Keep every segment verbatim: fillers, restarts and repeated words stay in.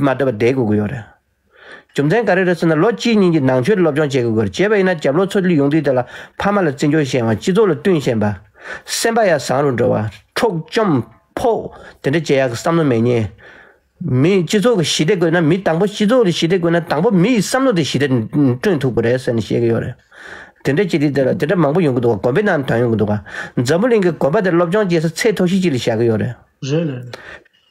མ་བསྡད་པར་བསྡད་དགོས་ཀྱི་ཡོད་རེད། རྒྱུ་མཚན་ག་རེ་རེད་ཟེར་ན། ལོ་གཅིག་གཉིས་ཀྱི་ནང་ཆོས་སློབ་སྦྱོང་བྱེད་དགོས་ཀྱི་ཡོད་རེད། བྱས་པ་ཡིན་ན་རྒྱབ་ལོགས་ཚོ་ལ་ཡོང་དུས་དེ་ལ་ཕ་མ་ལ་བརྩི་འཇོག་ཤེས་པ། སྤྱི་ཚོགས་ལ་བསྟུན་ཤེས་པ། སེམས་པ་ཡང་བཟང་རུ་འགྲོ་བ། འཕྲོག་བཅོམ་ཕོག་དེ་འདྲ་བྱེད་ཡག་གི་བསམ་བློ་མེད་མཁན། མི་སྤྱི་ཚོགས་ཀྱི་ཞི་བདེ་དགོས་ན། མི་དང་པོ་སྤྱི་ཚོགས་ལ་ཞི་བདེ་དགོས་ན། དང་པོ་མི་ཡི་བསམ་བློ་དེ་ཞི་བདེ་བསྐྲུན་ཐུབ་ཀྱི་རེད་ཟེར་ནས་བཤད་ཀྱི་ཡོད་རེད། དེ་འདྲ་བྱེད་དུས་དེ་ལ་དེ་འདྲ་མང་པོ་ཡོང་གི་འདུག་ག་དགོན་པའི་ནང་དོན་ཡོང་གི་འདུག་ག་འཛམ་བུ་གླིང་གི་དགོན་པ་དེ་སློབ་སྦྱོང་བྱེད་ས་ཚད་མཐོ་ཤོས་ཅིག་ལ་བཞག་གི་ཡོད་རེད། རེད་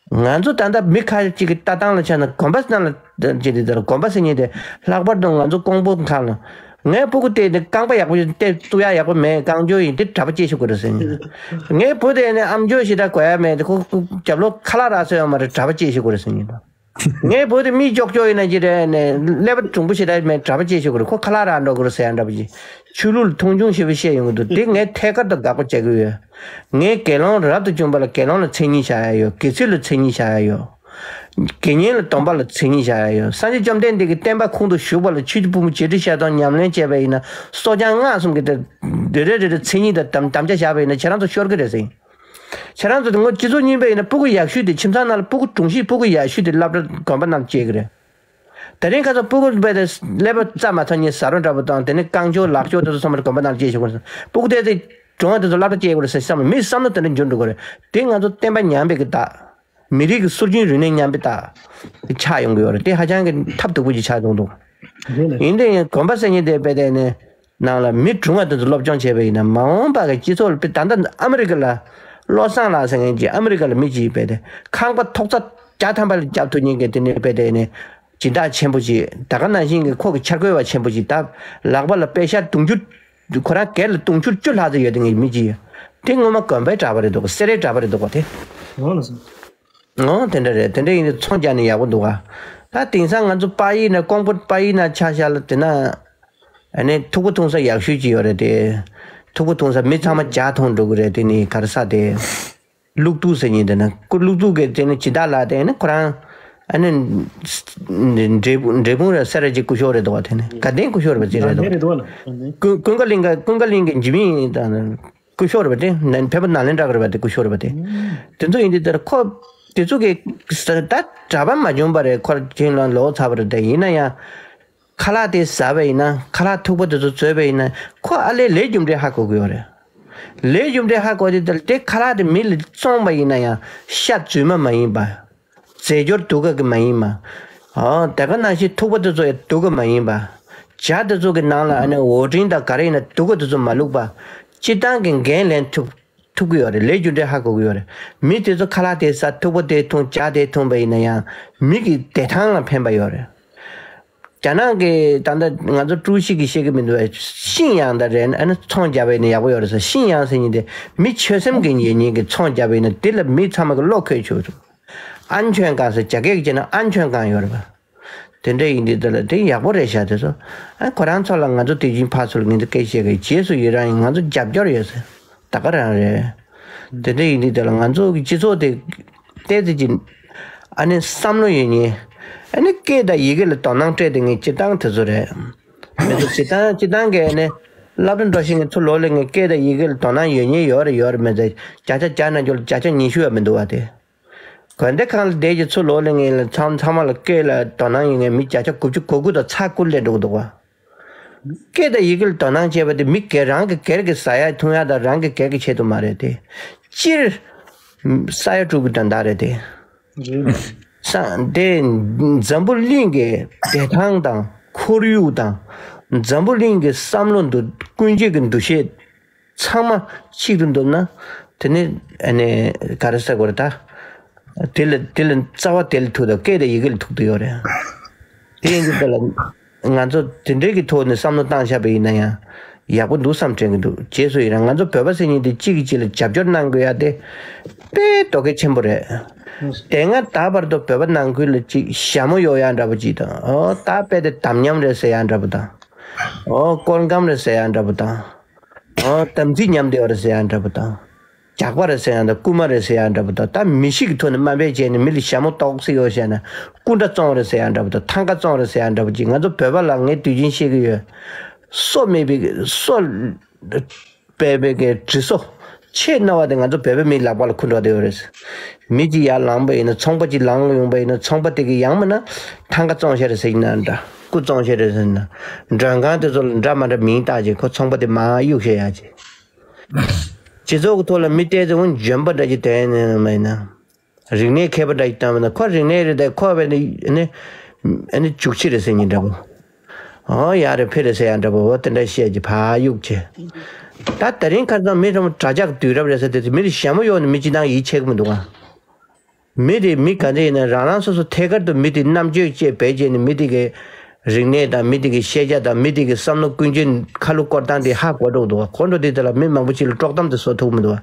ལ། ང་ཚོ་ད་ལྟ་མི་ཁ་ཅིག་གི་ལྟ་སྟངས་ལ་ཆ་ན། དགོན་པ་ནང་ལ་བྱེད་དུས་དེ་ལ། དགོན་པ་ཟེར་མཁན་དེ་ལྷག་པར་དུ་ང་ཚོ་ཀོང་པོ་ཁག་ལ། ངའི་སྤུ་གུ་དེ་ནི་རྐང་པ་ཡག་པོ་ཡོད། སྟབས་བཙུགས་ཡག་ཡག་པོ་མེད། རྐང་མགྱོགས་ཡིན། དེ་གྲྭ་པ་སྐྱེས་ཤོག་དགོས་རེད་ཟེར་མཁན། ངའི་བུ་དེ་ནི་ཨམ་ཅོག་ཞེ་དྲག་གོན་ཡག་མེད། དེ་ཁོ་ཁོ་རྒྱབ་ལོགས་ཁ་ལག་རག་ས་ཡོད་མ་རེད། གྲྭ་པ་སྐྱེས་ཤོག་དགོས་རེད་ཟེར་མཁན། ངའི་བུ་དེ་མིག་ཀྱོག་ཀྱོག་ཡིན་ན་ཅི་རེད། ནས་ཀླད་པ་གྲུང་པོ་ཞེ་དྲག་མེད། གྲྭ་པ་སྐྱེས་ཤོག་དགོས་རེད། ཁོ་ཁ་ལག་རག་འགྲོ་དགོས་རེད་ཟེར་ཡག་འདྲ་པོ་ཅིག་ཆོས་ལུགས་ལ་མཐོང་ཆུང་ཞེ་པོ་བཤད་ཡོང་གི་འདུག་དེ་ངས་ཐད་ཀར་དུ་དགག་པ་བྱ་གི་ཡོད། ངས་དགེ་སློང་རབ་ཏུ་བྱུང་བ་ལ་དགེ་སློང་ལ་མཚན་ཉིད་བཞག་ཡག་ཡོད། དགེ་ཚུལ་ལ་མཚན་ཉིད་བཞག་ཡག་ཡོད། དགེ་བསྙེན་ལ་སྡོམ་པ་ལ་མཚན་ཉིད་བཞག་ཡག་ཡོད། སངས་རྒྱས་བཅོམ་ལྡན་འདས་ཀྱི་བསྟན་པ་ཁོང་དུ་ཞུགས་པ་ལ་ཆོས་ཀྱི་ཕུང་པོ་བྱེད་སྒྲིབ་ཤ་སྟག་ཉམས་ལེན་བྱས་པ་ཡིན་ན། སྲོག་ཆགས་སྔགས་གསུམ་གྱི་དེ་རེ་རེ་རེ་རེ་མཚན་ཉིད་དང་དམ་དམ་བཅའ་བཞག་པ་ཡིན་ན་ཁྱེད་རང་ཚོ་ཤོར་གི་རེད་ཟེར། ཁྱེད་རང་ཚོ་དེ་སྔོན་སྤྱི་ཚོགས་རྙིང་པ་ཡིན་ན་སྤུ་གུ་ཡག་ཤོས་དེ་ཁྱིམ་ཚང་ནང་ལ་སྤུ་གུ་གྲུང་ཤོས་སྤུ་གུ་ཡག་ཤོས་དེ་སློབ་གྲྭ་དགོན་པ་ནང་སྐྱེལ་གི་རེད། དེ་རིང་ཁ་སང་སྤུ་གུ་རྦད་དེ་ཀླད་པ་རྩ་མ་ཚང་ནི་ཟ་རོ་འདྲ་པོ་དང་། དེ་ནས་རྐང་མགྱོགས་ལག་མགྱོགས་དེ་ཚོ་ཚང་མ་དགོན་པ་ནང་སྐྱེལ་ཤོག་དགོས་རེད། སྤུ་གུ་དེ་ཚོ་གྲུང་བ་དེ་ཚོ་སློབ་གྲྭ་སྐྱེལ་དགོས་རེད་ཟེར་བསམ། མིའི་བསམ་བློ་དེ་འདྲ་འགྱུར་འགྲོ་གི་རེད། དེ་ང་ཚོ་བསྟན་པ་ཉམས་པའི་གི་རྟགས། མི་རིགས་ཀྱི་སྲོལ་རྒྱུན་རིག་གནས་ཉམས་པའི་རྟགས་དེ་ཆགས་ཡོང་གི་ཡོད་རེད། དེ་ཧ་ཅང་གི་ཐབས་སྡུག་པོ་ཅིག་ཆགས་ཡོང་འདུག་ཡིན་དེ་ཡང་དགོན་པ་ཟེར་མཁན་དེ་རྦད་དེ་ནས་ནང་ལ་མི་གྲུང་བ་དེ་ཚོ་སློབ་སྦྱོང་བྱས་པ་ཡིན་ན། མ་འོངས་པ་གི་སྤྱི་ཚོགས་ལ། དཔེ་ད་ལྟ་ཨ་མི་རི་ཀ་ལ་བློ་བཟང་ལགས་ཟེར་མཁན་གྱི་ཨ་མི་རི་ཀ་ལ་མི་གཅིག་རྦད་དེ་ཁང་པ་ཐོག་རྩ་བརྒྱ་ཐམ་པ་ལ་རྒྱབ་ཐུབ་མཁན་གྱི་དེ་ནས་རྦད་དེ་ནས་སྦྱིན་བདག་ཆེན་པོ་ཅིག་ད་ག་ནང་བཞིན་གྱི་ཁོ་གི་འཆར་འགོད་པ་ཆེན་པོ་ཅིག་ད་ལག་པ་ལ་པེ་ཤ་དུང་ཕྱུར། ཁོ་རང་སྒེར་ལ་དུང་ཕྱུར་བཅུ་ལྷག་ཙམ་ཡོད་དེ་ངའི་མི་གཅིག་ཡོད། དེ་སྔོན་མ་དགོན་པའི་གྲྭ་པ་རེད་འདུག་སེ་རའི་གྲྭ་པ་རེད་འདུག་པ་དེ། འོ་ལགས་སོ། འོ་དེ་འདྲ་རེད། དེ་འདྲ་ཡིན་དུས་ཚོང་རྒྱག་ནས་ཡག་པོ་འདུག་ག་ད་དེང་སང་ང་ཚོ་དཔའ་ཡིག་ན། ཀོང་པོ་དཔའ་ཡིག་ན་ཆ་བཞག་ལ་དེ་ན། ཨ་ནི་ཐུག་པ་འཐུང་ས་ཡག་ཤོས་ཅིག་ཡོད་རེད་དེ། ཐུག་པ་འཐུང་ས་མི་ཚང་མ་ཇ་འཐུང་འགྲོ་གི་རེད། དེ་ནི་ག་རེ་ཟ་དེ། ཀླུ་གདུགས་ཟེར་མཁན་དེ་ན། ཀླུ་གདུགས་ཀྱི་དེ་ནི་སྦྱིན་བདག་ལགས་དེ་ནི་ཁོ་རང་ཨ་ནི་འབྲས་འབྲས་སྤུངས་རེད། སེ་ར་བྱེས་སྐུ་ཞབས་རེད་འདུག་བ། དེ་ནི་དགའ་ལྡན་སྐུ་ཞབས་རེད་པ། ཅི་རེད་འདུག་ཀུན་ཀུན་དགའ་གླིང་ག་ཀུན་དགའ་གླིང་གི་འཇིགས་མེད་དང་། སྐུ་ཞབས་རེད་པ་དེ། ནན་བོད་པ་ནཱ་ལེནྡྲ་གི་རེད་པ་དེ། སྐུ་ཞབས་རེད་པ་དེ། དེ་ཚོ་ཡིན་དུས་དེར་ཁོ་དེ་ཚོ་གི་ད་གྲྭ་པ་མ་བྱུང་བ་རེད། ཁོ་རང་ལ་ལོ་ཚར་བ་རེད། དེ་ཡིན་ན་ཡང་ཁ་ལག་དེ་ཟ་བ་ཡིན་ན། ཁ་ལག་ཐུག་པ་དེ་ཚོ་ཟོས་པ་ཡིན་ན། ཁོ་ཨ་ལས་ལས་རྒྱུ་འབྲས་ཧ་གོ་གི་ཡོད་རེད། ལས་རྒྱུ་འབྲས་ཧ་གོ་དུས་དེར་དེ་ཁ་ལག་དེ་མི་ལ་བཙོངས་པ་ཡིན་ན་ཡང་ཤ་རྫུན་མ་མ་ཡིན་པ། རྫས་སྦྱོར་སྡུག་ག་གི་མ་ཡིན་པ། ཨོ་དེ་ག་ནང་བཞིན་ཐུག་པ་དེ་ཚོ་ཡང་སྡུག་ག་མ་ཡིན་པ། ཇ་དེ་ཚོ་གི་ནང་ལ་ཨ་ནི་འོ་ཊིན་དང་ག་རེ་ཡིན་ན་སྡུག་ག་དེ་ཚོ་མ་བླུགས་པ། སྤྱིར་བཏང་གི་འགན་ལེན་ཐུབ་ཐུབ་ཀྱི་ཡོད་རེད། ལས་རྒྱུ་འབྲས་ཧ་གོ་གི་ཡོད་རེད། མི་དེ་ཚོ་ཁ་ལག་དེ་ཟ། ཐུག་པ་དེ་འཐུང་། ཇ་དེ་འཐུང་པ་ཡིན་ན་ཡང་མི་གི་བདེ་ཐང་ལ་ཕན་པ་ཡོད་རེད། རྒྱ་ནག་གི་ད་ལྟ་ང་ཚོ་ཀྲུའུ་ཞི་གིས་བཤད་ཀྱི་མི་འདུག་བས། ཤིང་ཡང་ད་རེད། ཨ་ནི་ཚོང་རྒྱབ་པ་ཡིན་ན་ཡག་པོ་ཡོད་རེད་ཟེར། ཤིང་ཡང་ཟེར་མཁན་དེ་མི་ཆོད་སེམས་ཀྱི་ཡོད་མཁན་གྱི་ཚོང་རྒྱབ་པ་ཡིན་ན་དེ་ལ་མི་ཚང་མ་གི་བློ་འཁེལ་ཆོག་འདུག་ཨན་ཆོན་ཀང་ཟེར། རྒྱ་སྐད་ཀྱི་བྱས་ན་ཨན་ཆོན་ཀང་ཡོད་རེད་པ། དེ་འདྲ་ཡིན་དུས་དེ་ལ་དེ་ཡག་པོ་རེད་ཤག་དེ་ཚོ། ཨ་ཁོ་རང་ཚོ་ལ་ང་ཚོ་དེ་བཞིན་ཕར་ཚུར་ངས་འདི་སྐད་བཤད་གི། རྗེས་སུ་ཡི་རང་ཡིན། ང་ཚོ་རྒྱབ་སྐྱོར་ཡོད་ཟེར། ད་ག་རང་རེད། དེ་འདྲ་ཡིན་དུས་དེ་ལ་ང་ཚོ་གི་སྤྱི་ཚོགས་དེ་ཏོག་ཙམ་ཅིག་ཨ་ནི་བསམ་བློ་ཡོད་མཁན། ཨ་ནི་སྐད་དང་ཡི་གེ་ལ་དོ་སྣང་སྤྲད་དེ་ངས་སྤྱིར་བཏང་དེ་ཚོ་རེད། མི་ཚོ་སྤྱིར་བཏང་སྤྱིར་བཏང་གི་ཨ་ནི་སློབ་གྲྭ་འགྲོ་བཞིན་གི་ཚོ་ལོ་ལ་ངས་སྐད་དང་ཡི་གེ་ལ་དོ་སྣང་ཡོད་མཁན་ཡོད་རེད་ཡོད་རེད། མི་ཚོ་བརྒྱ་ཆ་བརྒྱ་ནང་ཁུལ་ལ་བརྒྱ་ཆ་ཉི་ཤུ་ཡང་མི་འདུག་བ་དེ། དགོན་སྡེ་ཁང་ལ་བསྡད་ཀྱི་ཚུར་ལོག་ལ་ངས་ལ་ཚང་ཚང་མ་ལ་སྐད་ལ་དོ་སྣང་ཡོད་མཁན་མི་བརྒྱ་ཆ་དགུ་བཅུ་གོ་དགུ་དང་ཚ་དགུ་སླེབས་འགྲོ་གི་འདུག་བ། སྐད་དང་ཡི་གེ་ལ་དོ་སྣང་བྱས་པ་དེ་མི་སྒེར་རང་གི་སྒེར་གྱི་ཟ་ཡ་འཐུང་ཡ་དང་རང་གི་སྒེར་གྱི་ཆེད་དུ་མ་རེད་དེ། སྤྱིར་ས་ཡ་དྲུག་གི་དོན་དག་རེད་དེ། རེད། ས་དེ་འཛམ་བུ་གླིང་གི་བདེ་ཐང་དང་ཁོར་ཡུག་དང་། འཛམ་བུ་གླིང་གི་བསམ་བློ་འདུ། ཀུན་སྤྱོད་ཀྱི་འདུ་ཤེས། ཚང་མ་གཅིག་ཏུ་འདུམ་ན། དེ་ནི་ཨ་ནི་ག་རེ་ཟེར་དགོས་རེད་ད། དེ་ལ་དེ་ལ་རྩ་བ་དེ་ལ་ཐུག་དང་སྐད་དང་ཡི་གེ་ལ་ཐུག་ཏུ་ཡོད་རེད། དེ་ཡིན་དུས་དེ་ལ་ང་ཚོ་དེ་འདྲའི་གི་ཐོག་ནས་བསམ་བློ་བཏང་བཞག་པ་ཡིན་ན་ཡང་ཡག་པོ་འདུག་བསམ་དྲན་གྱི་འདུག་རྗེས་སུ་ཡི་རང་། ང་ཚོ་བོད་པ་ཟེར་མཁན་དེ་གཅིག་གིས་གཅིག་ལ་རྒྱབ་སྐྱོར་གནང་དགོས་ཡ་དེ་དཔེ་དོ་གལ་ཆེན་པོ་རེད། དེ་སྔ་ད་བར་དུ་བོད་པ་ནང་ཁུལ་ལ་གཅིག་ཞྭ་མོ་གཡོག་ཡ་འདྲ་པོ་གཅིག་དང་། ཨོ་ད་དཔེ་དེ་དམ་ཉམས་རེད་ཟེར་ཡ་འདྲ་པོ་དང་། ཨོ་སྐོར་སྒམ་རེད་ཟེར་ཡ་འདྲ་པོ་དང་། ཨོ་དམ་ཚིག་ཉམས་བསྡད་པ་རེད་ཟེར་ཡ་འདྲ་པོ་དང་། ཇག་པ་རེད་ཟེར་ཡ་འདྲ། རྐུན་མ་རེད་ཟེར་ཡ་འདྲ་པོ་དང་། ད་མི་གཤིས་ཀྱི་ཐོག་ནས་དམའ་འབེབས་བྱས་ནས་མི་ལ་ཞྭ་མོ་ཏོག་ཙམ་གཡོགས་བྱས་ན་སྐུ་འདྲ་བཙོང་རེད་ཟེར་ཡ་འདྲ་པོ་དང་། ཐང་ག་བཙོང་རེད་ཟེར་ཡ་འདྲ་པོ་ཅིག་ང་ཚོ་བོད་པ་ལ་ངས་དུས་རྒྱུན་བཤད་ཀྱི་ཡོད། སོ་མེད་པའི་སོ་སྦས་པའི་གི་དྲི་སོ། ཆེས་གནའ་བ་དེ་ང་ཚོ་བོད་པའི་མིའི་ལག་པ་ལ་འཁུར་འགྲོ་བསྡད་ཡོད་རེད། མི་གཅིག་ཡར་ལངས་པ་ཡིན་ན་ཚོང་པ་གཅིག་ལངས་ཡོང་པ་ཡིན་ན་ཚོང་པ་དེ་གི་ཡང་མིན་ན་ཐང་ག་བཙོང་བྱས་རེད་ཟེར་གྱི་ན་འདྲ། སྐུ་བཙོང་བྱས་རེད་ཟེར་ན། མགྲོན་ཁང་དེ་ཚོ་ལ་འདྲ་མ་འདྲ་མིང་བཏགས་བྱས་ཁོ་ཚོང་པ་དེ་མར་གཡུག་བྱས་ཡག་བྱས། སྤྱི་ཚོགས་ཀྱི་ཐོག་ལ་མི་བལྟས་ཚེ་འོན་འཇོན་པ་འདྲ་ཅིག་དོན་ནི་མ་ཡིན་ན། རིག་གནས་མཁས་པ་འདྲ་ཞིག་བཏོན་པ་ན་ཁོ་རིག་གནས་རེད་དེ་ཁོ་བས་ནི་ཨ་ནི་ཨ་ནི་འཇུག་ཕྱི་རེད་ཟེར་མཁན་འདྲ་པོ། ཨོ་ཡ་རེད་ཕི་རེད་ཟེར་ཡ་འདྲ་པོ་འོ་དེ་འདྲ་བཤད་ཀྱི་ཕ་གཡུག་ཆེ། ད་དེ་རིང་ཁ་སང་མི་ཧྲ་མོ་དྲ་ཇག་དུས་རབས་རེད་ཟེར་དེ་མི་རེ་ཞྭ་མོ་གཡོག་ནི་མི་སྤྱི་བཏང་ཡིད་ཆེས་ཀྱི་མི་འདུག་ག་མི་དེ་མི་ག་འདྲ་ཡིན་ན་རང་རང་སོ་སོ་ཐད་ཀར་དུ་མི་དེ་རྣམ་དཔྱོད་ཅེས་བེད་སྤྱད་ནས་མི་དེ་གི་རིག་གནས་དང་མི་དེ་གི་ཤེས་བྱ་དང་མི་དེ་གི་བསམ་བློ་ཀུན་སྤྱོད་ཁ་ལོ་སྐོར་སྟངས་དེ་ཧ་གོ་འགྲོ་འདུག་ག་གོ་འགྲོ་དུས་དེ་ལ་མི་མང་པོ་ཅིག་ལ་དཀྲོག་གཏམ་དེ་བཟོ་ཐུབ་མི་འདུག་ག་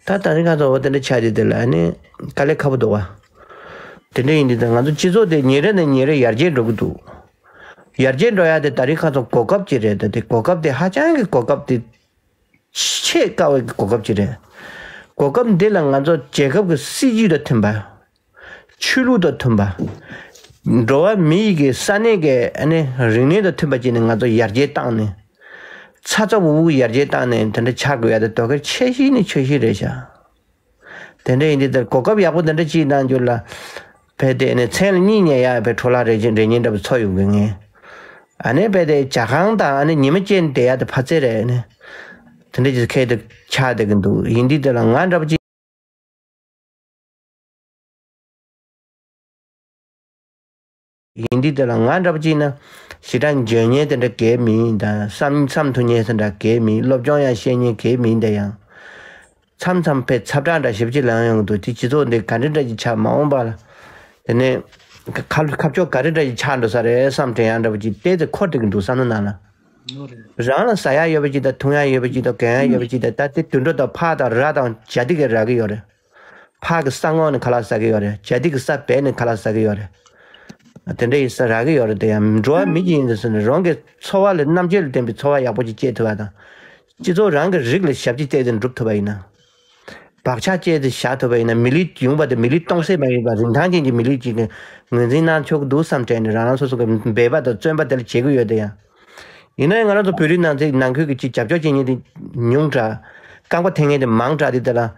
ད་ད་རིང་ཁ་སང་འོ་དེ་འདྲ་ཆགས་དུས་དེ་ལ་ཨ་ནི་དཀའ་ལས་ཁག་པོ་འདུག་ག་དེ་འདྲ་ཡིན་དུས་ད་ང་ཚོ་སྤྱི་ཚོགས་དེ་ཉིན་རེ་ནས་ཉིན་རེ་ཡར་རྒྱས་འགྲོ་གི་འདུག་ཡར་རྒྱས་འགྲོ་ཡ་དེ་ད་རིང་ཁ་སང་གོ་སྐབས་ཅིག་རེད། ད་དེ་གོ་སྐབས་དེ་ཧ་ཅང་གི་གོ་སྐབས་དེ་ཆེས་དཀའ་བའི་གོ་སྐབས་ཅིག་རེད། གོ་སྐབས་འདི་ལ་ང་ཚོ་རྒྱལ་ཁབ་ཀྱི་སྲིད་ཇུས་དང་མཐུན་པ། ཆོས་ལུགས་དང་མཐུན་པ། འགྲོ་བ་མི་ཡི་གི་ས་གནས་ཀྱི་ཨ་ནི་རིག་གནས་དང་མཐུན་པ་བྱས་ནས་ང་ཚོ་ཡར་རྒྱས་བཏང་ནས། ཚ་ཚ་འུར་འུར་ཡར་རྒྱས་བཏང་ནས་དེ་འདྲ་ཆགས་དགོས་ཡ་དེ་དོ་གལ་ཆེ་ཤོས་ནི་ཆེ་ཤོས་རེད་ཤག་དེ་འདྲ་ཡིན་དུས་དེར་གོ་སྐབས་ཡག་པོ་དེ་འདྲ་ཅིག་གནང་རྒྱུ་ལ། བས་དེ་ནས་མཚན་ལ་གཉིད་ཉལ་ཡ་བའི་འཕྲོ་བརླག་རེ་རེ་ཉིན་འདྲ་པོ་ཚོ་ཡོང་གི་ངས། ཨ་ནི་བས་དེ་ཇ་ཁང་དང་ཨ་ནི་ཉི་མ་སྐྱེལ་བསྡད་ཡ་དེ་ཕ་ཚེ་རེད་ཨ་ནི། དེ་འདྲ་ཅིག་ཁེལ་དེ་ཆགས་བསྡད་ཀྱི་འདུག་ཡིན་དུས་དེ་ལ་ང་འདྲ་པོ་ཅིག་ཡིན་དུས་དེ་ལ་ང་འདྲ་པོ་ཅིག་ན་ཞེ་དྲག་འཇོན་མཁན་དེ་འདྲ་གས་མིན་དང་བསམ་བསམ་ཐུབ་མཁན་དེ་འདྲ་གས་མིན། སློབ་སྦྱོང་ཡང་ཤེས་མཁན་གས་མིན་དེ་ཡང་། མཚམས་མཚམས་ཕེ་ཚབ་གྲངས་འདྲ་ཞིབ་ཅིག་ལངས་ཡོང་གི་འདུག་དེ་སྤྱི་ཚོགས་འདི་ག་འདྲ་འདྲ་ཅིག་ཆགས་མ་འོངས་པ་ལ། དེ་ནས་ཁ་ཁ་ཕྱོགས་ག་འདྲ་འདྲ་ཅིག་ཆགས་འགྲོ་ས་རེད་བསམ་དྲན་ཡག་འདྲ་པོ་ཅིག་བལྟས་ཚེ་འཁོར་བསྡད་ཀྱི་འདུག་བསམ་བློ་ནང་ལ། རང་ལ་ཟ་ཡག་ཡོད་པ་ཅིག་དང་འཐུང་ཡག་ཡོད་པ་ཅིག་དང་གོན་ཡག་ཡོད་པ་ཅིག་དང་ད་དེ་དུད་འགྲོ་དང་ཕག་དང་ར་དང་ཇ་དེ་གས་རག་གི་ཡོད་རེད། ཕག་གི་ས་སྔོག་ནས་ཁ་ལག་ཟ་གི་ཡོད་རེད། ཇ་དེ་གི་ས་སྦས་ནས་ཁ་ལག་ཟ་གི་ཡོད་རེད། དེ་འདྲ་ཡི་ས་རག་གི་ཡོད་རེད། དེ་ཡང་འགྲོ་བ་མི་གཅིག་ཡིན་ཟེར་ནས་རང་གི་འཚོ་བ་ལ་རྣམ་དཔྱོད་ལ་བརྟེན་པའི་འཚོ་བ་ཡག་པོ་ཅིག་སྐྱེལ་ཐུབ་པ་དང་། སྤྱི་ཚོགས་རང་གི་རིགས་ལ་ཞབས་ཕྱི་བཙལ་ཏེ་འགྲུབ་ཐུབ་པ་ཡིན་ན། བག་ཆགས་བཅས་ཏེ་བཞག་ཐུབ་པ་ཡིན་ན་མི་ལུས་ཡོང་བ་དེ་མི་ལུས་སྟོང་ཟད་མ་ཡིན་པ་རིན་ཐང་ཅན་གྱི་མི་ལུས་ཅིག་གི་ངོས་འཛིན་གནང་ཆོག་གི་འདུག་བསམ་དྲན་ནས་རང་རང་སོ་སོ་གི་འབད་པ་དང་བརྩོན་པ་དེ་ལ་བྱེད་ཀྱི་ཡོད་དེ་ཡང་། ཡིན་ན་ཡང་ང་རང་ཚོ་བོད་རིགས་ནང་ཚན་ནང་ཁུལ་གྱི་ཅིག་རྒྱབ་སྐྱོར་བྱེད་མཁན་དེ་ཉུང་དྲགས། རྐང་པ་འཐེན་མཁན་དེ་མང་དྲགས་དེ་དེ་ལ།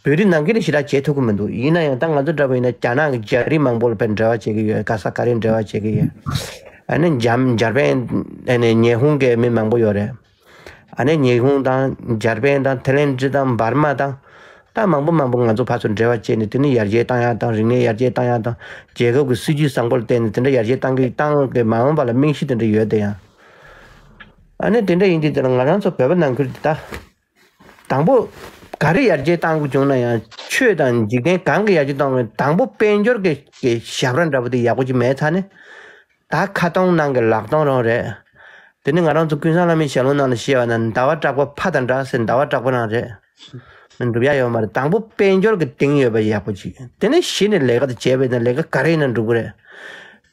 བོད་རིགས་ནང་ཁུལ་ལ་ཞེ་དྲག་བྱེད་ཐུབ་ཀྱི་མི་འདུག་ཡིན་ན་ཡང་ད་ང་ཚོ་འདྲ་པོ་ཡིན་ན་རྒྱ་ནག་གི་རྒྱ་རིགས་མང་པོ་ལ་དཔེ་འབྲེལ་བ་བྱེད་ཀྱི་ཡོད། ག་ས་ག་རེ་འབྲེལ་བ་བྱེད་ཀྱི་ཡོད། ཨ་ནི་འཇར་འཇར་པན་ཨ་ནི་ཉི་ཧོང་གི་མི་མང་པོ་ཡོད་རེད། ཨ་ནི་ཉི་ཧོང་དང་འཇར་པན་དང་ཐའི་ལེན་ཌི་དང་འབར་མ་དང་། ད་མང་པོ་མང་པོ་ང་ཚོ་ཕར་ཚུར་འབྲེལ་བ་བྱས་ནས་དེ་ནི་ཡར་རྒྱས་བཏང་ཡག་དང་རིག་གནས་ཡར་རྒྱས་བཏང་ཡག་དང་རྒྱལ་ཁབ་ཀྱི་སྲིད་ཇུས་བཟང་པོ་ལ་བརྟེན་ནས་དེ་འདྲ་ཡར་རྒྱས་བཏང་གི་བཏང་གི་མ་འོངས་པ་ལ་རྨང་གཞི་དེ་འདྲ་ཡོད་དེ་ཡང་། ཨ་ནི་དེ་འདྲ་ཡིན་དུས་དེ་ལ་ང་རང་ཚོ་བོད་པ་ནང་ཁུལ་དེ་ད། དང་པོ། ག་རེ་ཡར་རྒྱས་བཏང་དགོས་བྱུང་ན་ཡང་ཆོས་དང་འཇིག་རྟེན་གང་གི་ཡར་རྒྱས་གཏོང་དགོས་དང་པོ་དཔལ་འབྱོར་གྱི་གི་ཞབས་ར་འདྲ་པོ་དེ་ཡག་པོ་ཅིག་མེད་ཚར་ནས། ད་ཁ་སྟོང་ནང་གི་ལག་སྟོང་རང་རེད། དེ་ནི་ང་རང་ཚོ་ཀུན་བཟང་བླ་མའི་ཞལ་ལུང་ནང་ལ་བཤད་པ་ན་ཟླ་བ་གྲགས་པ་ཕ་དང་འདྲ་ཟེར་ཟླ་བ་གྲགས་པ་རང་རེད། མི་འགྲུབ་ཡ་ཡོད་མ་རེད། དང་པོ་དཔལ་འབྱོར་གྱི་གཏིང་ཡོད་པ་ཡག་པོ་ཅིག་དེ་ནས་གཞི་ནས་ལས་ཀ་དེ་བྱས་པ་ཡིན་ན་ལས་ཀ་ག་རེ་ཡིན་ན་འགྲུབ་ཀྱི་རེད།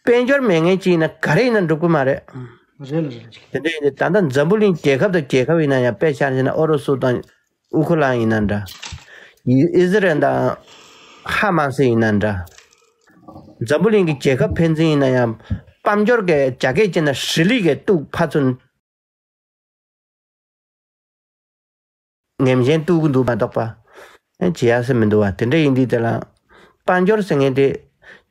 དཔལ་འབྱོར་མེད་མཁན་ཅིག་ཡིན་ན་ག་རེ་ཡིན་ན་འགྲུབ་ཀྱི་མ་རེད། རེད་ལ་རེད་ལ། དེ་འདྲ་ཡིན་དུས་ད་ལྟ་འཛམ་བུ་གླིང་རྒྱལ་ཁབ་དང་རྒྱལ་ཁབ་ཡིན་ན་ཡང་དཔེ་ཆ་བཞག་ན་ཨུ་རུ་སུ་དང་ཨུ་ཁུ་ལན་ཡིན་ན་འདྲ། ཨི་ཨི་ཟི་རལ་དང་ཧ་མ་སི་ཡིན་ན་འདྲ། འཛམ་བུ་གླིང་གི་རྒྱལ་ཁབ་ཕན་ཚུན་ཡིན་ན་ཡང་དཔལ་འབྱོར་གྱི་རྒྱ་སྐད་བྱས་ན་ཧྲི་ལི་གི་གཏུག་ཕར་ཚུར། ངེམ་ཞན་གཏུག་གི་འདུག་མ་གཏོགས་པ། ཨེ་བྱེད་ཡ་སེ་མི་འདུག་བ། དེ་འདྲ་ཡིན་དུས་དེ་ལ། དཔལ་འབྱོར་ཟེར་མཁན་དེ།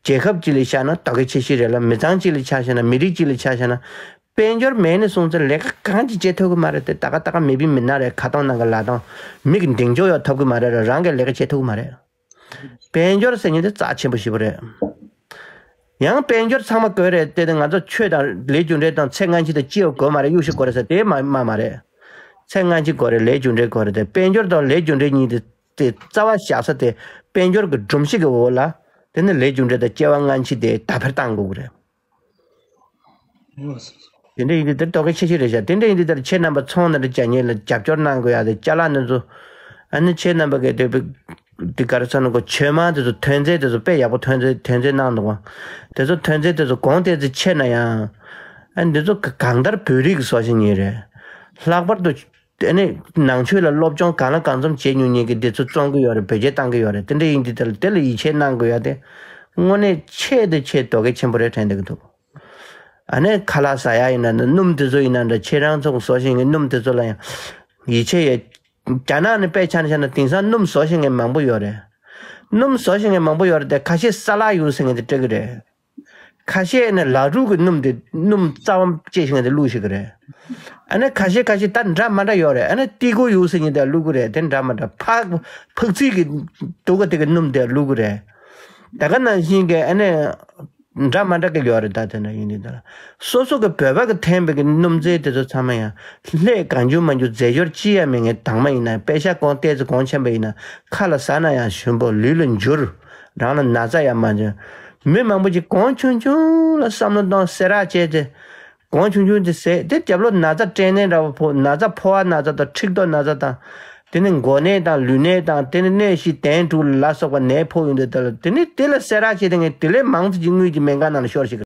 རྒྱལ་ཁབ་གཅིག་ལ་ཆ་བཞག་ན་དོ་གལ་ཆེ་ཤོས་རེད་ལ། མི་ཚང་གཅིག་ལ་ཆ་བཞག་ན་མི་རིགས་གཅིག་ལ་ཆ་བཞག་ན། དཔལ་འབྱོར་མེད་ནས་སོང་ཙང་ལས་ཀ་གང་ཅིག་བྱེད་ཐུབ་ཀྱི་མ་རེད་དེ། ད་ག་ད་ག་མེད་པའི་མི་སྣ་རེད། ཁ་སྟོང་ནང་གི་ལག་སྟོང་། མི་གི་གདེང་འཇོག་ཡོད་ཐུབ་ཀྱི་མ་རེད་ར། རང་གིས་ལས་ཀ་བྱེད་ཐུབ་ཀྱི་མ་རེད། དཔལ་འབྱོར་ཟེར་མཁན་དེ་རྩ་ཆེན་པོ་ཞེ་པོ་རེད། ཡང་དཔལ་འབྱོར་ཚང་མ་དགོས་རེད་དེ། ང་ཚོ་ཆོས་དང་ལས་རྒྱུ་འབྲས་དང་ཚེ་སྔ་ཕྱི་དང་སྐྱིད་པ་དགོས་མ་རེད། གཡུག་ཞིག་དགོས་རེད་ཟེར་དེ་མ་མ་མ་རེད། ཚེ་སྔ་ཕྱི་དགོས་རེད། ལས་རྒྱུ་འབྲས་དགོས་རེད་དེ། དཔལ་འབྱོར་དང་ལས་རྒྱུ་འབྲས་གཉིས་དེ་དེ་རྩ་བ་བཞག་ས་དེ་དཔལ་འབྱོར་གྱི་སྒྲོམ་གཞི་གི་འོག་ལ་དེ་ནི་ལས་རྒྱུ་འབྲས་དང་སྐྱེ་བ་སྔ་ཕྱི་དེ་དར་འཕེལ་གཏང་དགོས་ཀྱི་རེད། ཨོ་སོ་སོ། དེ་འདྲ་ཡིན་དུས་དེ་དོ་གལ་ཆེ་ཤོས་རེད་ཤག་དེ་འདྲ་ཡིན་དུས་དེར་ཁྱེད་རྣམ་པ་ཚོང་འདི་འདྲ་བྱ་ཉེས་ལ་རྒྱབ་སྐྱོར་གནང་དགོས་ཡ་དེ་ཅ་ལག་འདི་ཚོ། ཨ་ནི་ཁྱེད་རྣམ་པ་གིས་དེ་བི་དེ་ག་རེ་ཟེར་ན་གོ་ཆོས་མང་དེ་ཚོ་ཐོན་རྫས་དེ་ཚོ་དཔེ་ཡག་པོ་ཐོན་རྫས་ཐོན་རྫས་གནང་འདུག་ག་དེ་ཚོ་ཐོན་རྫས་དེ་ཚོ་གོང་དེ་ཚོ་ཆེ་ན་ཡང་། ཨ་ནི་འདི་ཚོ་ག་གང་ལྟར་བོད་རིགས་ཀྱི་བཟོ་ཤེས་ཉེས་རེད། ལྷག་པར་དུ། དེ་ནས་ནང་ཆོས་ལ་སློབ་སྦྱོང་གང་ལ་གང་འཚམ་བྱེད་མྱོང་མཁན་གྱི་འདི་ཚོ་བཙོང་གི་ཡོད་རེད། བེད་སྤྱོད་བཏང་གི་ཡོད་རེད། དེ་འདྲ་ཡིན་དུས་དེ་ལ་དེ་ལ་ཡིད་ཆེས་གནང་དགོས་ཡ་དེ་དངོས་གནས་ཆེད་དུ་ཆེད་དོ་གལ་ཆེན་པོ་རེད་དྲན་བསྡད་ཀྱི་འདུག་ཨ་ནི་ཁ་ལག་ཟ་ཡ་ཡིན་ན་འདྲ། སྣུམ་དེ་ཚོ་ཡིན་ན་འདྲ། ཁྱེད་རང་ཚོ་གི་བཟོ་བཞིན་གྱི་སྣུམ་དེ་ཚོ་ལ་ཡང་ཡིད་ཆེས་ཡོད། རྒྱ་ནག་ནས་དཔེ་ཆ་ནས་བཤད་ན་དེང་སང་སྣུམ་བཟོ་ཤེས་མཁན་མང་པོ་ཡོད་རེད། སྣུམ་བཟོ་ཤེས་མཁན་མང་པོ་ཡོད་རེད་དེ་ཁ་ཤས་ས་ལག་ཡུ་ཟེར་མཁན་དེ་སྤྲད་གི་རེད། ཁ་ཤས་ནི་ལ་རུག་གི་སྣུམ་དེ་སྣུམ་རྩ་བ་བཅད་ཤེས་མཁན་དེ་བླུགས་ཤེས་གི་རེད། ཨ་ནི་ཁ་ཤས་ཁ་ཤས་ད་འདྲ་མ་འདྲ་ཡོད་རེད། ཨ་ནི་ཏི་གུ་ཡུ་ཟེར་མཁན་དེ་བླུགས་གི་རེད། དེ་འདྲ་མ་འདྲ་ཕག་ཕག་ཚིལ་གི་དུག་གི་དེ་གི་སྣུམ་དེ་བླུགས་གི་རེད། ད་ག་ནང་བཞིན་གི་ཨ་ནི། འདྲ་མ་འདྲ་གི་ཡོད་རེད། ད་དེ་འདྲ་ཡིན་དུས་ད་ལ་སོ་སོ་གི་བོད་པ་གི་འཐེན་པའི་གི་སྣུམ་རྫས་དེ་ཚོ་ཚང་མ་ཡང་ལྷད་གང་བྱུང་མང་བྱུང་རྫས་སྦྱོར་ཅི་ཡང་མེད་མཁན་དྭངས་མ་ཡིན་ན་པེ་ཤ་གོང་ཏོག་ཙམ་གོང་ཆེན་པོ་ཡིན་ན་ཁ་ལ་ཟ་ན་ཡང་ཞིམ་པོ་ལུས་ལ་འགྱུར། རང་ལ་ན་ཚ་ཡང་མ་འབྱུང་། མི་མང་པོ་ཅིག་གོང་ཆུང་ཆུང་ལ་བསམ་བློ་གཏོང་སེ་ར་བྱས་ཏེ་གོང་ཆུང་ཆུང་དེ་ཟས་དེ་རྒྱབ་ལོགས་ན་ཚ་སྐྲན་ནད་འདྲ་བོ་ཕོག་ན་ཚ་ཕོ་བ་ན་ཚ་དང་མཁྲིས་རྡོག་ན་ཚ་དང་། དེ་ནི་མགོ་ནད་དང་ལུས་ནད་དང་དེ་ནི་ནད་གཞི་གདན་དྲུག་ལ་སོགས་པ་ནད་ཕོག་ཡོང་དུས་ད་ལ་དེ་ནི་དེ་ལ་སེ་ར་བྱེད་དེ་ངས་དེ་ལས་མང་ཙམ་གྱི་དངུལ་གྱི་སྨན་ཁང་ནང་ལ་ཤོར་ཞིག་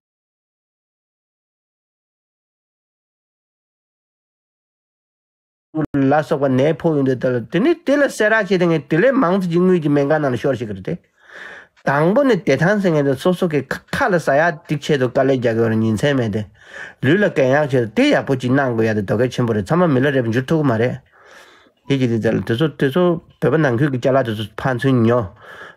ལ་སོགས་པ་ནད་ཕོག་ཡོང་དུས་ད་ལ་དེ་ནི་དེ་ལ་སེ་ར་བྱེད་དེ་ངས་དེ་ལས་མང་ཙམ་གྱི་དངུལ་གྱི་སྨན་ཁང་ནང་ལ་ཤོར་ཞིག་རེད་དེ། དང་པོ་ནི་བདེ་ཐང་ཟེར་མཁན་དེ་སོ་སོ་གི་ཁ་ཁ་ལ་ཟ་ཡག་སྒྲིག་ཆེད་དུ་དཀའ་ལས་རྒྱག་གི་ཡོད་རེད། ཉིན་མཚན་མེད་དེ། ལུས་ལ་གན་ཡག་ཆེད་དུ་དེ་ཡག་པོ་ཅིག་གནང་དགོས་ཡག་དེ་དོ་གལ་ཆེན་པོ་རེད། ཚང་མ་མི་ལ་རས་པ་འགྱུར་ཐུབ་ཀྱི་མ་རེད། དེ་གྱིས་དེ་ལྟར་དེ་ཚོ་དེ་ཚོ་བོད་པ་ནང་ཁུལ་གྱི་ཅ་ལག་དེ་ཚོ་ཕར་ཚུར་ཉོ།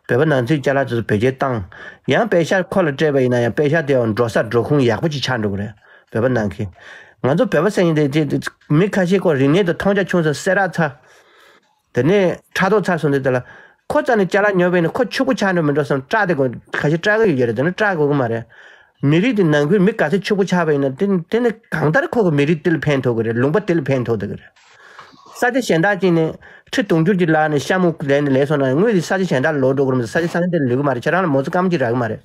བོད་པ་ནང་ཚུད་ཅ་ལག་དེ་ཚོ་བེད་སྤྱོད་བཏང་། ཡང་པེ་ཤ་ཁོ་ལ་སྤྲད་པ་ཡིན་ན་ཡང་པེ་ཤ་དེ་ཡང་འགྲོ་ས་འགྲོ་ཁུངས་ཡག་པོ་ཅིག་ཆགས་འགྲོ་གི་རེད། བོད་པ་ནང་ཁུལ། ང་ཚོ་བོད་པ་ཟེར་མཁན་དེ་དེ་དེ་མི་ཁ་ཤས་ཁོ་རིག་གནས་དང་མཐོང་རྒྱ་ཆུང་ས་སེ་ར་ཚ། དེ་ནས་ཕྲག་དོག་ཚ་སོང་དུས་དེ་ལ། ཁོ་རྩ་ནས་ཅ་ལག་ཉོས་པ་ཡིན་ན་ཁོ་ཕྱུག་པོ་ཆགས་འགྲོ་མི་འགྲོ་བསམ་སྐྲག་དེ་དགོས་ཁ་ཤས་སྐྲག་གི་ཡོད་ཀྱི་རེད། དེ་ནི་སྐྲག་དགོས་ཀྱི་མ་རེད། མི་རིགས་དེ་ནང་ཁུལ་མི་ག་ཚད་ཕྱུག་པོ་ཆགས་པ་ཡིན་ན་དེ་དེ་ནི་གང་ལྟར་ཁོ་གི་མི་རིགས་དེ་ལ་ཕན་ཐོགས་ཀྱི་རེད། ལུང་པ་དེ་ལ་ཕན་ཐོགས་བསྡད་ཀྱི་རེད། ས་ཆ་གཞན་དག་ཅིག་ནས་ཁྲི་དུང་ཕྱུར་གྱི་ལག་ནས་ཤ་མུ་ལེན་ནས་ལས་སོང་ན་དངུལ་དེ་ས་ཆ་གཞན་དག་ལོག་འགྲོ་གི་རེད་མ་གཏོགས་ས་ཆ་ས་ཆ་དེ་ལ་ལུས་ཀྱི་མ་རེད། ཁྱེད་རང་ལ་མོ་ཚོ་སྐམ་གྱི་རག་གི་མ་རེད།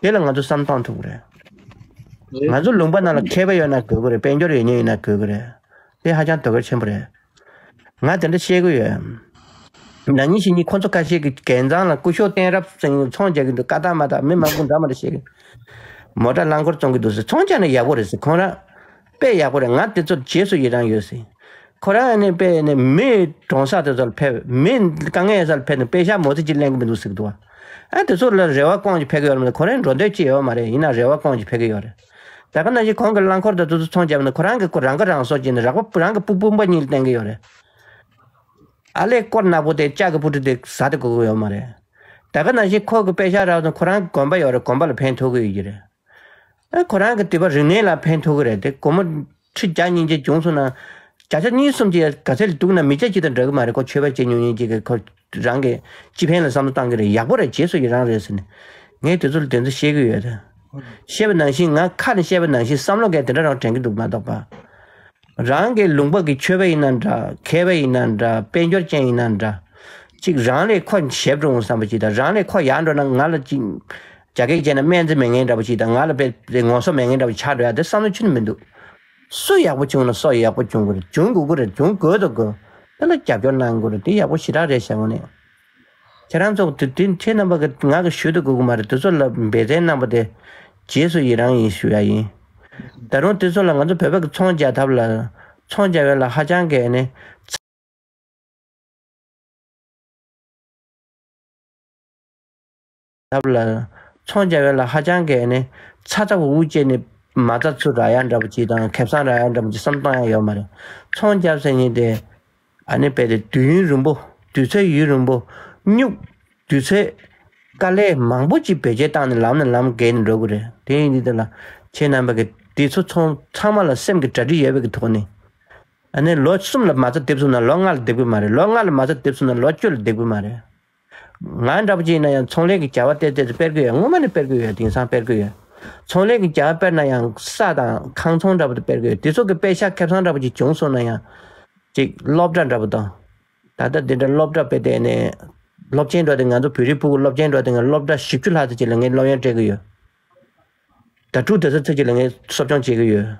དེ་ལ་ང་ཚོ་བསམ་བཏང་ཐུབ་ཀྱི་རེད། ང་ཚོ་ལུང་པ་ནང་ལ་མཁས་པ་ཡོད་ན་དགོས་ཀྱི་རེད། དཔལ་འབྱོར་ཡོད་མཁན་ཡིན་ན་དགོས་ཀྱི་རེད། དེ་ཧ་ཅང་དོ་གལ་ཆེན་པོ་རེད། ང་དེ་འདྲ་བཤད་ཀྱི་ཡོད། ན་ནིང་གཞེས་ནིང་ཁོ་ཚོ་ཁ་ཤས་ཀྱིས་རྒན་ཚང་ལ་སྐུ་ཞབས་བསྟན་རབ་ཟེར་མཁན་ཚོང་རྒྱག་གི་འདུག་ཀ་དག་མ་དག་མི་མང་པོ་འདྲ་མ་འདྲ་བཤད་གི། མོ་ཊ་རླངས་འཁོར་བཙོང་གི་འདུག་ཟེར། ཚོང་རྒྱག་ན་ཡག་པོ་རེད་ཟེར། ཁོང་རང་དཔེ་ཡག་པོ་རེད། ང་དེ་ཚོར་རྗེས་སུ་ཡི་རང་ཡོད་ཟེར། ཁོ་རང་ནི་དཔེ་ནི་མི་གྲོང་གསེབ་དེ་ཚོར་ཕེབས། མི་དཀའ་ངལ་ཡོད་ས་ལ་ཕེབས་ནས་པེ་ཤག་མོ་ཙི་གཅིག་ལེན་གི་མི་འདུག་ཟེར་གི་འདུག་བ། ཨ་དེ་ཚོ་ལ་རེ་བ་སྐོང་ཅིག་ཕེབས་གི་ཡོད་རེད་མ་གཏོགས་ཁོ་རང་འགྲོ་འདོད་ཅིག་ཡོད་མ་རེད། ཡིན་ན་རེ་བ་སྐོང་ཅིག་ཕེབས་གི་ཡོད་རེད། ད་ག་ནང་བཞིན་གོང་གི་རླངས་འཁོར་དང་དེ་ཚོ་ཚོང་རྒྱབ་ན་ཁོ་རང་གི་ཁོ་རང་གི་རང་སྲོག་བྱིན་ནས་རག་པ་རང་གི་སྤུ་སྤུན་པ་གཉིས་ལ་བསྟན་གི་ཡོད་རེད། ཨ་ལས་དཀོར་ནག་པོ་དེ་ལྕགས་ཀྱི་སྤུ་གྲི་དེ་ཟ་དེ་དགོས་ཀྱི་ཡོད་མ་རེད། ད་ག་ནང་བཞིན་ཁོ་གི་པེ་ཤག་རག་དང་ཁོ་རང་གི་གོམ་པ་ཡོད་རེད། གོམ་པ་ལ་ཕན་ཐོགས་ཀྱི་ཡོད་ཀྱི་རེད། ཨ་ཁོ་རང་གི་དེ་པ་རིག་གནས་ལ་ཕན་ཐོགས་ཀྱི་རེད་དེ། སྒོར་མོ་ཁྲི་བརྒྱ་ཉིས་བརྒྱ་བྱུང་སོང་ན། བརྒྱ་ཆ་གཉིས་གསུམ་ཅིག་ག་ཚད་ལ་གཏུག་ན་མི་སྐྱ་གཅིག་དང་འདྲ་གི་མ་རེད། ཁོ་ཆོས་པ་བྱེད་མྱོང་མཁན་གཅིག་གིས་ཁོ་རང་གི་སྤྱི་ཕན་ལ་བསམ་བློ་བཏང་གི་རེད། ཡག་པོ་རེད། རྗེས་སུ་ཡི་རང་རེད་ཟེར་ནས། ངས་དེ་ཚོ་ལ་དེ་ཚོ་བཤད་ཀྱི་ཡོད་རེད། བཤད་པ་ནང་བཞིན་ང་ཁ་ནས་བཤད་པ་ནང་བཞིན་བསམ་བློ་གས་དེ་འདྲ་རང་དྲན་གྱི་འདུག་མ་གཏོགས་པ། རང་གི་ལུང་པ་གི་ཆོས་པ་ཡིན་ན་འདྲ། མཁས་པ་ཡིན་ན་འདྲ། དཔལ་འབྱོར་ཅན་ཡིན་ན་འདྲ། གཅིག་རང་ལས་ཁོ་ཞེད་འགྲོ་འོང་བསམ་པ་ཅིག་དང་། རང་ལས་ཁོ་ཡར་འགྲོ་ན་ང་ལ་གཅིག་རྒྱ་སྐད་བྱས་ན་སྨན་རྩིས་མེད་མཁན་འདྲ་པོ་ཅིག་དང་། ང་ལ་དཔེ་དེ་ངོ་སོ་མེད་མཁན་འདྲ་པོ་ཆགས་འགྲོ་ཡ་དེ་བསམ་བློ་ཁྱོན་ནས་མི་འདུག་སུ་ཡག་པོ་བྱུང་ན་སོ་ཡག་པོ་བྱུང་དགོས་རེད། བྱུང་དགོས་ཀྱི་རེད། བྱུང་དགོས་དང་དགོས། དེ་ལ་རྒྱབ་སྐྱོར་གནང་དགོས་རེད། དེ་ཡག་པོ་ཞེ་དྲག་རེད་ཤག་དངོས་གནས། ཁྱེད་རང་ཚོ་དེ་དེ་ཁྱེད་རྣམ་པ་གི་ང་གི་ཞུ་དུ་དགོས་ཀྱི་མ་རེད། དེ་ཚོ་ལ་འབད་བརྩོན་གནང་པ་དེ་རྗེས་སུ་ཡི་རང་ཡིན་ཞུ་ཡ་ཡིན། ད་རུང་དེ་ཚོ་ལ་ང་ཚོ་བོད་པ་གི་ཚོང་རྒྱག་ཐབས་ལ་ཚོང་རྒྱག་ཡ་ལ་ཧ་ཅང་གི་ནི་ཐབས་ལ་ཚོང་རྒྱག་ཡ་ལ་ཧ་ཅང་གི་ནི་ཚ་ཚ་འུར་འུར་བྱས་ནས་མ་རྩ་ཚུར་རག་ཡ་འདྲ་པོ་ཅིག་དང་ཁེ་བཟང་རག་ཡ་འདྲ་པོ་ཅིག་བསམ་བཏང་ཡ་ཡོད་མ་རེད། ཚོང་རྒྱག་ཟེར་མཁན་དེ། ཨ་ནི་དཔེ་དེ་དུས་ཡུན་རིང་པོ། དུས་ཚོད་ཡུན་རིང་པོ། སྨྱུག་དུས་ཚོད། དཀའ་ལས་མང་པོ་ཅིག་བེད་སྤྱོད་བཏང་ནས་ལམ་ནས་ལམ་བརྒལ་ནས་འགྲོ་དགོས་རེད། དེ་ཡིན་དུས་དེ་ལ་ཁྱེད་རྣམ་པ་གི་དེ་ཚོ་ཚང་ཚང་མ་ལ་སེམས་ཀྱི་གྲ་སྒྲིག་ཡོད་པའི་གི་ཐོག་ནས། ཨ་ནི་ལོ་གསུམ་ལ་མ་རྩ་འདེབས་སོང་ན་ལོ་ལྔ་ལ་འདེབས་གི་མ་རེད། ལོ་ལྔ་ལ་མ་རྩ་འདེབས་སོང་ན་ལོ་བཅུ་ལ་འདེབས་གི་མ་རེད། ང་འདྲ་པོ་ཅིག་ཡིན་ན་ཡང་ཚོང་ལས་ཀྱི་བྱ་བ་ཏོག་ཙམ་སྤེལ་གི་ཡོད། སྔོན་མ་ནས་སྤེལ་གི་ཡོད། དེང་སང་སྤེལ་གི་ཡོད། ཚོང་ལས་ཀྱི་བྱ་བ་སྤེལ་ན་ཡང་ས་དང་ཁང་ཚོང་འདྲ་པོ་དེ་སྤེལ་གི་ཡོད། དེ་ཚོ་གི་པེ་ཤག་ཁེ་བཟང་འདྲ་པོ་ཅིག་བྱུང་སོང་ན་ཡང་། ཅིག་སློབ་གྲྭ་འདྲ་པོ་དང་། ད་ལྟ་འདི་འདྲ་སློབ་གྲྭ་སྤེལ་ཏེ་ནས། སློབ་ཆེན་འགྲོ་དེ་ང་ཚོ་བོད་རིགས་ཕྲུ་གུ་སློབ་ཆེན་འགྲོ་དེ་ང་སློབ་གྲྭ་བཞི་བཅུ་ལྷག་ཙམ་ཅིག་ལ་ངས་སློབ་ཡོན་སྤྲད་གི་ཡོད། ཟླ་དྲུག་དེ་ཚོ་ཚོད་ཅིག་ལ་ངས་གསོ་སྐྱོང་བྱེད་ཀྱི་ཡོད།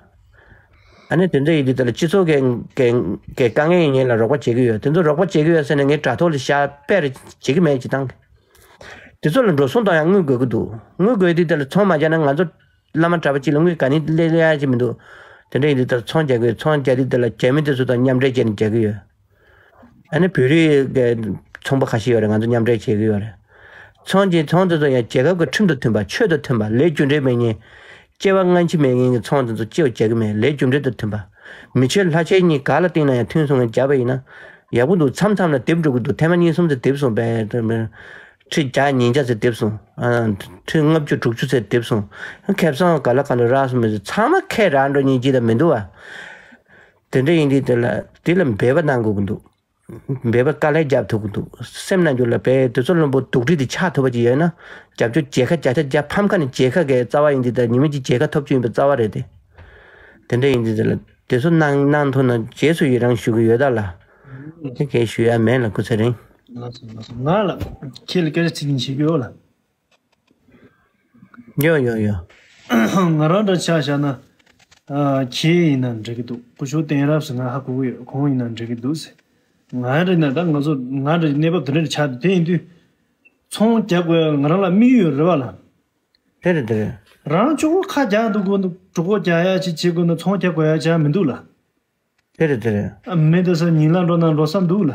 ཨ་ནི་དེ་འདྲ་ཡིན་དུས་དེ་ལ་སྤྱི་ཚོགས་ཀྱི་ཀྱི་ཀྱི་དཀའ་ངལ་ཡིན་མཁན་ལ་རོགས་པ་བྱེད་ཀྱི་ཡོད། དེ་ཚོ་རོགས་པ་བྱེད་ཀྱི་ཡོད་ཟེར་ནས་ངས་དྲ་ཐོག་ལ་བཞག་པར་བྱེད་ཀྱི་མེད་ཅིག་བཏང་། དེ་ཚོ་ལ་འགྲོ་སོང་གཏོང་ཡང་དངུལ་དགོས་ཀྱི་འདུག་དངུལ་དགོས་དུས་དེ་ལ་ཚོང་མ་རྒྱག་ན་ང་ཚོ་བླ་མ་གྲྭ་པ་གཅིག་ལ་དངུལ་ག་ནས་སླེབས་ཡ་ཅིག་མི་འདུག་དེ་འདྲ་ཡིན་དུས་དེ་ལ་ཚོང་རྒྱག་གི་ཡོད། ཚོང་རྒྱག་དུས་དེ་ལ་རྒྱ་མི་དེ་ཚོ་དང་མཉམ་འབྲེལ་བྱས་ནས་རྒྱག་གི་ཡོད། ཨ་ནི་བོད་རིགས་ཀྱི་ཚོང་པ་ཁ་ཤས་ཡོད་རེད། ང་ཚོ་མཉམ་འབྲེལ་བྱེད་ཀྱི་ཡོད་རེད། ཚོང་གི་ཚོང་དེ་ཚོ་ཡང་རྒྱལ་ཁབ་ཀྱི་ཁྲིམས་དང་མཐུན་པ། ཆོས་དང་མཐུན་པ། ལས་རྒྱུ་འབྲས་མེད་མཁན། སྐྱེ་བ་སྔ་ཕྱི་མེད་མཁན་གྱི་ཚོང་དེ་ཚོ་སྐྱེ་བ་རྒྱག་གི་མེད། ལས་རྒྱུ་འབྲས་དང་མཐུན་པ། མི་ཆོས་ལྷ་ཆོས་གཉིས་ག་ལ་བརྟེན་ན་ཡང་མཐུན་སོང་ངས་བརྒྱབ་པ་ཡིན་ན། ཡག་པོ་འདུག་མཚམས་མཚམས་ལ་དེབ་འགྲོ་གི་འདུག་ཐེངས་མ་གཉིས་གསུམ་ཙམ་དེབ་སོང་པས། ཁྲི་བརྒྱ་ཉིས་བརྒྱ་ཙམ་དེབ་སོང་། ཨ། ཁྲི་ལྔ་བཅུ་དྲུག་ཅུ་ཙམ་དེབ་སོང་། ཁེ་བཟང་ག་ལ་ག་ལ་རག་སོང་མེད་ཚོ་ཚང་མ་ཁེ་རག་འགྲོ་ཉིན་གཅིག་ལ་མི་འདུག་བ། དེ་འདྲ་ཡིན་དུས་དེ་ལ་དེ་ལ་འབད་པ་གནང་དགོས་ཀྱི་འདུག་འབད་པ་དཀའ་ལས་རྒྱབ་ཐུབ་ཀྱི་འདུག་སེམས་ནང་རྒྱུ་ལ་བས་དེ་ཚོ་བླུན་པོ་དུག་སྦྲུལ་དེ་ཆགས་ཐུབ་པ་ཅིག་ཡོད་ན། རྒྱབ་ཆོག་མཇལ་ཁ་བརྒྱ་ཆ་བརྒྱ་ཕམ་ཁ་ནས་མཇལ་ཁ་གི་རྩ་བ་ཡིན་དུས་ད་ཉི་མ་གཅིག་མཇལ་ཁ་ཐོབ་རྒྱུ་ཡིན་པའི་རྩ་བ་རེད་དེ། དེ་འདྲ་ཡིན་དུས་དེ་ལ་དེ་ཚོ་གནང་གནང་ཐུབ་ན་རྗེས་སུ་ཡི་རང་ཞུ་གི་ཡོད་ད་ལ། དེ་གས་ཞུ་ཡ་མེད་ལ་སྐུ་ཚེ་རིང་། ལགས་སོ་ལགས་སོ། ང་ལ་ཁྱེད་ལ་སྐད་ཆ་ཚིག་གཉིས་བཤད་རྒྱུ་ཡོད་ལ། ཡོ་ཡོ་ཡོ། ང་རང་འདྲ་ཆ་བཞག་ན། ཨ། ཁྱེད་ཡིན་ན་འགྲིག་གི་འདུག་སྐུ་ཞབས་བསྟན་རབ་ཟེར་ང་ཧ་གོ་གི་ཡོད། ཁོང་ཡིན་ན་འགྲིག་གི་འདུག་ཟེར། ང་རེད་ན་ད་ང་ཚོ་ང་འདྲ་གནས་བབ་དེ་འདྲ་ཆགས་དེ་ཡིན་དུས། ཚོང་རྒྱག་དགོས་ང་རང་ལ་དམིགས་ཡུལ་རེད་བ་ལ། དེ་རེད་དེ་རེད། རང་གཅིག་པོ་ཁ་རྒྱག་འདུག་དགོས་འདུག་གྲོད་ཁོག་རྒྱག་ཡ་ཅིག་བྱེད་དགོས་ན་ཚོང་རྒྱག་དགོས་ཡ་ཅིག་མི་འདུག་ལ། དེ་རེད་དེ་རེད། ཨ། མི་དེ་ས་ཉིན་ལ་འགྲོ་ན་འགྲོ་ས་འདུག་ལ།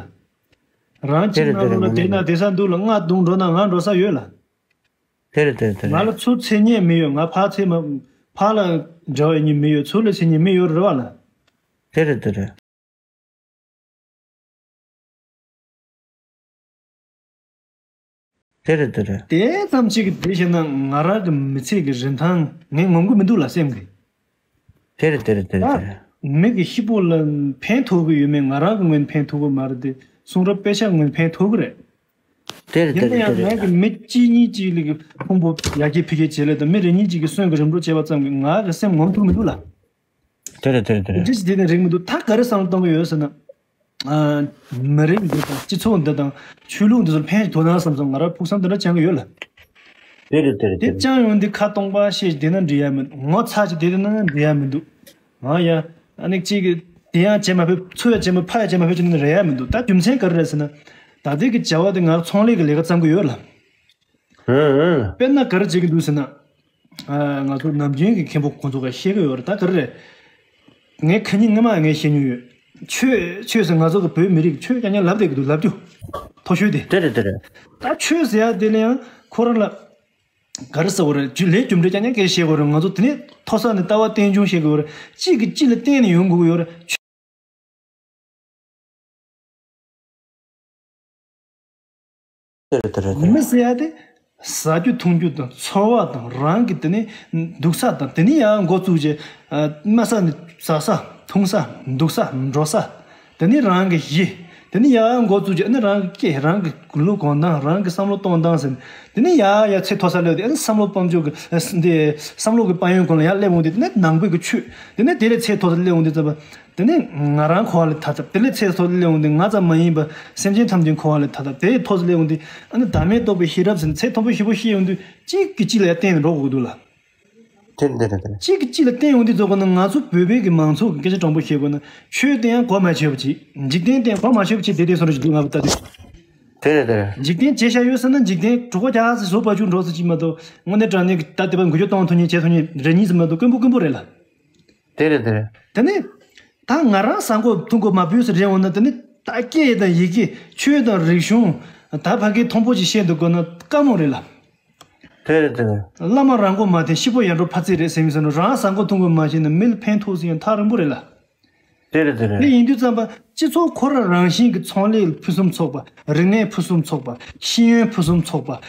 རང་གཅིག་དེ་རེད་ན་དེ་རེད་ལ་དེ་ན་དེ་ས་འདུག་ལ། ང་གདོང་འགྲོ་ན་ང་འགྲོ་ས་ཡོད་ལ། དེ་རེད་དེ་རེད་དེ་ང་རེད། ལ་ཚུར་འཚོལ་མཁན་མི་ཡོད། ང་ཕར་འཚོལ་མ་ཕར་ལ་འབྲེལ་བ་ཡོད་མཁན་མི་ཡོད། ཚུར་ལ་འཚོལ་མཁན་མི་ཡོད་རེད་བ་ལ། དེ་རེད་དེ་རེད། དེ་རེད་དེ་རེད། དེ་ཙམ་ཅིག་གི་དེ་བྱས་ན་ང་རང་གི་མི་ཚེ་གི་རིན་ཐང་ངས་ངོམ་གི་མི་འདུག་ལ་སེམས་གི། དེ་རེད་དེ་རེད་དེ་རེད་དེ་རེད། ད་མི་གི་ཤི་བོ་ལ་ཕན་ཐོགས་གི་ཡོད་མེད་ང་རང་གི་ངོས་ནས་ཕན་ཐོགས་གི་མ་རེད་དེ། གསུང་རབ་དཔེ་ཆ་ངོས་ནས་ཕན་ཐོགས་གི་རེད། དེ་རེད་དེ་ཡིན་ན་རེད་དེ་ཡང་ངས་རེད། གི་མི་གཅིག་གཉིས་གཅིག་ལ་གི་ཕུང་པོ་ཡར་རྒྱས་འཕེལ་རྒྱས་བྱེད་ལེ་དང་མི་རེ་གཉིས་གཅིག་གི་གསོན་གི་རིམ་གྲོ་བྱས་པ་ཙམ་གི་ང་གི་སེམས་ངོམ་ཐུབ་མི་འདུག་ལ། དེ་རེད་དེ་རེད་དེ་རེད། འདི་ཞིག་དེ་ནས་རིག་མི་འདུག་ད་ག་རེ་བསམ་བློ་གཏོང་གི་ཡོད་ཟེར་ན། ཨ། མི་རིགས་འདི་དང་སྤྱི་ཚོགས་འདི་དང་ཆོས་ལུགས་འདི་ཚོར་ཕན་ཞིག་ཐོགས་ན་བསམ་སོང་། ང་རང་ཕུགས་བསམ་འདི་འདྲ་བཅངས་ཀྱི་ཡོད་ལ། དེ་རེད་དེ་རེད་དེ་དེ་རེད། བཅངས་ཡོང་དུས་ཁ་སྟོང་པ་བཤད་བསྡད་ན་འགྲིག་ཡ་མི་འདུག་ངོ་ཚ་ཅིག་བསྡད་ན་འགྲིག་ཡ་མི་འདུག་ང་ཡ། ཨ་ནི་གཅིག་གི་དེ་ཡང་བྱེད་མ་ཕོད། ཚུར་ཡ་བྱེད་མ་ཕར་ཡ་བྱེད་མ་ཕོད་ཅིག་ནི་རེད་ཡ་མི་འདུག་ད་རྒྱུ་མཚན་ག་རེ་རེད་ཟེར་ན། ད་ལྟའི་གི་བྱ་བ་དེ་ང་ཚོང་ལས་ཀྱི་ལས་ཀ་བརྩམས་ཀྱི་ཡོད་ལ། ཨང་ཨང་། དཔེར་ན་ག་རེ་བྱེད་ཀྱི་འདུག་ཟེར་ན། ཨ། ང་ཚོ་ནམ་རྒྱུན་གྱི་མཁན་པོ་ཁོང་ཚོ་ག་བཤད་ཀྱི་ཡོད་རེད། ད་ག་རེ་རེད། ངས་ཁ་ཉིན་སྔ་མ་ངས་བཤད་མྱོང་ཡོད། ཆོས་ཆོས་ཟེར་ང་ཚོ་གི་བོད་མི་རིགས་ཆོས་རྐྱང་རྐྱང་ལབ་བསྡད་ཀྱི་འདུག་ལབ་རྒྱུ། མཐོ་ཤོས་དེ། དེ་རེད་དེ་རེད། ད་ཆོས་ཟེར་ཡ་དེ་ལ་ཡང་ཁོ་རང་ལ་ག་རེ་ཟེར་དགོས་རེད། རྒྱུ་ལས་རྒྱུ་འབྲས་རྐྱང་རྐྱང་སྐད་བཤད་དགོས་རེད། ང་ཚོ་དེ་ནས་མཐོ་ས་ནས་ལྟ་བ་རྟེན་འབྱུང་བཤད་དགོས་རེད། གཅིག་གིས་གཅིག་ལ་བརྟེན་ནས་ཡོང་དགོས་ཀྱི་ཡོད་རེད། དེ་རེད་དེ་རེད་དེ་རེད། མི་ཟེར་ཡ་དེ། ཟ་རྒྱུ་འཐུང་རྒྱུ་དང་འཚོ་བ་དང་རང་གི་དེ་ནས་འདུག་ས་དང་དེ་ནས་ཡང་འགོ་བཙུགས་རྗེས། ཨ། སྨྲ་ས་ནས་ཟ་ས་འཐུང་ས་འདུག་ས་འགྲོ་ས། དེ་ནས་རང་གི་གཞི། དེ་ནས་ཡང་འགོ་བཙུགས་རྗེས་ཨ་ནི་རང་གི་སྐད་རང་གི་ལུས་གོན་སྟངས་རང་གི་བསམ་བློ་གཏོང་སྟངས་ཟེར་ནས་དེ་ནས་ཡང་ཡང་ཚད་མཐོ་ས་སླེབས་ཏེ་ཨ་ནི་བསམ་བློ་སྤམ་ཆུང་གི་ཨ་འདི་བསམ་བློ་གི་དཔལ་ཡོན་ཀུན་ལ་ཡང་སླེབས་འོང་དུས་དེ་ནས་ནང་པའི་གི་ཆོས་དེ་ནས་དེ་ལས་ཚད་མཐོ་ས་སླེབས་འོང་དུས་ཙམ་པ། དེ་ནས་ང་རང་འཁོར་བ་ལས་ཐར་ཐབས། དེ་ལས་ཚེ་སྲོག་སླེབས་འོང་དུས་ང་ཙམ་མ་ཡིན་པ་སེམས་ཅན་ཐམས་ཅད་འཁོར་བ་ལས་ཐར་ཐབས། དེ་ཡི་ཐོག་སུ་སླེབས་འོང་དུས་ཨ་ནི་བདག་མེད་རྟོགས་པའི་ཤེས་རབ་ཟེར་ནས་ཚད་མཐོན་པོ་ཞེ་པོ་ཤེས་འོང་དུས་གཅིག་གིས་གཅིག་ལ་ཡང་བརྟེན་ནས་འགྲོ་དགོས་ཀྱི་འདུག་ལ། དེ་འདི་རེད་དེ་རེད། གཅིག་གིས་གཅིག་ལ་བརྟེན་འོང་དུས་ཚོ་གོ་ན་ང་ཚོ་བོད་པའི་གི་མང་ཚོགས་ཀྱི་སྐད་ཆ་དྲང་པོ་བཤད་དགོས་ན་ཆོས་དེ་ཡང་གོ་མ་ཆོད་པ་ཅིག་འཇིག་རྟེན་དེ་ཡང་གོ་མ་ཆོད་པ་ཅིག་དེ་དེ་སོང་རེ་ཞིག་འདུག་ང་བ་ལྟ་དུས། དེ་རེད་དེ་རེད། འཇིག་རྟེན་བྱས་བཞག་ཡོད་ཟེར་ན་འཇིག་རྟེན་གྲོད་ཁོག་རྒྱགས་ཟེར་བཟོ་བ་བཅུག་འགྲོ་ཟེར་ཅིག་མ་གཏོགས་དངོས་གནས་དྲང་གནས་ཀྱི་ད་དེ་བ་འགུལ་སྐྱོད་གཏོང་ཐུབ་མཁན་བྱེད་ཐུབ་མཁན་རེ་གཉིས་ཟེར་མ་གཏོགས་དཀོན་པོ་དཀོན་པོ་རེད་ལ། དེ་རེད་དེ་རེད། དེ་ནས། ད་ང་རང་ཟ་འགོ་འཐུང་འགོ་མ་ཕོད་ཟེར་རེད་འོང་ན་དེ་ནི་ད་སྐད་དང་ཡི་གེ་ཆོས་དང་རིག་གཞུང་ད་ཕ་གི་མཐོན་པོ་ཅིག་བཤད་འདུག་དགོས་ན་དཀའ་མོ་རེད་ལ། དེ་རེད་དེ་རེད། བླ་མ་རང་མགོ་མ་བསྟེན་ཤི་བོ་ཡར་འགྲོ་ཕ་ཚིག་རེད་ཟེར་མི་ཟེར་ནོ་རང་ཟ་འགོ་འཐུང་འགོ་མ་བྱས་ན་མི་ལ་ཕན་ཐོགས་ཟིན་ཡང་ཐག་རིང་པོ་རེད་ལ། དེ་རེད་དེ་རེད། དེ་ཡིན་དུས་ཙམ་པ་སྤྱི་ཚོགས་ཁོ་རང་རང་བཞིན་གྱི་ཚོང་ལས་ཕུན་སུམ་ཚོགས་པ་རིག་གནས་ཕུན་སུམ་ཚོགས་པ་ཤེས་ཡོན་ཕུན་སུམ་ཚོགས་པ་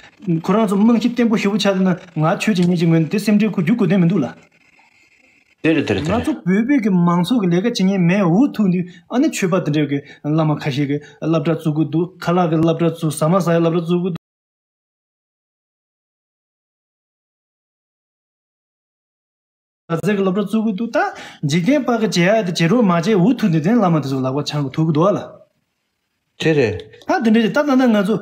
ཁོ་རང་ཚོ་རྨང་གཞི་བརྟན་པོ་ཞེ་པོ་ཆགས་འདུག་ན་ང་ཆོས་བྱེད་མཁན་གྱི་ངོས་ནས་དེ་སེམས་ཁྲལ་ཁོ་རྒྱུག་དགོས་དོན་མི་འདུག་ལ། དེ་རེད་དེ་རེད་དེ་ང་རེད། ཚོ་བོད་པའི་གི་མང་ཚོགས་ཀྱི་ལས་ཀ་བྱེད་མཁན་མེད་འུ་ཐུག་དུས་ཨ་ནི་ཆོས་པ་དེ་འདྲའི་གི་བླ་མ་ཁ་ཤས་ཀྱི་སློབ་གྲྭ་བཙུགས་ཀྱི་འདུག་ཁ་ལག་གི་སློབ་གྲྭ་བཙུགས་ཟ་མ་ཟ་ཡའི་སློབ་གྲྭ་བཙུགས་ཀྱི་འདུག་ཟ་རྫས་ཀྱི་སློབ་གྲྭ་བཙུགས་ཀྱི་འདུག་ད་འཇིག་རྟེན་པ་གི་བྱེད་ཡ་དེ་བྱེད་རོགས་མ་བྱེད་འུ་ཐུག་དུས་དེ་བླ་མ་དེ་ཚོ་ལག་པ་འཆང་གི་ཐུག་གི་འདུག་ཨ་ལ། དེ་རེད། ད་དེ་འདྲ་ཅིག་ད་ད་ད་ང་ཚོ།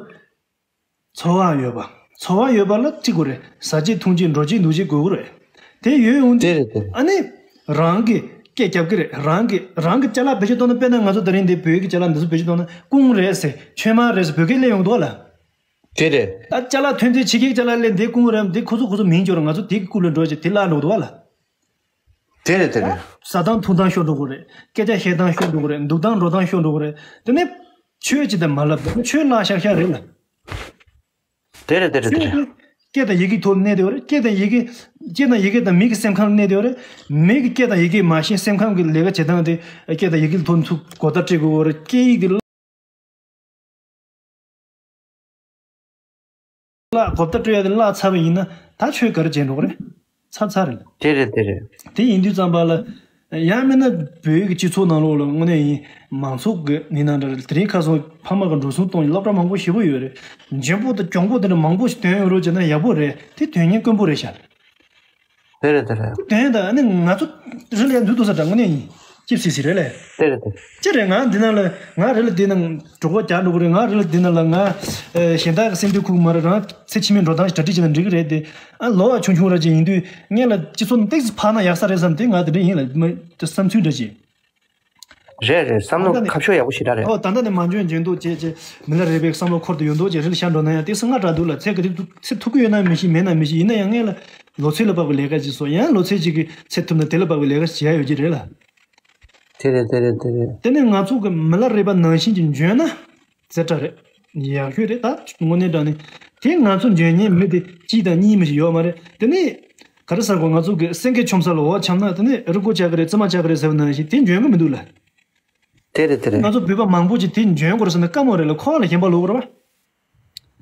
འཚོ་བ་ཡོད་པ། འཚོ་བ་ཡོད་པ་ལ་ཅི་དགོས་རེད། ཟ་ཅིག་འཐུང་ཅིག་འགྲོ་ཅིག་འདུག་ཅིག་དགོས་ཀྱི་རེད། དེ་ཡོད་འོང་དུས། དེ་རེད་དེ་རེད། ཨ་ནི། རང་གི་སྐད་རྒྱབ་ཀྱི་རེད། རང་གི་རང་གི་ཅ་ལག་བེད་སྤྱོད་གཏོང་ན་དཔེར་ན་ང་ཚོ་དེ་རིང་འདི་བོད་ཀྱི་ཅ་ལག་འདི་ཚོ་བེད་སྤྱོད་གཏོང་ན་ཀུང་རེད་ཟེར་ཆོས་མ་རེད་ཟེར་བོད་སྐད་སླེབས་ཡོང་འདུག་ལ། དེ་རེད། ད་ཅ་ལག་ཐོན་རྫས་ཕྱི་རྒྱལ་ཅ་ལག་སླེབས་འདི་ཀུང་རེད་འདི་ཁོ་ཚོ་ཁོ་ཚོ་མིང་སྦྱོར་ང་ཚོ་དེ་གི་རྐུབ་ལ་འགྲོ་ཅིག་དེ་བརླག་འགྲོ་འདུག་ལ། དེ་རེད་དེ་རེད་དེ་རེད། ཟ་སྟངས་འཐུང་སྟངས་ཤོར་འགྲོ་གི་རེད། སྐད་ཆ་བཤད་སྟངས་ཤོར་འགྲོ་གི་རེད། འདུག་སྟངས་འགྲོ་སྟངས་ཤོར་འགྲོ་གི་རེད། དེ་ནས། ཆོས་ཅི་ལྟར་མ་ལབ་ཆོས་བརླག་ཤག་ཤག་རེད་ལ། དེ་རེད་དེ་རེད་དེ་རེད། ཆོས་དེ་སྐད་དང་ཡི་གེའི་ཐོག་གནས་བསྡད་ཡོད་རེད། སྐད་དང་ཡི་གེ་སྐད་དང་ཡི་གེ་དང་མི་གི་སེམས་ཁམས་གནས་བསྡད་ཡོད་རེད། མི་གི་སྐད་དང་ཡི་གེ་མ་ཤེས་སེམས་ཁམས་ཀྱི་ལས་ཀ་བྱེད་སྟངས་དེ་སྐད་དང་ཡི་གེའི་ཐོག་ཚུར་གོ་བརྡ་སྤྲད་དགོས་ཀྱི་ཡོད་རེད། སྐད་ཡིག་དེ། བརླག་གོ་བརྡ་སྤྲོད་ཡ་དེ་བརླག་ཚར་བ་ཡིན་ན་ད་ཆོས་ག་རེ་བྱས་འགྲོ་གི་རེད། ཚར་ཚར་རེད། དེ་རེད་དེ་རེད། དེ་ཡིན་དུས་ཙམ་པ་ལ་ཡང་མིན་ན་བོད་ཀྱི་སྤྱི་ཚོགས་ནང་ལོགས་ལ་དངོས་གནས་ཡིན་མང་ཚོགས་ཀྱི་ནི་ནང་འདྲ་རེད། དེ་རིང་ཁ་སང་ཕ་མ་གི་འགྲོ་སོང་གཏོང་སློབ་གྲྭ་མང་པོ་ཞེ་པོ་ཡོད་རེད། འཇོན་པོ་དང་གྱོང་པོ་དེ་འདྲ་མང་པོ་ཞིག་ཐོན་ཡོད་རོགས་བྱས་ན་ཡག་པོ་རེད། དེ་དོན་སྙིང་དཀོན་པོ་རེད་ཤག་དེ་རེད་དེ་རེད། དོན་དང་ཨ་ནི་ང་ཚོ་རི་ལ་ཡ་འདུག་འདུག་ས་འདྲ་དངོས་གནས་ཡིན། ཅིབ་སི་སི་རེད་ལས། དེ་རེད་དེ། ཅི་རེད་ང་འདི་ན་ལ་ང་རི་ལ་འདི་ན་གྲོད་ཁོག་རྒྱག་འགྲོ་གི་རེད། ང་རི་ལ་འདི་ན་ལ་ང་གཞན་དག་གི་སེམས་འདུན་ཁུག་མ་རེད། རང་ཚེ་ཕྱི་མའི་འགྲོ་སྟངས་ཞིག་གྲ་སྒྲིག་བྱས་ན་འགྲིག་གི་རེད་དེ། ཨ་ལོ་བ་ཆུང་ཆུང་ར་ཅིག་ཡིན་དུས་སྔོན་ལ་སྤྱི་ཚོགས་ནང་ཏོག་ཙམ་འཕར་ན་ཡག་ས་རེད་བསམ་དེ་ང་དེ་འདྲ་ཡིན་ལ་མ་བསམ་ཚུལ་འདྲ་ཅིག་རེད་རེད། བསམ་བློ་ད་ནི་ཁ་ཕྱོགས་ཡག་པོ་ཞེ་དྲག་རེད། ཨོ་ད་ལྟ་ནས་མ་འཇོན་འཇོན་མདོག་བྱས་བྱས་མི་ལ་རས་པའི་བསམ་བློ་འཁོར་དུ་ཡོད་མདོག་བྱས་རི་ལ་ཤར་འགྲོ་ན་ཡང་ཏོག་ཙམ་སྔ་དྲགས་འདུག་ལ། ཚེ་ག་དུས་ཚེ་ཐུག་གི་ཡོད་ན་མི་ཤེས། མེད་ན་མི་ཤེས། ཡིན་ན་ཡང་སྔོན་ལ་ལོ་ཚོད་ལ་དཔག་པའི་ལས་ཀ་ཅིག་སོང་། ཡང་ལོ་ཚོད་ཅིག་གི་ཚེ་ཐུབ་ན་དེ་ལ་དཔག་པའི་ལས་ཀ་བྱེད་ཡ་ཡོད་ཀྱི་རེད་ལ། དེ་རེད་དེ་རེད་དེ་རེད། དེ་ནས་ང་ཚོ་གི་མི་ལ་རས་པ་ནང་བཞིན་གྱི་འཇོན་ན་ཛ་དྲག་རེད། ཡག་ཤོས་རེད། ད་དངོས་གནས་དྲང་གནས་དེ་ང་ཚོ་འཇོན་མཁན་མི་དེ་གཅིག་དང་གཉིས་མི་ཞིག་ཡོད་མ་རེད། དེ་ནས་ག་རེ་ཟེར་དགོས། ང་ཚོ་གི་སེང་གེ་མཆོང་ས་ལ་འོ་འཆམ་ན་དེ་ནས་རི་མགོ་བཅག་གི་རེད། རྩེ་མོ་བཅག་གི་རེད་ཟེར་བ་ནང་བཞིན་དེ་འཇོན་གི་མི་འདུག་ལ། དེ་རེད་དེ་རེད། ང་ཚོ་བོད་པ་མང་པོ་ཅིག་དེ་འཇོན་དགོས་རེད་ཟེར་ན་དཀའ་མོ་རེད་ལ། ཁོ་ལ་ཞེན་པ་ལོག་རེད་བ།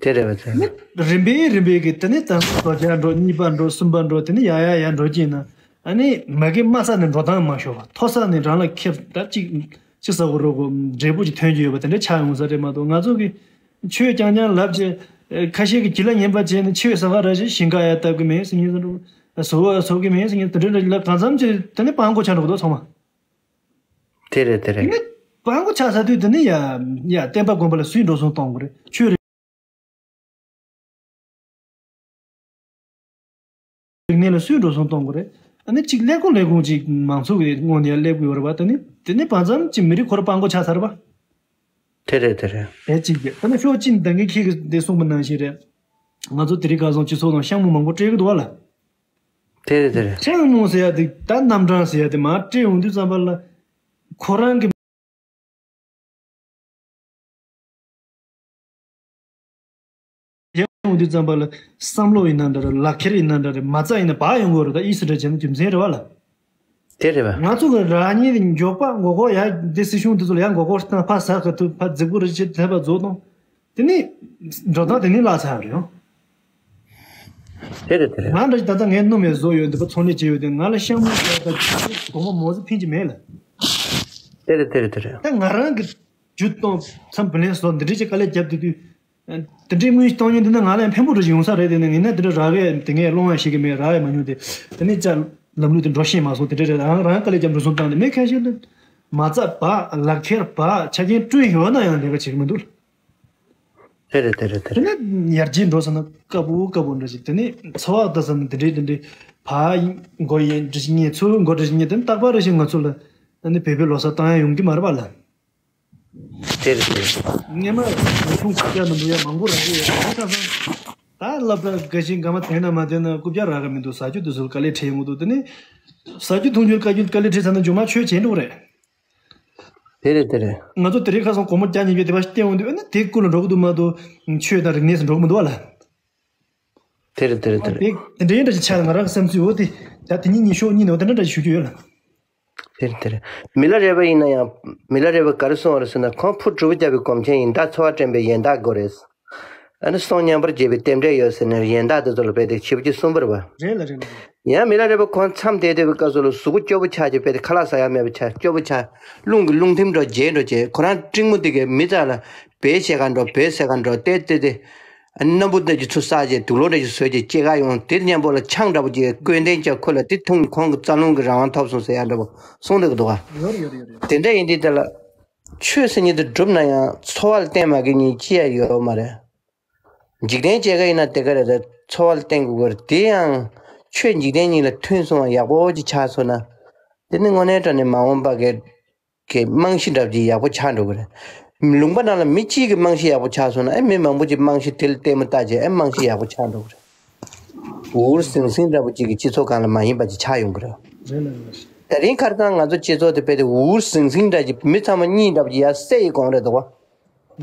དེ་རེད་བ་དེ། ནི་རིམ་པས་རིམ་པས་ཀྱི་དེ་ནས་ད་རྡོ་རྒྱག་འགྲོ། གཉིས་པ་འགྲོ། གསུམ་པ་འགྲོ། དེ་ནས་ཡ་ཡ་ཡ་འགྲོ་གྱིན་ན། ཨ་ནི་མ་གི་དམའ་ས་ནས་འགྲོ་སྟངས་མ་ཤོར་བ། མཐོ་ས་ནས་རང་ལ་ཁེབས་ད་ཅིག་ཅི་ཟེར་དགོས་རེད་གོ། འབྲས་བུ་ཅིག་ཐོན་གྱི་ཡོད་པ་དེ་འདྲ་ཆགས་ཡོང་ས་རེད་མ་གཏོགས། ང་ཚོ་གི་ཆོས་རྐྱང་རྐྱང་ལབ་བྱས་ཁ་ཤས་ཀྱི་གྱི་ལ་ཉན་པ་བྱས་ནས་ཆོས་ཟ་ཁ་ར་ཞིག་ཞིང་ཁ་ཡ་བཏབ་གི་མེད་ཟེར་མཁན་ཟེར་འགྲོ། ཟོ་བ་ཟོ་གི་མེད་ཟེར་མཁན་དེ་འདྲ་ལབ་གང་འཚམ་ཅིག་དེ་ནས་སྤང་གོ་ཆགས་འགྲོ་གི་འདུག་ཚང་མ། དེ་རེད་དེ་རེད། དེ་ནས་སྤང་གོ་ཆགས་ཚར་དུས་དེ་ནས་ཡ་ཡ་བསྟན་པ་དགོན་པ་ལ་སུས་འགྲོ་སོང་གཏོང་དགོས་རེད། ཆོས་རིག་གནས་ལ་སུས་འགྲོ་སོང་གཏོང་དགོས་རེད། ཨ་ནི་གཅིག་ཀླད་ཀོར་ཀླད་ཀོར་ཅིག་མང་ཚོགས་ཀྱི་ངོས་ནས་ཡ་སླེབས་དགོས་རེད་པ། དེ་ནི་དེ་ནས་བར་མཚམས་ཅིག་མི་རིགས་ཁོ་རང་སྤང་གོ་ཆགས་ཚར་བ། དེ་རེད་དེ་རེད། དེ་གཅིག་རེད། ད་ནི་ཤོག་ཅིག་ད་གིན་ཁྱེད་ཀྱིས་འདི་གསུངས་པ་ནང་བཞིན་རེད། ང་ཚོ་དེ་རིང་ཁ་སང་སྤྱི་ཚོགས་ནང་ཤ་མོ་མང་པོ་སྤྲད་གི་འདུག་བ་ལ། དེ་རེད་དེ་རེད། ཤ་མོ་ཟེར་ཡ་དེ་ད་རྣམ་གྲངས་ཟེར་ཡ་དེ་མར་སྤྲད་ཡོང་དུས་ཙམ་པ་ལ་ཁོ་རང་གི་ཡང་ཡོང་དུས་ཙམ་པ་ལ་བསམ་བློ་ཡིན་ན་འདྲ་རེད། ལག་ཁྱེར་ཡིན་ན་འདྲ་རེད། མ་རྩ་ཡིན་ན་བག་ཡོང་གི་རེད། ད་ཨི་སི་འདྲ་བྱས་ན་རྒྱུ་མཚན་རེད་བ་ལ། དེ་རེད་བ། ང་ཚོ་གི་རང་ཉིད་མགྱོགས་པ་མགོ་སྐོར་ཡ་འདི་སྲིད་གཞུང་འདི་ཚོ་ལ་ཡ་མགོ་སྐོར་བཏང་ཕ་ཟ་ག་ཐུབ་ཕ་རྫིག་པོ་རེ་བྱེད་ཐེབས་པ་རྫོགས་གཏོང་། དེ་ནི་འགྲོ་སྟངས་དེ་ནི་བརླག་ཚར་རེད་ཡང་། དེ་རེད་དེ་རེད། ང་འདྲ་ཞིག་ད་ལྟ་ངའི་སྣུམ་ཡང་བཟོ་ཡོད་འདི་པ་ཚོང་ལས་བྱེད་ཡོད་དེ་ང་ལ་ཤ་མོ་ཟ་ད་སྒོར་མོ་མོ་ཟི་ཕིན་གྱི་མེད་ལ། དེ་རེད་དེ་རེད་དེ་རེད། ད་ང་རང་གི་ཇུས་གཏོང་མཚམས་བུ་ལན་བཟོ་འདི་འདྲ་ཅིག་དཀའ་ལས་བརྒྱབ་དུས་དུས། དེ་འདྲའི་དངུལ་གཏོང་མཁན་འདི་ནི་ང་ལ་ཡང་ཕན་པོ་འདྲ་ཞིག་ཡོང་ས་རེད། དེ་ནི་ཡིན་ན་དེ་འདྲ་རག་གི་དེ་ངས་སློང་ཡང་ཤེས་ཀྱི་མེད། རག་ཡང་མ་མྱོང་། དེ་དེ་ནི་ཅག་ལམ་ལུགས་དེ་འགྲོ་ཤེས་མ་སོང་། དེ་འདྲ་རེད། རང་རང་དཀའ་ལས་བརྒྱབ་འགྲོ་སོང་བཏང་དེ་མེད། ཁ་ཤས་ལ་མ་རྩ་བག་ལག་ཁྱེར་བག་ཆ་རྐྱེན་བསྐྲུན་ཡོད་ན་ཡང་ལས་ཀ་བྱེད་ཀྱི་མི་འདུག་དེ་རེད་དེ་རེད་དེ་དེ་རེད། ནི་ཡར་རྒྱས་འགྲོ་ས་ན་དཀའ་པོ་དཀའ་པོ་འདྲ་ཞིག་དེ་ནི་འཚོ་བ་ལྟ་ས་ན་དེ་འདྲའི་དེ་འདྲའི་བག་མགོ་ཡན་འདྲ་ཞིག་རྙེད། ཚུར་མགོ་འདྲ་ཞིག་རྙེད། དེ་ནི་རྟག་པར་རེ་ཞིག་ང་ཚོ་ལ་ནི་བོད་པའི་ལོ་གསར་བཏང་ཡ་ཡོང་གི་མ་རེད་པ་ལ། དེར་དེར། སྔས་མ་ཉི་ཆུང་ཆ་རྐྱང་མི་འདུག་ཡ། མང་པོ་རག་གི་ཡོད་རེད། ད་ལྟ་ད་སློབ་གྲྭ་དགའ་ཞིང་དགའ་མ་དེ་ན་མ་དེ་ན་རྐུབ་བཀྱག་རག་གི་མི་འདུག་ཟ་རྒྱུ་དེ་ཚོ་དཀའ་ལས་འཕྲད་ཡོང་གི་འདུག་དེ་ནི་ཟ་རྒྱུ་འཐུང་རྒྱུ་དཀའ་རྒྱུ་དཀའ་ལས་འཕྲད་ཚར་ན་མཇུག་མ་ཆོས་བྱེད་འགྲོ་གི་རེད། དེ་རེད་དེ་རེད། ང་ཚོ་དེ་རིང་ཁ་སང་སྒོར་མོ་བརྒྱ་ཉིས་བརྒྱ་དེ་བ་ཞིག་བསྟན་འོང་དུས་ཨ་ནི་དེ་ཀུན་ལ་འགྲོ་གི་འདུག་མ་གཏོགས་ཆོས་དང་རིག་གནས་སུ་འགྲོ་གི་མི་འདུག་བ་ལ། དེ་རེད་དེ་རེད་དེ་རེད། དེ་དེ་འདྲའི་འདྲ་ཞིག་ཆགས། ང་རང་གི་བསམ་ཚུལ་འོ་དེ་ད་དེ་ཉིད་ཉིད་ཤོག་གཉིས་ནས་འོ་དེ་འདྲ་འདྲ་ཞིག་ཞུ་རྒྱུ་ཡོད་ལ། དེར་དེར། མི་ལ་རས་པ་ཡིན་ན་ཡང་མི་ལ་རས་པ་ག་རེ་གསུངས་པ་རེད་ཟེར་ན། ཁོང་ཕུ་གྲུ་པ་རྒྱབ་པའི་སྒོམ་ཆེན་ཡིན། བདག་འཚོ་བ་བཀྲེན་པས་ཡན་དག་དགོས་རེད། ཨ་ནི་གསུང་མཉམ་པར་བྱེད་པའི་རྟེན་འབྲེལ་ཡོད་ཟེར་ནས་ཡན་དག་དེ་ཚོ་ལ་རྦད་དེ་བྱིས་པ་ཅིག་གསུངས་པ་རེད་པ། རེད་ལ་རེད་ལ་རེད། ཡང་མི་ལ་རས་པ་ཁོང་མཚམས་བསྡད་བསྡད་པའི་སྐབས་སུ་ལ་གཟུགས་པོ་སྐྱོ་པོ་ཆགས་ཀྱི་རྦད་དེ་ཁ་ལག་ཟ་ཡ་མེད་པ་ཆགས། སྐྱོ་པོ་ཆགས། རླུང་གིས་རླུང་ཐིམ་འགྲོ། བརྗེད་འགྲོ་བྱས། ཁོ་རང་གཅིག་མོ་དེ་གས་མི་ཚང་ལ་བེད་བྱེད་ག་འགྲོ། བེད་ཟེར་ག་འགྲོ། ཏེ་ཏེ་ཏེ། སྣམ་བུ་འདི་ཅིག་ཚུར་བསགས་བྱས། དུག་ལོག་འདྲ་ཞིག་བཟོས་བྱས་སྐྱེ་ག་ཡོང་། དེ་མཉམ་པོ་ལ་ཆང་འདྲ་པོ་ཅིག་བསྐོལ་ཏེ་ཅིག་ཁོ་ལ་དེ་འཐུང་། ཁོང་གི་རྩ་རླུང་གི་རང་དབང་ཐོབ་སོང་ཟེར་ཡ་འདྲ་པོ་གསུངས་བསྡད་ཀྱི་འདུག་ག། ཡོད་རེད་ཡོད་རེད་ཡོད་རེད། དེ་འདྲ་ཡིན་དུས་དེ་ལ་ཆོས་ཟེར་མཁན་དེ་སྒྲུབ་ན་ཡང་འཚོ་བ་ལ་བརྟེན་མ་དགོས་མཁན་ཅི་ཡང་ཡོད་མ་རེད། འཇིག་རྟེན་སྐྱེ་ག་ཡིན་ན་དེ་ག་རེ་རེད། འཚོ་བ་ལ་བརྟེན་དགོས་ཀྱི་རེད། དེ་ཡང་ཆོས་འཇིག་རྟེན་གཉིས་ལ་མཐུན་སོང་བ་ཡག་པོ་ཅིག་ཆགས་སོང་ན། དེ་ནི་དངོས་གནས་དྲང་གནས་མ་འོངས་པ་གི་གི་རྨང་གཞི་འདྲ་པོ་ཅིག་ཡག་པོ་ཆགས་འགྲོ་གི་རེད། ལུང་པ་ནང་ལ་མི་གཅིག་གི་རྨང་གཞི་ཡག་པོ་ཆགས་སོང་ན། ཨེ་མི་མང་པོ་ཅིག་རྨང་གཞི་དེ་ལ་ལྟད་མོ་ལྟ་བྱས། ཨེ་རྨང་གཞི་ཡག་པོ་ཆགས་འགྲོ་གི་རེད། འུར་ཟིང་ཟིང་འདྲ་པོ་ཅིག་གི་སྤྱི་ཚོགས་སྒང་ལ་མ་ཡིན་པ་ཅིག་ཆགས་ཡོང་གི་རེད། རེད་ལ་རེད་ལ། དེ་རིང་ཁ་སང་ང་ཚོ་སྤྱི་ཚོགས་དེ་རྦད་དེ་འུར་ཟིང་ཟིང་འདྲ་ཅིག་མི་ཚང་མ་གཉིད་འདྲ་པོ་ཅིག་ཡར་སད་ཡི་གོང་རེད་འདུག་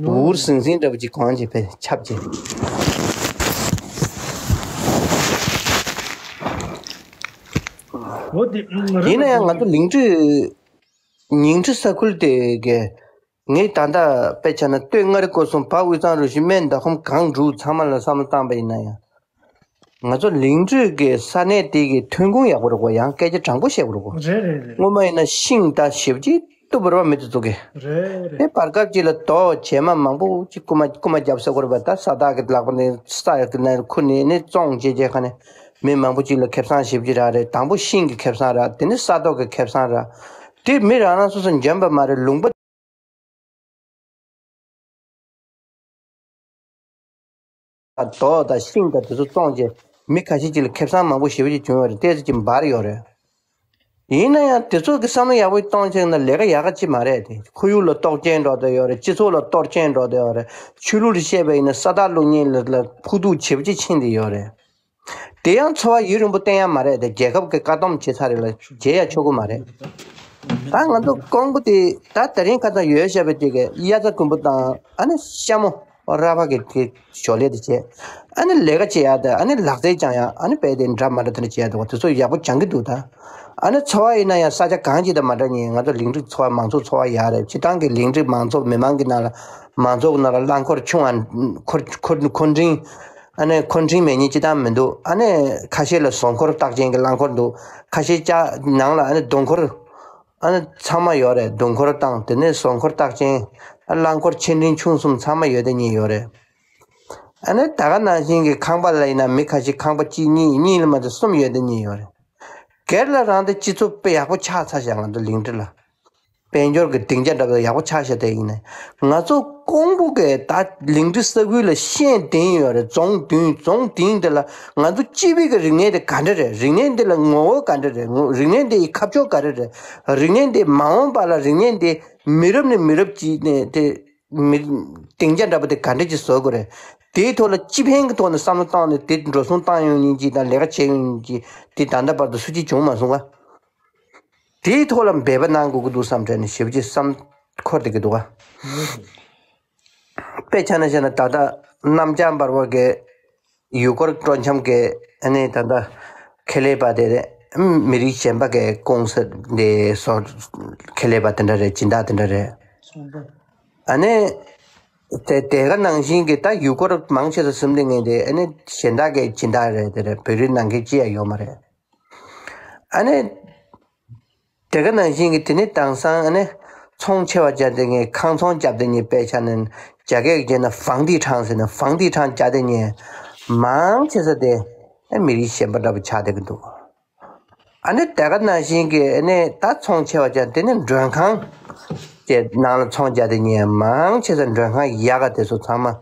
བ། འུར་ཟིང་ཟིང་འདྲ་པོ་ཅིག་གོང་ཅིག་རྦད་ཁྱབ་ཅིག་འོ་དེ་རེད་ཡིན་ན་ཡང་ང་ཚོ་ལིང་ཁྲི་ཉིང་ཁྲི་ས་ཁུལ་དེ་གའི་ ངས་ད་ལྟ་དཔེ་ཆ་ན་སྟོད་མངའ་རིས་སྐོར་གསུམ་བར་དབུས་གཙང་རུ་བཞི་སྨད་མདའ་ཁམས་གངས་འབྲུག་ཚང་མ་ལ་བསམ་བློ་བཏང་པ་ཡིན་ན་ཡང་། ང་ཚོ་ལིང་ཁྲི་གི་ས་གནས་དེ་གི་ཐོན་ཁུངས་ཡག་པོ་རེད་གོ། ཡང་སྐད་ཆ་དྲང་པོ་བཤད་དགོས་རེད་གོ། རེད་རེད་རེད། སྔོན་མ་ཡིན་ན་ཤིང་དང་ཞེ་པོ་ཅིག་གཏུབ་པ་རེད་བ། མི་དེ་ཚོ་གི། རེད་རེད། དེ་བར་སྐབས་ཅིག་ལ་རྡོ་བྱེ་མ་མང་པོ་ཅིག་རྐུ་མ་རྐུ་མ་རྒྱབ་ཟེར་དགོས་རེད་པ། ད་ས་བདག་གི་ལག་པ་ནས། ས་ཡག་གི་ནས་ཁུར་ནས་ནི་བཙོང་བྱེད་བྱེད་ཁ་ནས་མི་མང་པོ་ཅིག་ལ་ཁེ་བཟང་ཞེ་པོ་ཅིག་རག་རེད། དང་པོ་ཤིང་གི་ཁེ་བཟང་རག་དེ་ནི་ས་རྡོ་གི་ཁེ་བཟང་རག་དེ་མི་རང་རང་སོ་སོ་འཇོན་པ་མ་རེད། ལུང་པ། རྡོ་དང་ཤིང་དང་དེ་ཚོ་བཙོང་བྱས་མི་ཁ་ཤས་ཅིག་ལ་ཁེ་བཟང་མང་པོ་ཞེ་པོ་ཅིག་བྱུང་ཡོད་རེད། ཏོག་ཙམ་ཅིག་འབར་ཡོད་རེད། ཡིན་ན་ཡང་དེ་ཚོ་གི་བསམ་བློ་ཡག་པོ་གཏོང་བྱས་ན་ལས་ཀ་ཡག་ག་ཅིག་མ་རེད་དེ། ཁོར་ཡུག་ལ་གཏོར་སྐྱོན་འགྲོ་བསྡད་ཡོད་རེད། སྤྱི་ཚོགས་ལ་གཏོར་སྐྱོན་འགྲོ་བསྡད་ཡོད་རེད། ཆོས་ལུགས་ལ་བཤད་པ་ཡིན་ན་ས་བདག་བླུག་མཁན་ལ་ལ་ཕོག་ཐུག་ཆེ་པོ་ཅིག་ཕྱིན་བསྡད་ཡོད་རེད། དེ་ཡང་འཚོ་བ་ཡུན་རིང་པོ་བརྟན་ཡ་མ་རེད་དེ། རྒྱལ་ཁབ་ཀྱི་བཀག་སྡོམ་བྱེད་ཚར་རེད་ལ་བྱེད་ཡ་ཆོག་གི་མ་རེད། ད་ང་ཚོ་ཀོང་པོ་དེ་ད་དེ་རིང་ཁ་སང་ཡོད་བཤད་པ་དེ་གི་དབྱར་རྩྭ་དགུན་འབུ་དང་ཨ་ནི་ཤ་མོ་ར་བ་གི་དེ་ཞོར་ལས་དེ་བྱས། ཨ་ནི་ལས་ཀ་བྱེད་ཡ་དེ། ཨ་ནི་ལག་རྩལ་སྦྱང་ཡ། ཨ་ནི་དཔེ་དེ་འདྲ་མ་འདྲ་དེ་འདྲ་བྱེད་ཡ་དེ་བ་དེ་ཚོ་ཡག་པོ་སྦྱང་གི་འདུག་ད། ཨ་ནི་འཚོ་བ་ཡིན་ན་ཡང་ས་ཆ་གང་ཅིག་དང་མ་འདྲ་ནི། ང་ཚོ་ལིང་ཁྲི་འཚོ་བ་མང་ཚོགས་འཚོ་བ་ཡག་རེད། སྤྱིར་བཏང་གི་ལིང་ཁྲི་མང་ཚོགས་མི་མང་གི་ནང་ལ་མང་ཚོགས་ཀྱི་ནང་ལ་རླངས་འཁོར་ཆུང་བ་འཁོར་འཁོར་འཁོར་འབྲིང་། ཨ་ནི་འཁོར་འབྲིང་མེད་མཁན་སྤྱིར་བཏང་མི་འདུག་ཨ་ནི་ཁ་ཤས་ལ་ཟོག་འཁོར་རྟགས་ཅན་གྱི་རླངས་འཁོར་འདུག་ཁ་ཤས་ཅག་ནང་ལ་ཨ་ནི་རྡུང་འཁོར། ཨ་ནི་ཚང་མ་ཡོད་རེད། རྡུང་འཁོར་དང་དེ་ནས་ཟོག་འཁོར་རྟགས་ཅན། རླངས་འཁོར་ཆེ་འབྲིང་ཆུང་གསུམ་ཚང་མ་ཡོད་དེ་གཉིས་ཡོད་རེད། ཨ་ནི་ད་ག་ནང་བཞིན་གྱི་ཁང་པ་ལ་ཡིན་ན་མི་ཁ་ཤས་ཁང་པ་གཅིག་གཉིས། གཉིས་ལ་མ་གཏོགས་གསུམ་ཡོད་དེ་གཉིས་ཡོད་རེད། སྒེར་ལ་རང་དེ་སྤྱི་ཚོགས་དཔེ་ཡག་པོ་ཆགས་ཚར་བཞག་ང་ཚོ་ལིང་ཁྲི་ལ། དཔལ་འབྱོར་གྱི་སྡིངས་ཆ་འདྲ་པོ་ཡག་པོ་ཆགས་བཞག་དེ་ཡིན་ནའི། ང་ཚོ་ཀོང་པོ་གི་ད་ལིང་ཁྲི་ས་ཁུལ་ལ་ཤིང་བདུན་ཡོད་རེད། རྫོང་བདུན། རྫོང་བདུན་དེ་ལ་ང་ཚོ་སྤྱི་པའི་གི་རིག་གནས་དེ་ག་འདྲ་རེད། རིག་གནས་འདི་ལ་ངོ་བོ་ག་འདྲ་རེད། ངོ་། རིག་གནས་འདི་ཡི་ཁ་ཕྱོགས་ག་རེ་རེད། རིག་གནས་འདི་མ་འོངས་པ་ལ་རིག་གནས་འདི་མི་རབས་ནས་མི་རབས་ཀྱི་ནས་དེ་མི་སྡིངས་ཆ་འདྲ་པོ་དེ་ག་འདྲ་ཅིག་བཟོ་དགོས་རེད། དེའི་ཐོག་ལ་སྤྱི་ཕན་གྱི་ཐོག་ནས་བསམ་བློ་བཏང་ནས་དེ་འགྲོ་སོང་བཏང་ཡོང་མཁན་ཅིག་དང་ལས་ཀ་བྱེད་ཡོང་མཁན་ཅིག་དེ་ད་ལྟ་བར་དུ་སུ་གཅིག་བྱུང་མ་སོང་ག་དེའི་ཐོག་ལ་འབད་པ་གནང་དགོས་ཀྱི་འདུག་བསམ་དྲན་ནས་ཞེ་པོ་ཅིག་བསམ་འཁོར་བསྡད་ཀྱི་འདུག་ག་དཔེ་ཆ་ནས་བཤད་ན་ད་ལྟ་གནམ་བྱང་འབར་བ་གི་ཡུལ་སྐོར་སྤྲོ་འཆམ་གི་ཨ་ནི་ད་ལྟ་ཁེ་ལས་པ་དེ་རེད། མི་རིགས་གཞན་པ་གི་ཀུང་སི་འདི་སོགས་ཁེ་ལས་པ་དེ་འདྲ་རེད། སྦྱིན་བདག་དེ་འདྲ་རེད། ཨ་ནི་དེ་དེ་ག་ནང་བཞིན་གྱི་ད་ཡུལ་སྐོར་མང་ཆེ་ས་ཟིན་དེ་ངེས་དེ་ཨ་ནི་གཞན་དག་གི་སྦྱིན་བདག་རེད། དེ་རེད། བོད་རིགས་ནང་ཁུལ་ཅི་ཡང་ཡོད་མ་རེད། ཨ་ནི། དེ་ག་ནང་བཞིན་གྱི་དེ་ནི་དེང་སང་ཨ་ནི་ཚོང་ཆེ་བ་བྱས་དེ་ངས་ཁང་ཚོང་བརྒྱབ་དེ་ངས་དཔེ་ཆ་ནས་རྒྱ་སྐད་ཀྱི་བྱས་ན་房地产ཟེར་ནས་房地产བྱས་དེ་ངས་མང་ཆེ་ས་དེ་ཨ་མི་རིགས་གཞན་པ་འདྲ་པོ་ཆགས་བསྡད་ཀྱི་འདུག་ཨ་ནི་དེ་ག་ནང་བཞིན་གྱི་ཨ་ནི་ད་ཚོང་ཆེ་བ་བྱས་དེ་ནི་མགྲོན་ཁང་དེ་ནང་ལ་ཚོང་བརྒྱབ་དེ་ངས་མང་ཆེ་ས་མགྲོན་ཁང་ཡག་ག་དེ་ཚོ་ཚང་མ་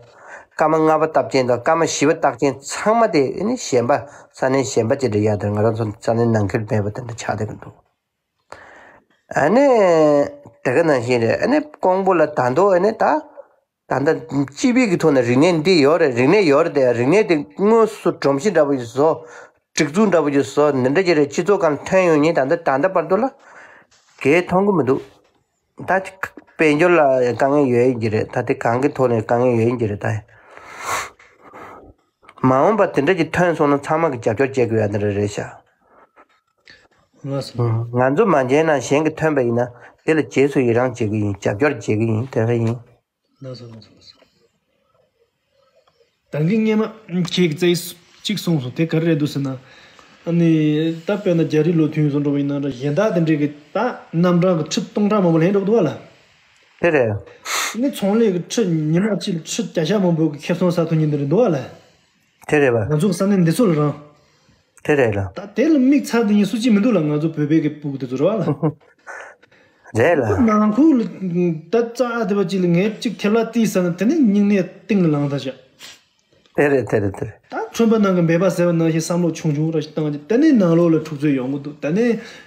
སྐར་མ་ལྔ་པ་བཏབ་ཅན་དང་སྐར་མ་བཞི་པ་བཏབ་ཅན་ཚང་མ་དེ་ཨ་ནི་གཞན་པ་ས་གནས་གཞན་པ་ཅིག་འདྲ་ཡག་དེ་ང་རང་ཚོ་ས་གནས་ནང་ཁུལ་མེད་པ་དེ་འདྲ་ཆགས་བསྡད་ཀྱི་འདུག་ཨ་ནི། དེ་ག་ནང་བཞིན་རེད། ཨ་ནི་ཀོང་པོ་ལ་ད་དུང་ཨ་ནི་ད། ད་ལྟ་སྤྱི་པའི་གི་ཐོག་ནས་རིག་གནས་འདི་ཡོད་རེད། རིག་གནས་ཡོད་རེད་དེ། རིག་གནས་དེ་དངོས་སུ་སྒྲོམ་གཞི་འདྲ་པོ་ཞིག་བཟོ། སྒྲིག་འཛུགས་འདྲ་པོ་ཞིག་བཟོ། འདི་འདྲ་ཅིག་རེད། སྤྱི་ཚོགས་སྒང་ལ་ཐོན་ཡོང་མཁན་ད་ལྟ་ད་ལྟ་བར་དུ་ལ་གས་མཐོང་གི་མི་འདུག་ད་དཔལ་འབྱོར་ལ་དཀའ་ངལ་ཡོད་ཡིན་གྱི་རེད། ད་དེ་གང་གི་ཐོག་ནས་དཀའ་ངལ་ཡོད་ཡིན་གྱི་རེད་ད། མ་འོངས་པ་དེ་འདྲ་ཅིག་ཐོན་སོང་ན་ཚང་མ་གི་རྒྱབ་སྐྱོར་བྱེད་དགོས་ཡ་འདི་འདྲ་རེད་ཤག་ལགས་སོ། ང་ཚོ་མ་མཇལ་ན་གཞན་གྱིས་ཐོན་པ་ཡིན་ན་དེ་ལ་རྗེས་སུ་ཡི་རང་བྱེད་ཀྱི་ཡིན། རྒྱབ་སྐྱོར་བྱེད་ཀྱི་ཡིན། དེ་ག་ཡིན། ལགས་སོ་ལགས་སོ་ལགས་སོ། ད་གིན་སྔས་མ་ཁྱེད་ཀྱིས་རྩ་གཅིག་གསུངས་སོང་། དེ་ག་རེ་རེད་འདུག་ཟེར་ན། ཨ་ནི་ད་དཔེར་ན་རྒྱ་རིགས་ལོ་ཐུན་བཟོ་འགྲོ་བ་ཡིན་ན་འདྲ། གཞན་དག་དེ་འདྲའི་གི་ད་རྣམ་གྲངས་ཀྱི་ཁྲི་སྟོང་ཕྲག་མང་པོ་ལེན་འགྲོ་གི་འདུག་བ་ལ། དེ་རེད། ཨ་ནི་ཚོང་ལས་ཀྱི་ཁྲི་ཉི་མ་གཅིག་ལ་ཁྲི་བརྒྱ་ཤ་མང་པོ་གི་ཁེ་བཟང་ཟ་ཐུབ་མཁན་དེ་འདྲ་འདུག་བ་ལ། དེ་རེད་པ། ང་ཚོ་ས་གནས་འདི་ཚོ་ལ་རང་། དེ་རེད་ལ། ད་དེ་ལ་དམིགས་ཚར་དེ་ཉིད་སུ་གཅིག་མི་འདུག་ལ། ང་ཚོ་བོད་པའི་གི་ཕྲུ་གུ་དེ་ཚོ་རེད་བ་ལ། རེད་ལ། ནང་ཁུལ་ལ་ད་རྩ་དེ་བ་གཅིག་ལ་ངས་གཅིག་ཐེབས་ལ་བལྟས་ཟ་ན་དེ་ནི་སྙིང་ནད་གཏིང་ལ་ལངས་ད་བཞག་དེ་རེད་དེ་རེད་དེ་རེད། ད་ཁྲོན་པ་ནང་གི་འབད་པ་ཟེར་བ་ནང་བཞིན་བསམ་བློ་ཆུང་ཆུང་ར་ཞིག་བཏང་རྗེས་དེ་ནི་ནང་ལོགས་ལ་འཁྲུག་རྩོད་ཡོང་གི་འདུག་དེ་ནི་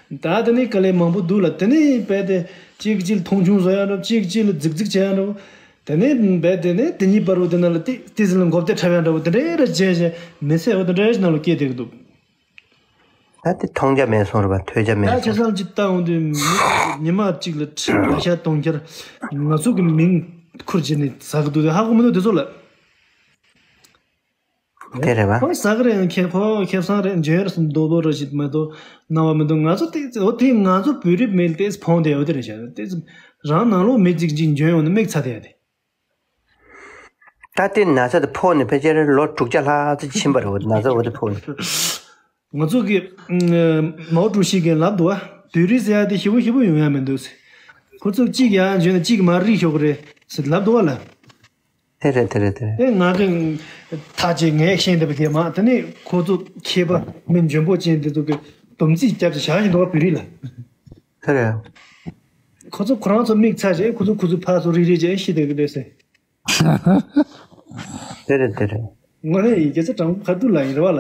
ད་དེ་ནི་དཀའ་ལས་མང་པོ་འདུག་ལ། དེ་ནི་རྦད་དེ་གཅིག་གཅིག་ལ་མཐོང་ཆུང་བཟོ་ཡ་འདྲ། གཅིག་གཅིག་ལ་རྫིག་རྫིག་བྱེད་ཡ་འདྲ། དེ་ནས་རྦད་དེ་ནས་དེ་གཉིས་བར་དུ་དེ་ནང་ལ་ཏི་ཏི་ཟིན་ལ་མགོ་བདེ་འཁྲབ་ཡ་འདྲ་བོ་དེ་འདྲའི་ར་བྱས་བྱས་མི་ཚེ་བ་དེ་འདྲའི་ནང་ལ་སྐྱེལ་བསྡད་ཀྱི་འདུག་ད་དེ་མཐོང་རྒྱ་མེད་སོང་རེད་པ། ཐོས་རྒྱ་མེད་ད་སོང་། ཆ་ཚང་ཅིག་ལྟ་འོང་དུས་མི་ཉི་མ་གཅིག་ལ་ཁྲི་བརྒྱ་ཤ་སྟོང་ཁྱེར་ང་ཚོ་གི་མིང་ཁུར་བྱས་ནས་ཟ་གི་འདུག་དེ་ཧ་གོ་མི་འདུག་དེ་ཚོ་ལ། དེ་རེད་བ། ཁོ་ཟ་གི་རེད། ཁེ་ཁོ་ཁེ་བཟང་རེད། འཇོན་རེད་ཟེར་རྡོག་རྡོག་རེད་ཞིག་མ་གཏོགས་སྣང་བ་མི་འདུག་ང་ཚོ་དེ་འོ་དེ་ང་ཚོ་བོད་རིགས་མི་ལ་དེ་ཕོངས་དེ་འོ་དེ་རེད་བཞག་དེ་རང་ནང་ལོགས་མི་གཅིག་གཅིག་འཇོན་ཡོང་ན་མིག་ཚ་དེ་ཡ་དེ། ད་ལྟའི་ན་ཚ་དེ་ཕོག་ནས་ཕལ་ཆེར་ལོ་དྲུག་བརྒྱ་ལྷག་ཙམ་ཕྱིན་པ་རེད། ན་ཚ་འོ་དེ་ཕོག་ནས། ང་ཚོ་གི་མའོ་ཀྲུའུ་ཞི་གིས་ལབ་འདུག་བ། བོད་རིགས་ཟེར་ཡ་དེ་ཞེ་པོ་ཞེ་པོ་ཡོང་ཡ་མི་འདུག་ཟེར། ཁོ་ཚོ་གཅིག་ཡར་འཇོན་ན་གཅིག་མར་རིག་ཤོག་གི་རེད་ཟེར་ལབ་འདུག་བ་ལ། དེ་རེད་དེ་རེད་དེ་རེད། ཨེ་ང་གི་ཐག་བཅད་ངས་ཤེས་འདི་པ་དེ་མ་དེ་ནས་ཁོ་ཚོ་མཁས་པ་མི་འཇོན་པོ་ཅན་དེ་ཚོ་གི་སྡོམ་རྩིས་རྒྱབ་ཅིག་བཞག་བཞིན་འདུག་བ་བོད་རིགས་ལ། དེ་རེད། ཁོ་ཚོ་ཁོ་རང་ཚོ་མིག་ཚ་རེད། ཁོ་ཚོ་ཁོ་ཚོ་ཕར་ཚོ་རིག་རིག་ཅན་ཤི་དེ་གི་རེད་ཟེར། དེ་རེད་དེ་རེད། དངོས་གནས་ཡིན་རྒྱལ་ས་དྲང་པོ་ཁ་ཐུག་ལ་ཡིན་རེད་བ་ལ།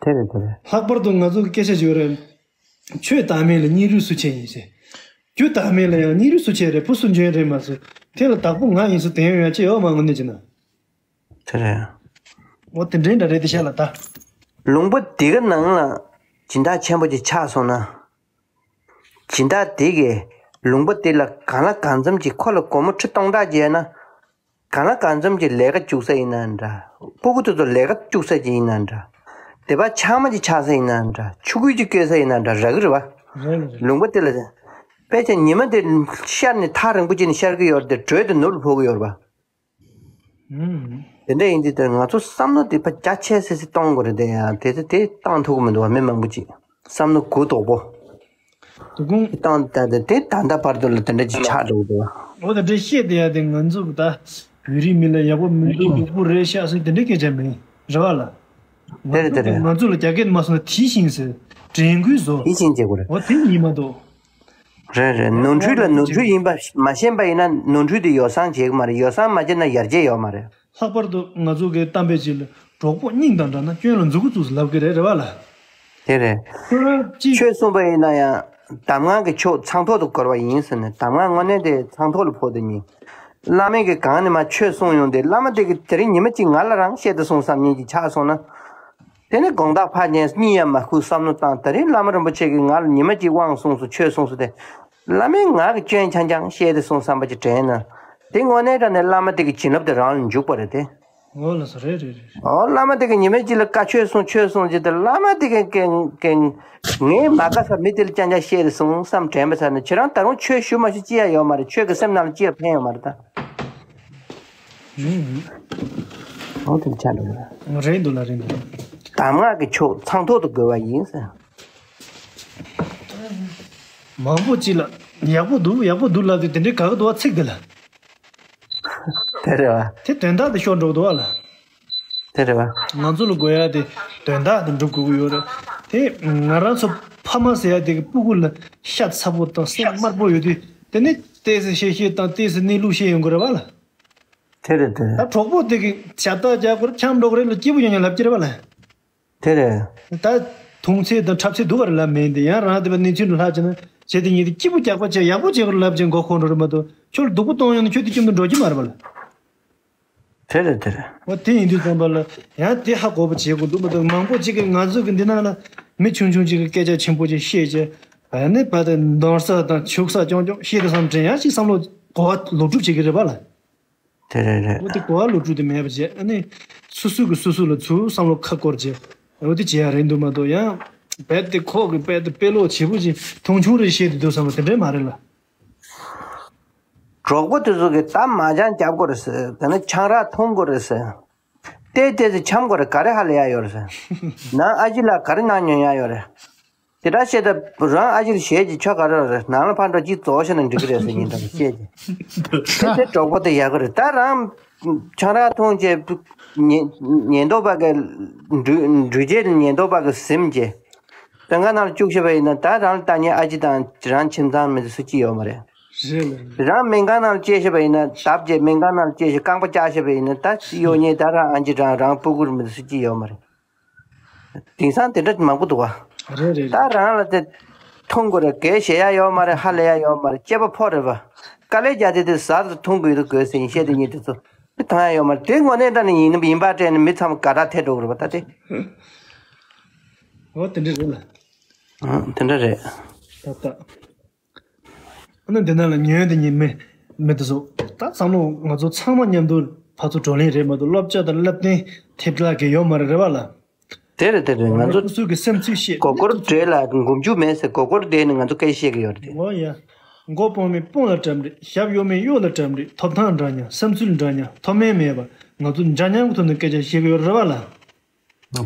དེ་རེད་དེ་རེད། ལྷག་པར་དུ་ང་ཚོ་གི་སྐད་ཆ་ཞིག་ཡོད་རེད། ཆོས་བདག་མེད་ལ་སྙིང་རུས་སུ་ཆེ་ཡིན་ཟེར། རྒྱུ་བདག་མེད་ལ་ཡང་སྙིང་རུས་སུ་ཆེ་རེད། བུ་སུ་འཇོན་རེད་མ་ཟེར། དེ་ལ་བདག་པོ་ང་ཡིན་ཟེར་དེ་ཡོང་ཡ་ཅི་ཡོད་མ་དངོས་གནས་བྱས་ན། དེ་རེད། འོ་དེ་འདྲའི་འདྲ་རེད་དེ་ཤ་ལ་ད། ལུང་པ་འདི་ག་ནང་ལ་སྦྱིན་བདག་ཆེན་པོ་ཅིག་ཆགས་སོང་ན། སྦྱིན་བདག་དེ་གིས་ལུང་པ་དེ་ལ་གང་ལ་གང་འཚམ་གྱིས་ཁོ་ལ་སྒོར་མོ་ཁྲི་སྟོང་ཕྲག་བརྒྱབ་ན། གང་ལ་གང་འཚམ་གྱིས་ལས་ཀ་བཅུག་ས་ཡིན་ན་འདྲ། སྤུ་གུ་དེ་ཚོ་ལས་ཀ་བཅུག་ས་ཅིག་ཡིན་ན་འདྲ། སྡེ་པ་ཆགས་མ་ཅིག་ཆགས་ས་ཡིན་ན་འདྲ། ཆུ་ཁོལ་ཅིག་བསྐོལ་ས་ཡིན་ན་འདྲ་རག་གི་རེད་བ། རེད་རེད། ལུང་པ་དེ་ལ་དཔེ་ཆ་ཉི་མ་དེ་ཤར་ནས་ཐག་རིང་པོ་ཅིག་ནས་ཤར་གི་ཡོད་རེད་དེ། དྲོད་དེ་ནུབ་ལ་ཕོག་གི་ཡོད་རེད་བ། ཨུམ། དེ་འདྲ་ཡིན་དུས་དེར་ང་ཚོ་བསམ་བློ་དེ་ཕར་རྒྱ་ཆེ་སེ་སེ་གཏོང་དགོས་རེད་དེ། ཡང་དེ་ཚོ་དེ་བཏང་ཐུབ་ཀྱི་མི་འདུག་བ། མི་མང་པོ་ཅིག་བསམ་བློ་གུ་དོག་པོ། དུ་ཁུང་། བཏང་ད་དེ་དེ་ད་ལྟ་བར་དུ་ལ་དེ་འདྲ་ཅིག་ཆགས་འགྲོ་གི་འདུག་བ། འོ་དེ་འདྲ་བཤད་དེ་ཡ་དེ་ང་ཚོ་གི་ད་བོད་རིགས་མི་ལ་ཡག་པོ་མི་འདུག་སྡུག་པོ་རེད་ཤག་ཟེར་དེ་འདྲ་སྐད་ཆ་མིན་རེད་བ་ལ། དེ་རེད་དེ་རེད། ང་ཚོ་ལ་རྒྱ་སྐད་མ་སོང་ན་དེ་བཞིན་ཟེར། དྲན་སྐུལ་བཟོ། དེ་བཞིན་བྱེད་དགོས་རེད། འོ་དེ་ཡིན་མ་གཏོགས། རེད་རེད། ནོར་འཁྲུལ་ལ་ནོར་འཁྲུལ་ཡིན་པ་མ་ཤེས་པ་ཡིན་ན་ནོར་འཁྲུལ་དེ་ཡོ་བསྲང་བྱེད་ཀྱི་མ་རེད། ཡོ་བསྲང་མ་བྱས་ན་ཡར་རྒྱས་ཡོད་མ་རེད། ལྷག་པར་དུ་ང་ཚོ་གི་གཏམ་དཔེ་ཅིག་ལ་གྲོགས་པོ་སྙིང་དང་འདྲ་ན་སྐྱོན་ལ་མཛུ་གུ་བཙུགས་ལབ་ཀྱི་རེད་རེད་བ་ལ། དེ་རེད། ཁྱོད་རང་ཅི། ཆོས་གསུངས་པ་ཡིན་ན་ཡང་གདམས་ངག་གི་མཆོག་ཚངས་ཐོག་ཏུ་བཀོལ་བ་ཡིན་ཟེར་ནས། གདམས་ངག་དངོས་གནས་དེ་ཚངས་ཐོག་ལ་ཕོག་དེ་ཉིད། བླ་མས་གི་གང་ནས་མ་ཆོས་གསུངས་ཡོང་དེ་བླ་མ་དེ་གི་དེ་རིང་ཉི་མ་གཅིག་ང་ལ་རང་བཤད་དེ་སོང་བསམ་ཉིན་གྱི་ཆགས་སོང་ན། དེ་ནི་དགོང་དག་ཕར་ཉལ་གཉིད་ཡང་མ་ཁུག་བསམ་བློ་བཏང་། དེ་རིང་བླ་མ་རིན་པོ་ཆེ་གིས་ང་ལ་ཉི་མ་གཅིག་དབང་གསུངས་སོང་ཆོས་གསུངས་སོང་དེ། བླ་མས་ང་གི་སྐྱོན་རྐྱང་རྐྱང་བཤད་དེ་སོང་བསམ་པ་ཅིག་དྲན་ན། དེ་དངོས་གནས་དྲང་གནས་བླ་མ་དེ་གི་བྱིན་རླབས་དེ་རང་ལ་འཇུག་པ་རེད་དེ། འོ་ལགས་སོ། རེད་རེད་རེད། འོ་བླ་མ་དེ་གི་ཉི་མ་གཅིག་ལ་བཀའ་ཆོས་གསུངས་ཆོས་གསུངས་ཅིག་དེ་བླ་མ་དེ་གི་གི་གི་ངའི་མ་དགའ་ས་མི་དེ་ལ་རྐྱང་རྐྱང་བཤད་དེ་སོང་བསམ་དྲན་པ་ཚར་ན། ཁྱེད་རང་ད་རུང་ཆོས་ཞུ་མ་ཞུ་ཅི་ཡང་ཡོད་མ་རེད། ཁྱོད་ཀྱི་སེམས་ནང་ལ་ཅི་ཡང་ཕན་ཡོད་མ་རེད་ད། ཨུ། འོ་དེ་ཆགས་འགྲོ་གི་རེད། རེད་འདུག་ལ་རེད་འདུག་གདམས་ངག་གི་མཆོག་ཚངས་ཐོག་ཏུ་བཀོལ་བ་ཡིན་ཟེར། མང་པོ་ཅིག་ལ་ཡག་པོ་འདུག་ཡག་པོ་འདུག་ལབ་དུས་དེ་འདྲའི་དགའ་གི་འདུག་བ། ཚིག་དེ་ལ། དེ་རེད་བ། དེ་དོན་དག་དེ་ཤོར་འགྲོ་གི་འདུག་བ་ལ། དེ་རེད་བ། ང་ཚོ་ལ་དགོས་ཡ་དེ་དོན་དག་དེ་འགྲུབ་དགོས་ཀྱི་ཡོད་རེད། དེ་ང་རང་ཚོ་ཕ་མ་ཟེར་ཡ་དེ་གི་སྤུ་གུ་ལ་ཤ་ཚ་པོ་དང་སེམས་དམར་པོ་ཡོད་དུས་དེ་ནི་ཏོག་ཙམ་བཤད་བཤད་དང་ཏོག་ཙམ་གནས་ལུགས་བཤད་ཡོང་གི་རེད་བ་ལ། དེ་རེད་དེ་རེད། ད་གྲོགས་པོ་དེ་གི་ཞབས་ཏག་རྒྱག་དགོས་རེད། འཆམ་འགྲོ་གི་རེད་ལ་སྐྱིད་པོ་ཡོང་ཡོང་ལབ་ཀྱི་རེད་བ་ལ། དེ་རེད། ད་མཐོང་ཚད་དང་འཁྲབ་ཚད་འདུག་ག་རེད་ལབ་མིན་དེ་ཡང་རང་དེ་བ་གནས་ཚུལ་ལ་ལྷག་བྱས་ན་བྱས་དེ་ཉིད་དེ་སྐྱིད་པོ་རྒྱག་པ་བྱས་ཡག་པོ་བྱེད་དགོས་ལབ་བྱས་མགོ་འཁོར་འགྲོ་རེད་མ་གཏོགས་ཁྱོད་ལ་སྡུག་པོ་གཏོང་ཡོང་ན་ཁྱོད་དེ་སྐྱིད་པོ་འགྲོ་རྒྱུ་མ་རེད་བ་ལ། དེ་རེད་དེ་རེད། འོ་དེ་ཡིན་དུས་ཙམ་པ་ལ་ཡང་དེ་ཧ་གོ་བ་བྱེད་དགོས་འདུག་མ་གཏོགས་མང་པོ་ཅིག་གིས་ང་ཚོ་གི་འདི་ནང་ལ་མི་ཆུང་ཆུང་ཅིག་གིས་སྐད་ཆ་ཆེན་པོ་ཅིག་བཤད་བྱས་ཨ་ནི་བ་དེ་འདང་ས་དང་ཆུག་ས་རྐྱང་རྐྱང་བཤད་དེ་བསམ་དྲན་ཡང་ཅིག་བསམ་བློ་གོ་བ་ལོག་སྒྲུབ་བྱེད་ཀྱི་རེད་བ་ལ། དེ་རེད་རེད། འོ་དེ་གོ་བ་ལོག་སྒྲུབ་དེ་མེད་པ་བྱས་ཨ་ནི། སོ་སོ་གི་སོ་སོ་ལ་ཚུར་བསམ་བློ་ཁ་སྐོར་བྱས། འོ་དེ་བྱེད་ཡ་རེད་འདུག་མ་གཏོགས་ཡང་། རྦད་དེ་ཁོག་གི་རྦད་དེ་དཔེ་ཀློག་བྱེད་པོ་ཅིག་མཐོང་ཆུང་རེ་བཤད་དེ་འདུག་བསམ་པ་དེ་འདྲས་མ་རེད་ལ། གྲོགས་པོ་དེ་ཚོ་གིས་ད་མ་ཅང་རྒྱབ་དགོས་རེད་ཟེར། དེ་ནས་ཆང་རག་འཐུང་དགོས་རེད་ཟེར། ཏོག་ཙམ་འཆམ་དགོས་རེད། ག་རེ་ཧ་ལས་ཡ་ཡོད་རེད་ཟེར། ནང་ཨ་ཅེ་ལགས་ག་རེ་གནང་མྱོང་ཡ་ཡོད་རེད། དེ་འདྲ་བཤད་ད་རང་ཨ་ཅེར་ཞེད་ཀྱི་ཁྱོད་ག་རེ་རེད། ནང་ལ་ཕར་འགྲོ་གཅིག་རྫོགས་ཤེ་ན་འགྲིག་གི་རེད་ཟེར། ཉིན་གྲངས་བཤད་ཀྱི། དེ་དེ་གྲོགས་པོ་དེ་ཡག་གི་རེད། ད་རང་ཆང་རག་འཐུང་བྱས་ཉེན་ཉེན་རྟོག་པ་གི་འགྲུལ་འགྲུལ་བྱེད་ཉེན་རྟོག་པ་གི་ཟིན་བྱས་བཙོན་ཁང་ནང་ལ་བཅུག་ཤེ་བ་ཡིན་ན་ད་རང་ལ་ལྟ་མཁན་ཨ་ཅེ་དང་རང་ཁྱིམ་ཚང་མི་ཚོ་སུ་གཅིག་ཡོད་མ་རེད། རེད་ལ། རང་སྨན་ཁང་ནང་ལ་སྐྱེལ་ཤེ་བ་ཡིན་ན་བརྡབ་བྱས་སྨན་ཁང་ནང་ལ་སྐྱེལ་ཤེ་རྐང་པ་བཅག་ཤེ་བ་ཡིན་ན་ད་གཡོག་ཉེས་ད་རང་ཨ་ཅེ་རང་རང་སྤུ་གུར་མི་ཚོ་སུ་གཅིག་ཡོད་མ་རེད། དེང་སང་དེ་འདྲ་མང་པོ་འདུག་བ། རེད་རེད། ད་རང་ལ་དེ་འཐུང་དགོས་རེད། གས་བཞེས་ཡ་ཡོད་མ་རེད། ཧ་ལས་ཡ་ཡོད་མ་རེད། སྐྱེས་པ་ཕོ་རེད་བ། དཀའ་ལས་རྒྱག་དེ་དེ་ཟ་དང་འཐུང་དགོས་དུ་དགོས་ཟེར་ཡིན་བཤད་དེ་ཉིད་དེ་ཚོ་མི་ཐང་ཡ་ཡོད་མ་རེད། དེ་དངོས་གནས་དྲང་གནས་ཡིན་ཡིན་པ་སྤྲད་ནས་མི་ཚང་མ་དགའ་དྲག་ཐེབས་འགྲོ་གི་རེད་བ་ད་དེ། འོ་དེ་འདྲ་རེད་ལ། ཨང་དེ་འདྲ་རེད། ད་ད། ཨ་ནི་འདི་ནང་ལ་ཉོན་དེ་ཉིད་མི་མི་དེ་ཚོ་ད་བསམ་བློ་ང་ཚོ་ཚང་མ་མཉམ་དུ་ ཕར་ཚུར་བགྲོ་གླེང་རེད་མ་གཏོགས་སློབ་སྦྱོང་དང་བསླབ་སྟོན་ཐེབས་ལག་གི་ཡོད་མ་རེད། རེད་བ་ལ། དེ་རེད་དེ་རེད། ང་ང་ཚོ་རང་སོ་སོའི་གི་སེམས་ཚོར་བཤད་མགོ་སྐོར་བྲོས་ལ་མགོ་མཇུག་མེད་ཟེར། མགོ་སྐོར་བསྡད་ནས་ང་ཚོ་སྐད་ཆ་བཤད་ཀྱི་ཡོད་རེད་དེ། འོ་ཡ། མགོ་སྤོང་མི་སྤོང་ལ་གྲབས་རེད། ཞབས་གཡོག་མི་གཡོག་ལ་གྲབས་རེད། ཐོབ་ཐང་འདྲ་མཉམ། བསམ་ཚུལ་འདྲ་མཉམ། མཐོ་དམན་མེད་པ། ང་ཚོ་འདྲ་མཉམ་གྱི་ཐོག་ནས་སྐད་ཆ་བཤད་ཀྱི་ཡོད་རེད་བ་ལ།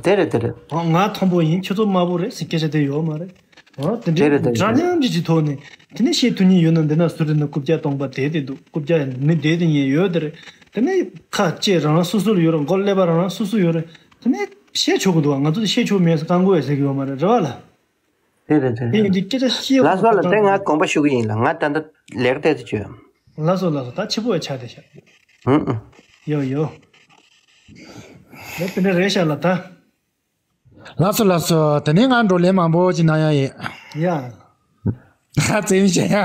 དེ་རེད་དེ་རེད། འོ་ང་མཐོན་པོ་ཡིན། ཁྱོད་ཚོ་དམའ་པོ་རེད་ཟེར་སྐད་ཆ་དེ་ཡོད་མ་རེད། འོ་དེ་འདྲའི་དེ་རེད་དེ་འདྲ་རེད། མཉམ་གྱི་གི་ཐོག་ནས་དེ་ནས་བཤད་ཐུབ་མཁན་ཡོད་ན། འདི་ན་ཟུར་དེ་ན་རྐུབ་བཀྱག་སྟོང་པ་བསྡད་དེ་འདུག་རྐུབ་བཀྱག་མི་བསྡད་དེ་མཁན་ཡོད་དེ་རེད། དེ་ནས་ཁ་ལྕེ་རང་རང་སོ་སོ་ལ་ཡོད་རེད། མགོ་ཀླད་པ་རང་རང་སོ་སོ་ཡོད་རེད། དེ་ནས་བཤད་ཆོག་གི་འདུག་ང་ཚོ་དེ་བཤད་ཆོག་མེད་ཟེར་བཀག་འགོག་ཡང་ཟེར་གི་ཡོད་མ་རེད། རེད་བ་ལ། དེ་རེད་དེ་དེ་ཡིན་རེད། དུས་སྐད་ཆ་བཤད་ལགས་སོ་ལགས། དེ་ང་དགོངས་པ་ཞུ་གི་ཡིན་ལགས། ང་ད་ལྟ་ལས་ཀ་ཏོག་ཙམ་བྱོས། ལགས་སོ་ལགས་སོ། ད་ཕྱི་པོ་ཡ་ཆགས་བསྡད་ཤག་ཧུམ། ཡོ་ཡོ། ལགས་དེ་འདྲ་རེད་ཤག་ལགས་ད། ལགས་སོ་ལགས་སོ། དེ་ནས་ང་བགྲོ་གླེང་མང་པོ་ཅིག་གནང་ཡ་ཡིན། ཡ། ད་བཙན་བྱས་ཡ། ཨ་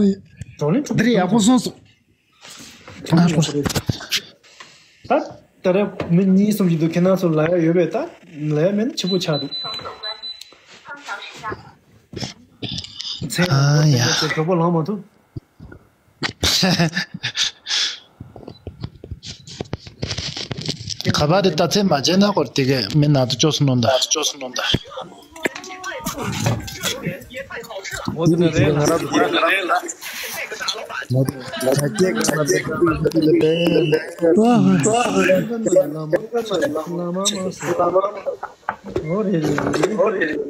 ཡ། བགྲོ་གླེང་གྲུབ་འདི་རེད། ཡག་པོ་གསུངས་སོང་། ད་ད་རེས་མི་གཉིས་གསུམ་ཞིག་འདུག་ཁྱེད་རང་ཚོ་ལབ་ཡ་ཡོད་པས། ད་ལབ་ཡ་མེད་ན་ཕྱི་པོ་ཆགས་འདུག་མཚན་ཨ་ཡ། གྲོགས་པོ་ལངས་མ་ཐུབ། ཁ་པར་དེ་ལྟ་ཚེ་མ་བྱས་ན་ཁོར་དེ་གས་མི་ནང་དུ་བཅོས་སུ་གནོན་ད། འོ་དེ་ནི་རེད་ལ། ང་རང་ཚོ་ད་ལྟ་རེད་ལ། ང་ཚོ་ད་ལྟ་ཀྱི་ང་ཚོ་ད་ལྟ་ལ་བལ་ཡོད་ལ། ཨོ་རེད་རེད་རེད།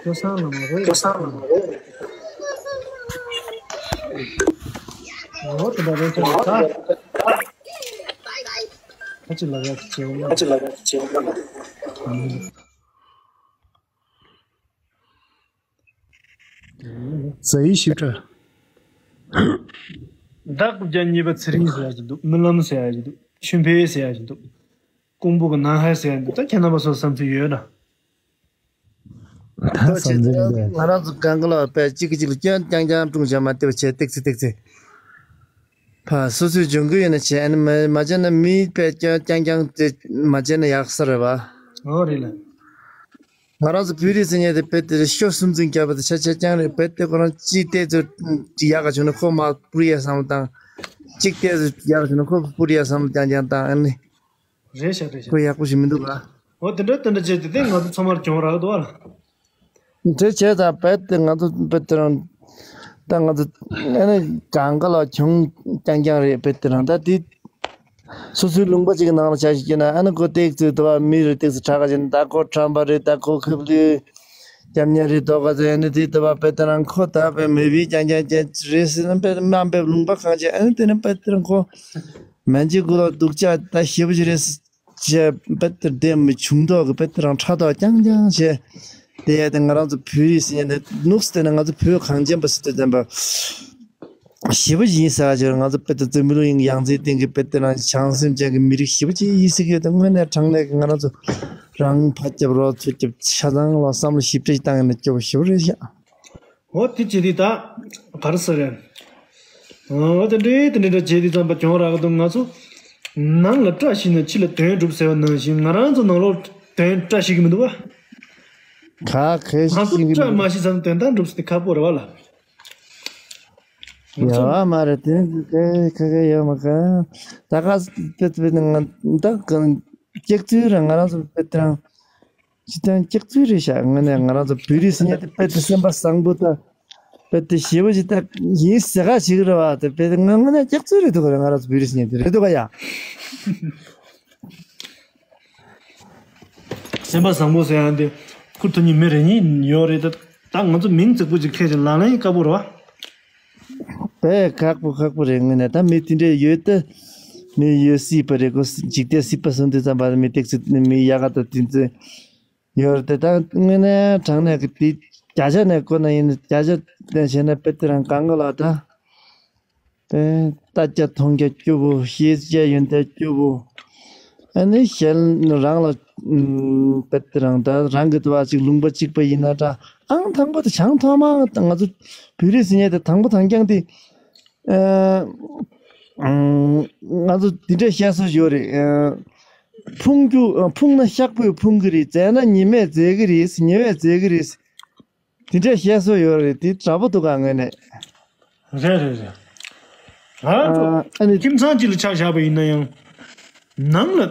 ཀྱོ་སང་ལ་མ་རེད། ཀྱོ་སང་ལ་མ་རེད། ཨོ་དེ་འདྲ་རེད་ཀྱང་ད། ཁ་ཅིག་ལ་ཡག་གི་བྱེད་འོང་། ཁ་ཅིག་ལ་ཡག་གི་བྱེད་འོང་། ཟ་ཡི་ཞིབ་ཕྲ། ད་རྐུབ་བཀྱག་གཉིས་པ་ཚེ་རིང་ཟེར་ཡ་ཞིག་འདུག་རྨི་ལམ་ཟེར་ཡ་ཞིག་འདུག་ཆོས་འཕེལ་ཟེར་ཡ་ཞིག་འདུག་ཀོང་པོ་གི་ནང་ཧའི་ཟེར་ཡ་འདུག་ད་ཁྱེད་རྣམ་པ་ཚོ་བསམ་ཚུལ་ཡོད་ན། ད་བསམ་ཚུལ་འདི་ང་རང་ཚོ་གང་ག་ལ་བས་གཅིག་གིས་གཅིག་ལ་སྐྱོན་རྐྱང་རྐྱང་སྒྲུང་བྱ་མ་བལྟས་པ་བྱས་ཏེག་ཙི་ཏེག་ཙི། ཕ་སོ་སོའི་འཇོན་གི་ཡོད་ན་བྱས། ཨ་ནི་མ་མ་བྱས་ན་མིའི་བས་སྐྱོན་རྐྱང་རྐྱང་དེ་མ་བྱས་ན་ཡག་ས་རེད་བ། ཨོ་རེད་ལ། ང་རང་ཚོ་བོད་རིགས་ཟེར་མཁན་དེ་རྦད་དེ་ཤོ་གསུམ་འཛིན་རྒྱབ་པ་དེ་ཆ་ཆ་རྐྱང་རེད། རྦད་དེ་ཁོ་རང་གཅིག་བལྟས་ཚོད་ཡག་ག་བྱུང་ན་ཁོ་མར་སྤུར་ཡ་བསམ་བློ་བཏང་། གཅིག་བལྟས་ཚོད་ཡག་ག་བྱུང་ན་ཁོ་སྤུར་ཡ་བསམ་བློ་རྐྱང་རྐྱང་བཏང་། ཨ་ནི་རེད་ཤག་རེད་ཤག་ཁོ་ཡག་པོ་ཞིག་མི་འདུག་ག་ཨོ་དེ་འདྲ་དེ་འདྲ་བྱས་ཏེ་དེ་ང་ཚོ་ཚང་མར་གྱོང་རག་འདུག་ཨ་ལ། དེ་བྱས་ཙང་རྦད་དེ་ང་ཚོ་རྦད་དེ་རང་ད་ང་ཚོ་ཨ་ནི་གང་ག་ལ་གྱོང་རྐྱང་རྐྱང་རེད། རྦད་དེ་རང་ད་དེ། སོ་སོའི་ལུང་པ་གཅིག་གི་ནང་ལ་བྱ་ཞིག་སྐྱེས་ན། ཨ་ནི་ཁོ་ཏེག་ཙི་དུ་བ་མི་རེ་ཏེག་ཙི་ཁྲག་ག་ཅན། ད་ཁོ་ཁྲམ་པ་རེད། ད་ཁོ་ཁབ་ལུས་རྒྱབ་གཉེར་རེད། དོ་ག་ཚོད་ཨ་ནི་དེ་དུ་བ་པེ་ཏི་རང་ཁོ་ད་པེ་མི་བི་ཀྱང་ཀྱང་ཅན་རེད་ཟེར་ན། པེ་དམའ་འབེབས་ལུང་པ་གང་ཅན། ཨ་ནི་དེ་ནི་པེ་ཏི་རང་ཁོ་མན་ཇི་གུ་ལ་སྡུག་ཅག་ད་ཞེ་པོ་ཅིག་རེད་ཟེར། པེ་ཏི་ར་དེ་མི་ཆུང་དོག་གི་པེ་ཏི་རང་ཕྲག་དོག་རྐྱང་རྐྱང་བྱས། དེ་ཡ་དེ་ང་རང་ཚོ་བོད་རིགས་ཟེར་ཡ་དེ་ནུགས་དེ་ནི་ང་ཚོ་བོད་གངས་ཅན་པ་ཟེར་དུས་ཙམ་པ། ཞེ་པོ་ཡིན་ཟེར་ཡ་ཅིག་ང་ཚོ་དཔེ་དེ་འཛམ་བུ་གླིང་ཡང་རྩེའི་སྟེང་གི་དཔེ་དེ་རང་བྱང་སེམས་ཅན་གྱི་མི་རིགས་ཞེ་པོ་ཅིག་ཡིན་ཟེར་གྱི་ཡོད། དེ་དངོས་གནས་དྲང་གནས་ཀྱི་ང་རང་ཚོ་རང་ཕར་རྒྱབ་རོགས་ཚུར་རྒྱབ་ཆ་ཚང་ལ་བསམ་བློ་ཞིབ་ཕྲ་ཞིག་བཏང་ཡིན་ན་སྐྱོ་པོ་ཞེ་པོ་རེད་ཤག་འོ་དེ་བྱེད་དུས་ད་ག་རེ་ཟེར་རེད། འོ་དེ་འདྲའི་དེ་འདྲའི་འདྲ་བྱེད་དུས་ཙམ་པ་གྱོང་རག་གི་འདུག་ང་ཚོ་ནང་ལ་བཀྲ་ཤིས་ན་ཕྱི་ལ་དོན་འགྲུབ་ཟེར་བ་ནང་བཞིན། ང་རང་ཚོ་ནང་ལོགས་དོན་བཀྲ་ཤིས་ཀྱི་མི་འདུག་བ། ག་གེ་ང་ཚོ་ཤིང་གི་བཀྲ་མ་ཤིས་ཙམ་དོན་དག་འགྲུབ་ཟེར་དེ་ཁག་པོ་རེད་བ་ལ། ཡོད་མ་རེད། དེ་ཁ་ཁ་ཁ་ཡོད་མ་ཁ། ད་ག་དཔེ་དཔེ་ང་ད་ག་སྐྱག་རྫུན་ར་ང་རང་ཚོ་དཔེ་དེ་རང་ཅི་ཐང་སྐྱག་རྫུན་རེད་ཤག་ངོས་ནས་ང་རང་ཚོ་བོད་རིགས་ཟེར་མཁན་དེ་དཔེ་དེ་སེམས་པ་བཟང་པོ་ད་དཔེ་དེ་ཞེ་པོ་ཅིག་ད་ཡིན་ཟེར་ག་ཞིག་རེད་བ། དེ་དཔེ་དེ་ང་ངོས་ནས་སྐྱག་རྫུན་རེད་འདུག་ག་ང་རང་ཚོ་བོད་རིགས་ཟེར་མཁན་དེ་རེད་འདུག་ག་ཡ། སེམས་པ་བཟང་པོ་ཟེར་ཡང་དེ་ཁུར་ཐུབ་མཁན་མི་རེ་གཉིས་ཡོད་རེད། ད་ད་ང་ཚོ་མིང་རྫིག་པོ་ཅིག་ཁྱེར་ཅིག་ལག་ལེན་དཀའ་པོ་རེད་བ། དཔེ་ཁག་པོ་ཁག་པོ་རེད། དངོས་གནས་ད་མི་དེ་འདྲས་ཡོད་ད། མི་ཡོད་སྲིད་པ་རེད་གོ། འཇིག་རྟེན་སྲིད་པ་སོང་དུས་ཙམ་པ་མི་ཏེག་ཙི་མི་ཡག་ག་ད་དེ་ཚོ་ཡོད་རེད། ད་དངོས་གནས་དྲང་གནས་ཀྱི་དེ་བརྒྱ་ཆ་ནས་བཀོད་ན་ཡིན་ན་བརྒྱ་ཆ་བྱས་ན་དཔེ་དེ་རང་གང་ག་ལ་ད། དེ་ལྟ་རྒྱ་མཐོང་རྒྱ་སྐྱོ་པོ། ཤེས་རྒྱ་ཡོན་ཏན་སྐྱོ་པོ། ཨ་ནི་གཞན་རང་ལ་ཨུམ་དཔེ་དེ་རང་ད་རང་གི་དུ་བ་ཅིག་ལུང་པ་གཅིག་པ་ཡིན་ན་འདྲ། ཨང་དང་པོ་དེ་བྱང་ཐོག་མ་ང་ཚོ་བོད་རིགས་ཟེར་མཁན་དེ་དང་པོ་དང་རྐྱང་དེ་ཨ་ཨང་ང་ཚོ་འདི་འདྲའི་བཤད་སྲོལ་ཡོད་རེད། ཨ་ཕུང་རྒྱུ་ཨ་ཕུང་ན་ཤག་པོས་ཕུང་གི་རེད། འཛེགས་ན་ཉི་མས་འཛེག་གི་རེད། ཉི་མས་འཛེག་གི་རེད། དེ་འདྲའི་བཤད་སྲོལ་ཡོད་རེད། དེ་དྲག་པོ་འདུག་ག་ངོས་ནས། རེད་རེད་རེད། ང་རང་ཚོ་ཨ་ཨ་ནི་ཁྱིམ་ཚང་གཅིག་ལ་ཆ་བཞག་པ་ཡིན་ན་ཡང་། ནང་ལ་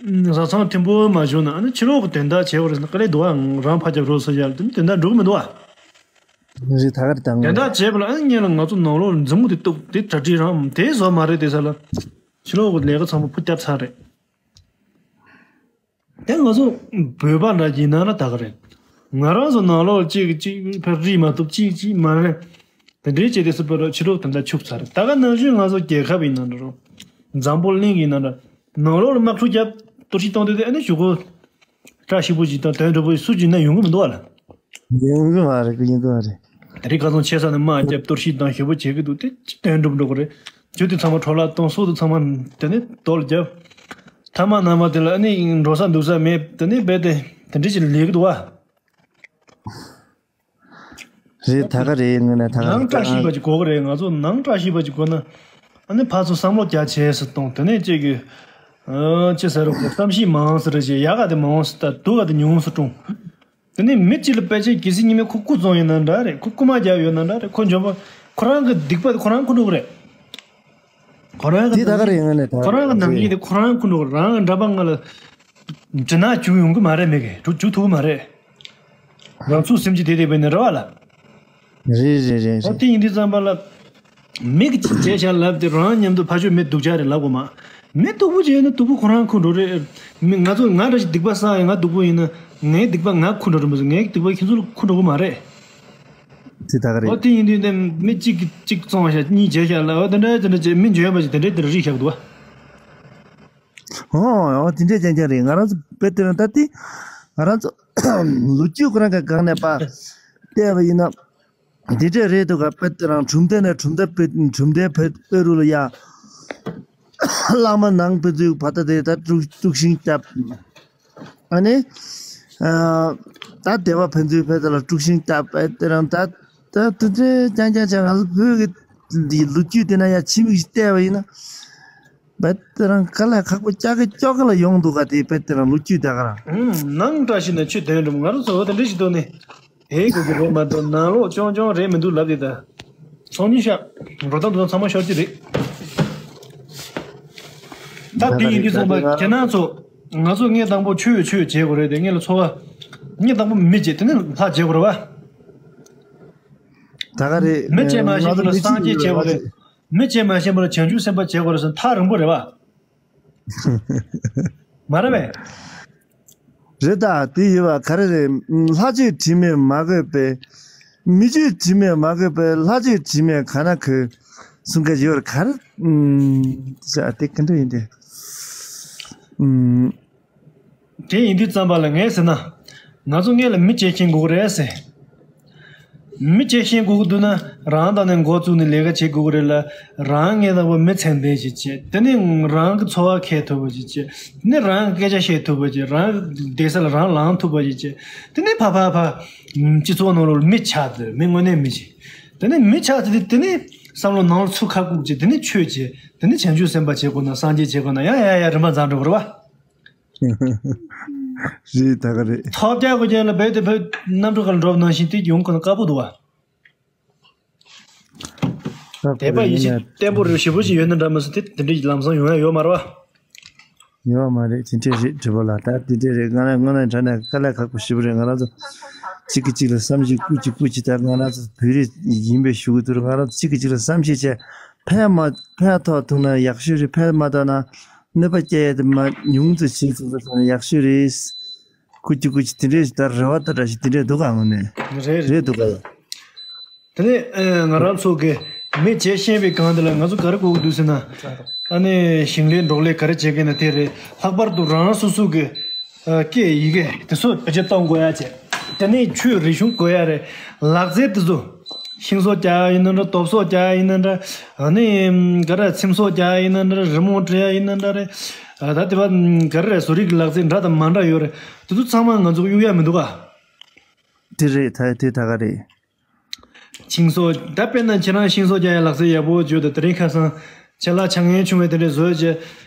བཟའ་ཚང་མཐུན་པོ་མ་བྱུང་ན། ཨ་ནི་ཕྱི་ལོགས་ཀྱི་དོན་དག་བྱེད་པ་རེད་ཟེར་ན། དཀའ་ལས་འདུག་ཨ། རང་ཕར་རྒྱབ་རོགས་ཟེར་ཡག་ལ་དེ་ནི་དོན་དག་འགྲུབ་མི་འདུག་ཨ། རེད། ད་ག་རེད། ད་དོན་དག་བྱས་པ་ལ། ཨ་ནི་སྔོན་ལ་ང་ཚོ་ནང་ལོགས་ལ་མཛུབ་མོ་དེ་གཏུག་དེ་གྲ་སྒྲིག་རང་དེ་བཟོ་མ་རེད་དེ་ཟེར་ལ། ཕྱི་ལོགས་ཀྱི་ལས་ཀ་ཚང་མ་ཕུ་བརྒྱབ་ཚར་རེད། དེ་ང་ཚོ་བོད་པ་འདྲ་ཡིན་ན་ལ་ད་ག་རེད། ང་རང་ཚོ་ནང་ལོགས་གཅིག་གཅིག་ཕར་རིག་མ་ཐུབ། གཅིག་གཅིག་མ་རེད། དེ་འདྲའི་བྱས་ཏེ་སུ་བོད་ལ་ཕྱི་ལོགས་དེ་འདྲ་ཆུག་ཚར་རེད། ད་ག་ནང་བཞིན་ང་ཚོ་རྒྱལ་ཁབ་ཡིན་ན་འདྲ་རོ། འཛམ་བུ་གླིང་ཡིན་ན་འདྲ། ནང་ལོགས་ལ་དམག་འཁྲུག་བརྒྱབ་གཏོར་བཤིག་གཏོང་དུས་དེ། ཨ་ནི་གཞུག་གུ་བཀྲ་ཤིས་པོ་ཞིག་དང་དོན་འགྲུབ་པོ་ཞིག་སུ་ཅིག་ན་ཡོང་གི་མི་འདུག་བ་ལ། ཡོང་གི་མ་རེད། ཡོང་གི་མ་རེད། དེ་རིང་ཁ་སང་ཆེ་ས་ནས་དམག་བརྒྱབ་གཏོར་བཤིག་དང་ཞེ་པོ་བྱེད་ཀྱི་འདུག་དེ་ཅི་དོན་འགྲུབ་འགྲོ་གི་རེད། རྒྱུ་དེ་ཚང་མ་འཕྲོ་བརླག་གཏོང་། སྲོག་དེ་ཚང་མ་དེ་ནས་རྡོ་ལ་བརྒྱབ། ཐ་མ་ནང་མ་དེ་ལ་ཨ་ནི་འགྲོ་ས་འདུག་ས་མེད། དེ་ནས་རྦད་དེ་དེ་འདྲ་ཞིག་ལས་ཀྱི་འདུག་བ། རེད། ད་ག་རེད། དངོས་གནས་ད་ག་རེད། ནང་བཀྲ་ཤིས་པ་ཅིག་དགོས་ཀྱི་རེད། ང་ཚོ་ནང་བཀྲ་ཤིས་པ་ཅིག་དགོས་ན། ཨ་ནི་ཕར་ཚུར་བསམ་བློ་རྒྱ་ཆེ་སུ་གཏོང་། དེ་ནས་ཅིག་གི་ཨ་ཅི་ཟེར་རོ། བསམ་ཤེས་མང་ཟེར་རེད་ཅེ། ཡག་ག་དེ་མང་སུ་ལྟ། སྡུག་ག་དེ་ཉུང་སུ་སྤྲོང་། དེ་ནས་མི་གཅིག་ལ་དཔེ་ཆ་གལ་སྲིད་ཉི་མ་ཁོ་སྐུ་བཙོང་ཡོད་ན་འདྲ་རེད། ཁོ་རྐུ་མ་རྒྱབ་ཡོད་ན་འདྲ་རེད། ཁོ་འཇོན་པ། ཁོ་རང་གི་སྡིག་པ་དེ་ཁོ་རང་འཁུར་འགྲོ་གི་རེད། ཁོ་རང་གི་དེ་ད་ག་རེད། དངོས་གནས་ད་ག་ཁོ་རང་གི་ནང་རེད། ཉིད་དེ་ཁོ་རང་འཁུར་འགྲོ་གི། རང་གི་འདྲ་པ་ང་ལ་འདྲི་ན་འཇུ་ཡོང་གི་མ་རེད། མི་གི་འཇུ་འཇུ་ཐུབ་གི་མ་རེད། རང་ཚུགས་སེམས་ཀྱི་དེ་དེ་བས་ནི་རེད་བ་ལ། རེད་རེད་རེད། ཨོ་རེད། དེ་ཡིན་དུས་ཙམ་པ་ལ། མི་གི་ཅིག་བྱས་ཤག་ལབ་དེ་རང་མཉམ་དུ་ཕ་ཆོས་མི་སྡུག་ཅག་རེད་ལབ་དགོས་མ། མི་སྡུག་པོ་བྱས་ན་སྡུག་པོ་ཁོ་རང་འཁུར་འགྲོ་རེད། མི་ང་ཚོ་ང་འདྲ་ཞིག་སྡིག་པ་བསགས་ཡ། ང་སྡུག་པོ་ཡིན་ན་ངའི་སྡིག་པ་ང་འཁུར་འགྲོ་རེད་མ་གཏོགས་ངའི་སྡིག་པ་ཁྱེད་ཚོ་ལ་འཁུར་འགྲོ་གི་མ་རེད། དེ་ད་ག་རེད། ཨོ་དེ་ཡིན་དུས་ནས་མི་གཅིག་གིས་གཅིག་བཙོང་བ་ཤག་གཉིས་བྱས་ཤག་ལབ། ཨོ་དེ་འདྲ་དེ་འདྲ་བྱས། མི་འཇོན་པ་ཞིག་དེ་འདྲ་དེ་འདྲ་རིགས་ཤག་འདུག་བ། ཨོ་ཨོ་དེ་འདྲ་རྐྱང་རྐྱང་རེད། ང་རང་ཚོ་དཔེ་དེ་རང་ད་དེ་ང་རང་ཚོ་ལོ་རྒྱུས་ཁོ་རང་གི་སྒང་ནས་པ་བལྟས་པ་ཡིན་ན། འདི་འདྲས་རེད་འདུག་ག་དཔེ་དེ་རང་གྲུབ་མཐའ་ནས་གྲུབ་མཐའ་བོད་གྲུབ་མཐའི་བོད་བོད་རུ་ལ་ཡ། བླ་མ་ནང་ཕན་ཚུན་བར་ཐག་དེ་ད་དཀྲུག་དཀྲུག་ཤིང་བརྒྱབ། ཨ་ནི། ཨ། ད་སྡེ་པ་ཕན་ཚུན་བོད་དེ་ལ་དཀྲུག་ཤིང་བརྒྱབ། དཔེ་དེ་རང་ད་ད་དེ་འདྲས་རྐྱང་རྐྱང་བྱས། ང་ཚོ་བོད་ཀྱི་འདི་ལོ་རྒྱུས་དེ་ན་ཡ་ཕྱི་མིག་ཅིག་བལྟས་པ་ཡིན་ན། དཔེ་དེ་རང་དཀའ་ལས་ཁག་པོ་ཅག་གི་ཅོག་གི་ལ་ཡོང་འདུག་ག་དེ་དཔེ་དེ་རང་ལོ་རྒྱུས་དེ་ག་རང་། ཨང་། ནང་བཀྲ་ཤིས་ན་ཆོས་དོན་འགྲུབ། ང་རང་ཚོ་འོ་དེ་འདྲ་ཞིག་འདུག་ནི། དེའི་དགོས་ཀྱི་རེད་མ་གཏོགས་ནང་ལོགས་ཅོང་ཅོང་རེད་མི་འདུག་ལབ་དེ་ད། ཚོང་གཉིས་ཤག་འགྲོ་སྟངས་འདུག་སྟངས་ཚང་མ་ཤོར་གྱི་རེད། ད་དེ་ཡིན་དུས་ཙམ་པ་ཁྱེད་རང་ཚོ། ང་ཚོ་ངས་དང་པོ་ཆོས་ཆོས་བྱེད་དགོས་རེད་དེ། ངས་ལ་འཚོ་བ། ངས་དང་པོ་མི་བྱེད། དེ་ནས་ལྷ་བྱེད་དགོས་རེད་བ། ད་ག་རེད། མི་བྱེད་མ་ཤེས་པ་ལ་སངས་རྒྱས་བྱེད་དགོས་རེད། མི་བྱེད་མ་ཤེས་པ་ལ་བྱང་ཆུབ་སེམས་དཔའ་བྱེད་དགོས་རེད་ཟེར་ན་ཐག་རིང་པོ་རེད་བ། མ་རེད་པས། རེད་ད། དེ་ཡོད་པ་ག་རེ་རེད། ལྷ་ཆོས་དྲི་མས་མ་གོས་པས། མི་ཆོས་དྲི་མས་མ་གོས་པས། ལྷ་ཆོས་དྲི་མས་ག་ན་གོས། གསུང་སྐད་ཡོད་རེད་ག་རེ། ཨུམ། ཤ་དེ་ག་འདྲ་ཡིན་ཏེ། ཨུམ། དེ་ཡིན་དུས་ཙམ་པ་ལ་ངས་ཟེར་ན། ང་ཚོ་སྔོན་ལ་མི་བྱེད་མཁན་དགོས་ཀྱི་རེད་ཟེར། མི་བྱེད་མཁན་དགོས་ཀྱི་འདུག་ན་རང་དང་ནས་འགོ་བཙུགས་ནས་ལས་ཀ་བྱེད་དགོས་ཀྱི་རེད་ལ། རང་ངས་དང་པོ་མི་ཚད་ལྡན་ཞིག་བྱེད། དེ་ནས་རང་གི་འཚོ་བ་འཁེལ་ཐུབ་པ་ཞིག་བྱེད། དེ་ནས་རང་གི་སྐད་ཆ་བཤད་ཐུབ་པ་ཞིག། རང་གི་བསྡད་ས་ལ་རང་ལངས་ཐུབ་པ་ཞིག་བྱེད། དེ་ནས་ཕ་ཕ་ཕ། སྤྱི་ཚོགས་ནང་ལོགས་མི་ཆགས་ཚར། མི་དངོས་གནས་མི་ཞིག། དེ་ནས་མི་ཆགས་ཚར་དེ་དེ་ནས་བསམ་བློ་ནང་ལ་ཚུར་ཁ་བཀུག་བྱེད། དེ་ནས་ཆོས་བྱེད། དེ་ནས་བྱང་ཆུབ་སེམས་དཔའ་བྱེད་དགོས་ན་སངས་རྒྱས་བྱེད་དགོས་ན་ཡང་ཡང་ཡང་རིམ་པ་འཛིན་འགྲོ་དགོས་རེད་བ། རེད་ད་ག་རེད། ཐོབ་རྒྱག་དགོས་རྒྱུ་ལ་རྦད་དེ་བོད་གནམ་གྲུ་ཁར་འགྲོ་བ་ནང་བཞིན་དེ་ཡོང་དགོས་ན་དཀའ་པོ་འདུག་བ། དད་པ་ཡིད་ཆེས་བརྟན་པོ་རེ་ཞེ་པོ་ཞིག་ཡོད་ན་འདྲ་མི་སྲིད་དེ་དེ་འདྲ་ལམ་སང་ཡོང་ཡ་ཡོད་མ་རེད་བ། ཡོད་མ་རེད། དེ་འདྲས་རེད། གྲུབ་པ་ལགས། ད་དེ་འདྲས་རེད། ང་རང་དངོས་གནས་དྲང་གནས་དཀའ་ལས་ཁག་པོ་ཞེ་པོ་རེད། ང་རང་ཚོ་གཅིག་གིས་གཅིག་ལ་བསམ་ཤེས་སྐུ་གཅིག་སྐུ་གཅིག་ད་ང་རང་ཚོ་བོད་རིགས་ཡིན་པའི་ཞུ་གི་འདུག་ང་རང་ཚོ་གཅིག་གིས་གཅིག་ལ་བསམ་ཤེས་བྱས། ཕན་མ་ཕན་ཐོགས་ཐུབ་ན་ཡག་ཤོས་རེད། ཕན་མ་ཐོགས་ན་གནོད་པ་སྐྱེལ་ཡ་དེ་མ་ཉུང་ཙམ་བྱེད་ཐུབ་ན་ཡག་ཤོས་རེད། སྐུ་གཅིག་སྐུ་གཅིག་དེ་འདྲས་ད་རེ་བ་ད་འདྲ་ཞིག་དེ་འདྲས་འདུག་ག་དངོས་གནས། རེད་རེད། རེད་འདུག་ག་ཡ། དེ་ནས་ཨ་ང་རང་ཚོ་གི་མི་བྱེད་ཤེས་པའི་སྒང་དེ་ལ་ང་ཚོ་ག་རེ་དགོས་ཀྱི་འདུག་ཟེར་ན། ཨ་ནི་ཞིང་ལས་འབྲོག་ལས་ག་རེ་བྱེད་མཁན་ན་དེ་རེད། ལྷག་པར་དུ་རང་རང་སོ་སོ་གི་ཨ་སྐད་ཡི་གེ་དེ་ཚོ་བེད་སྤྱོད་གཏོང་དགོས་ཡ་བྱས། དེ་ནས་ཆོས་རིག་གཞུང་དགོས་ཡ་རེད། ལག་རྩལ་དེ་ཚོ་ཤིང་བཟོ་རྒྱག་ཡ་ཡིན་ན་འདྲ། རྡོ་བཟོ་རྒྱག་ཡ་ཡིན་ན་འདྲ། ཨ་ནི་ག་རེ་ཚེམ་བཟོ་རྒྱག་ཡ་ཡིན་ན་འདྲ། རི་མོ་འབྲི་ཡ་ཡིན་ན་འདྲ་རེད། ཨ་ད་དེ་བ་ག་རེ་རེད། བཟོ་རིག་གི་ལག་རྩལ་འདྲ་དང་མ་འདྲ་ཡོད་རེད། དེ་ཚོ་ཚང་མ་ང་ཚོ་གཡུག་ཡ་མི་འདུག་ག་དེ་རེད། ད་དེ་ད་ག་རེད། ཤིང་བཟོ། ད་དཔེར་ན་ཁྱེད་རང་ཤིང་བཟོ་རྒྱག་ཡ་ལག་རྩལ་ཡག་པོ་བརྗོད་དང་། དེ་རིང་ཁ་སང་ཁྱེད་ལ་ཆ་ངན་ཆུང་བའི་དེ་འདྲས་བཟོས་རྗེས།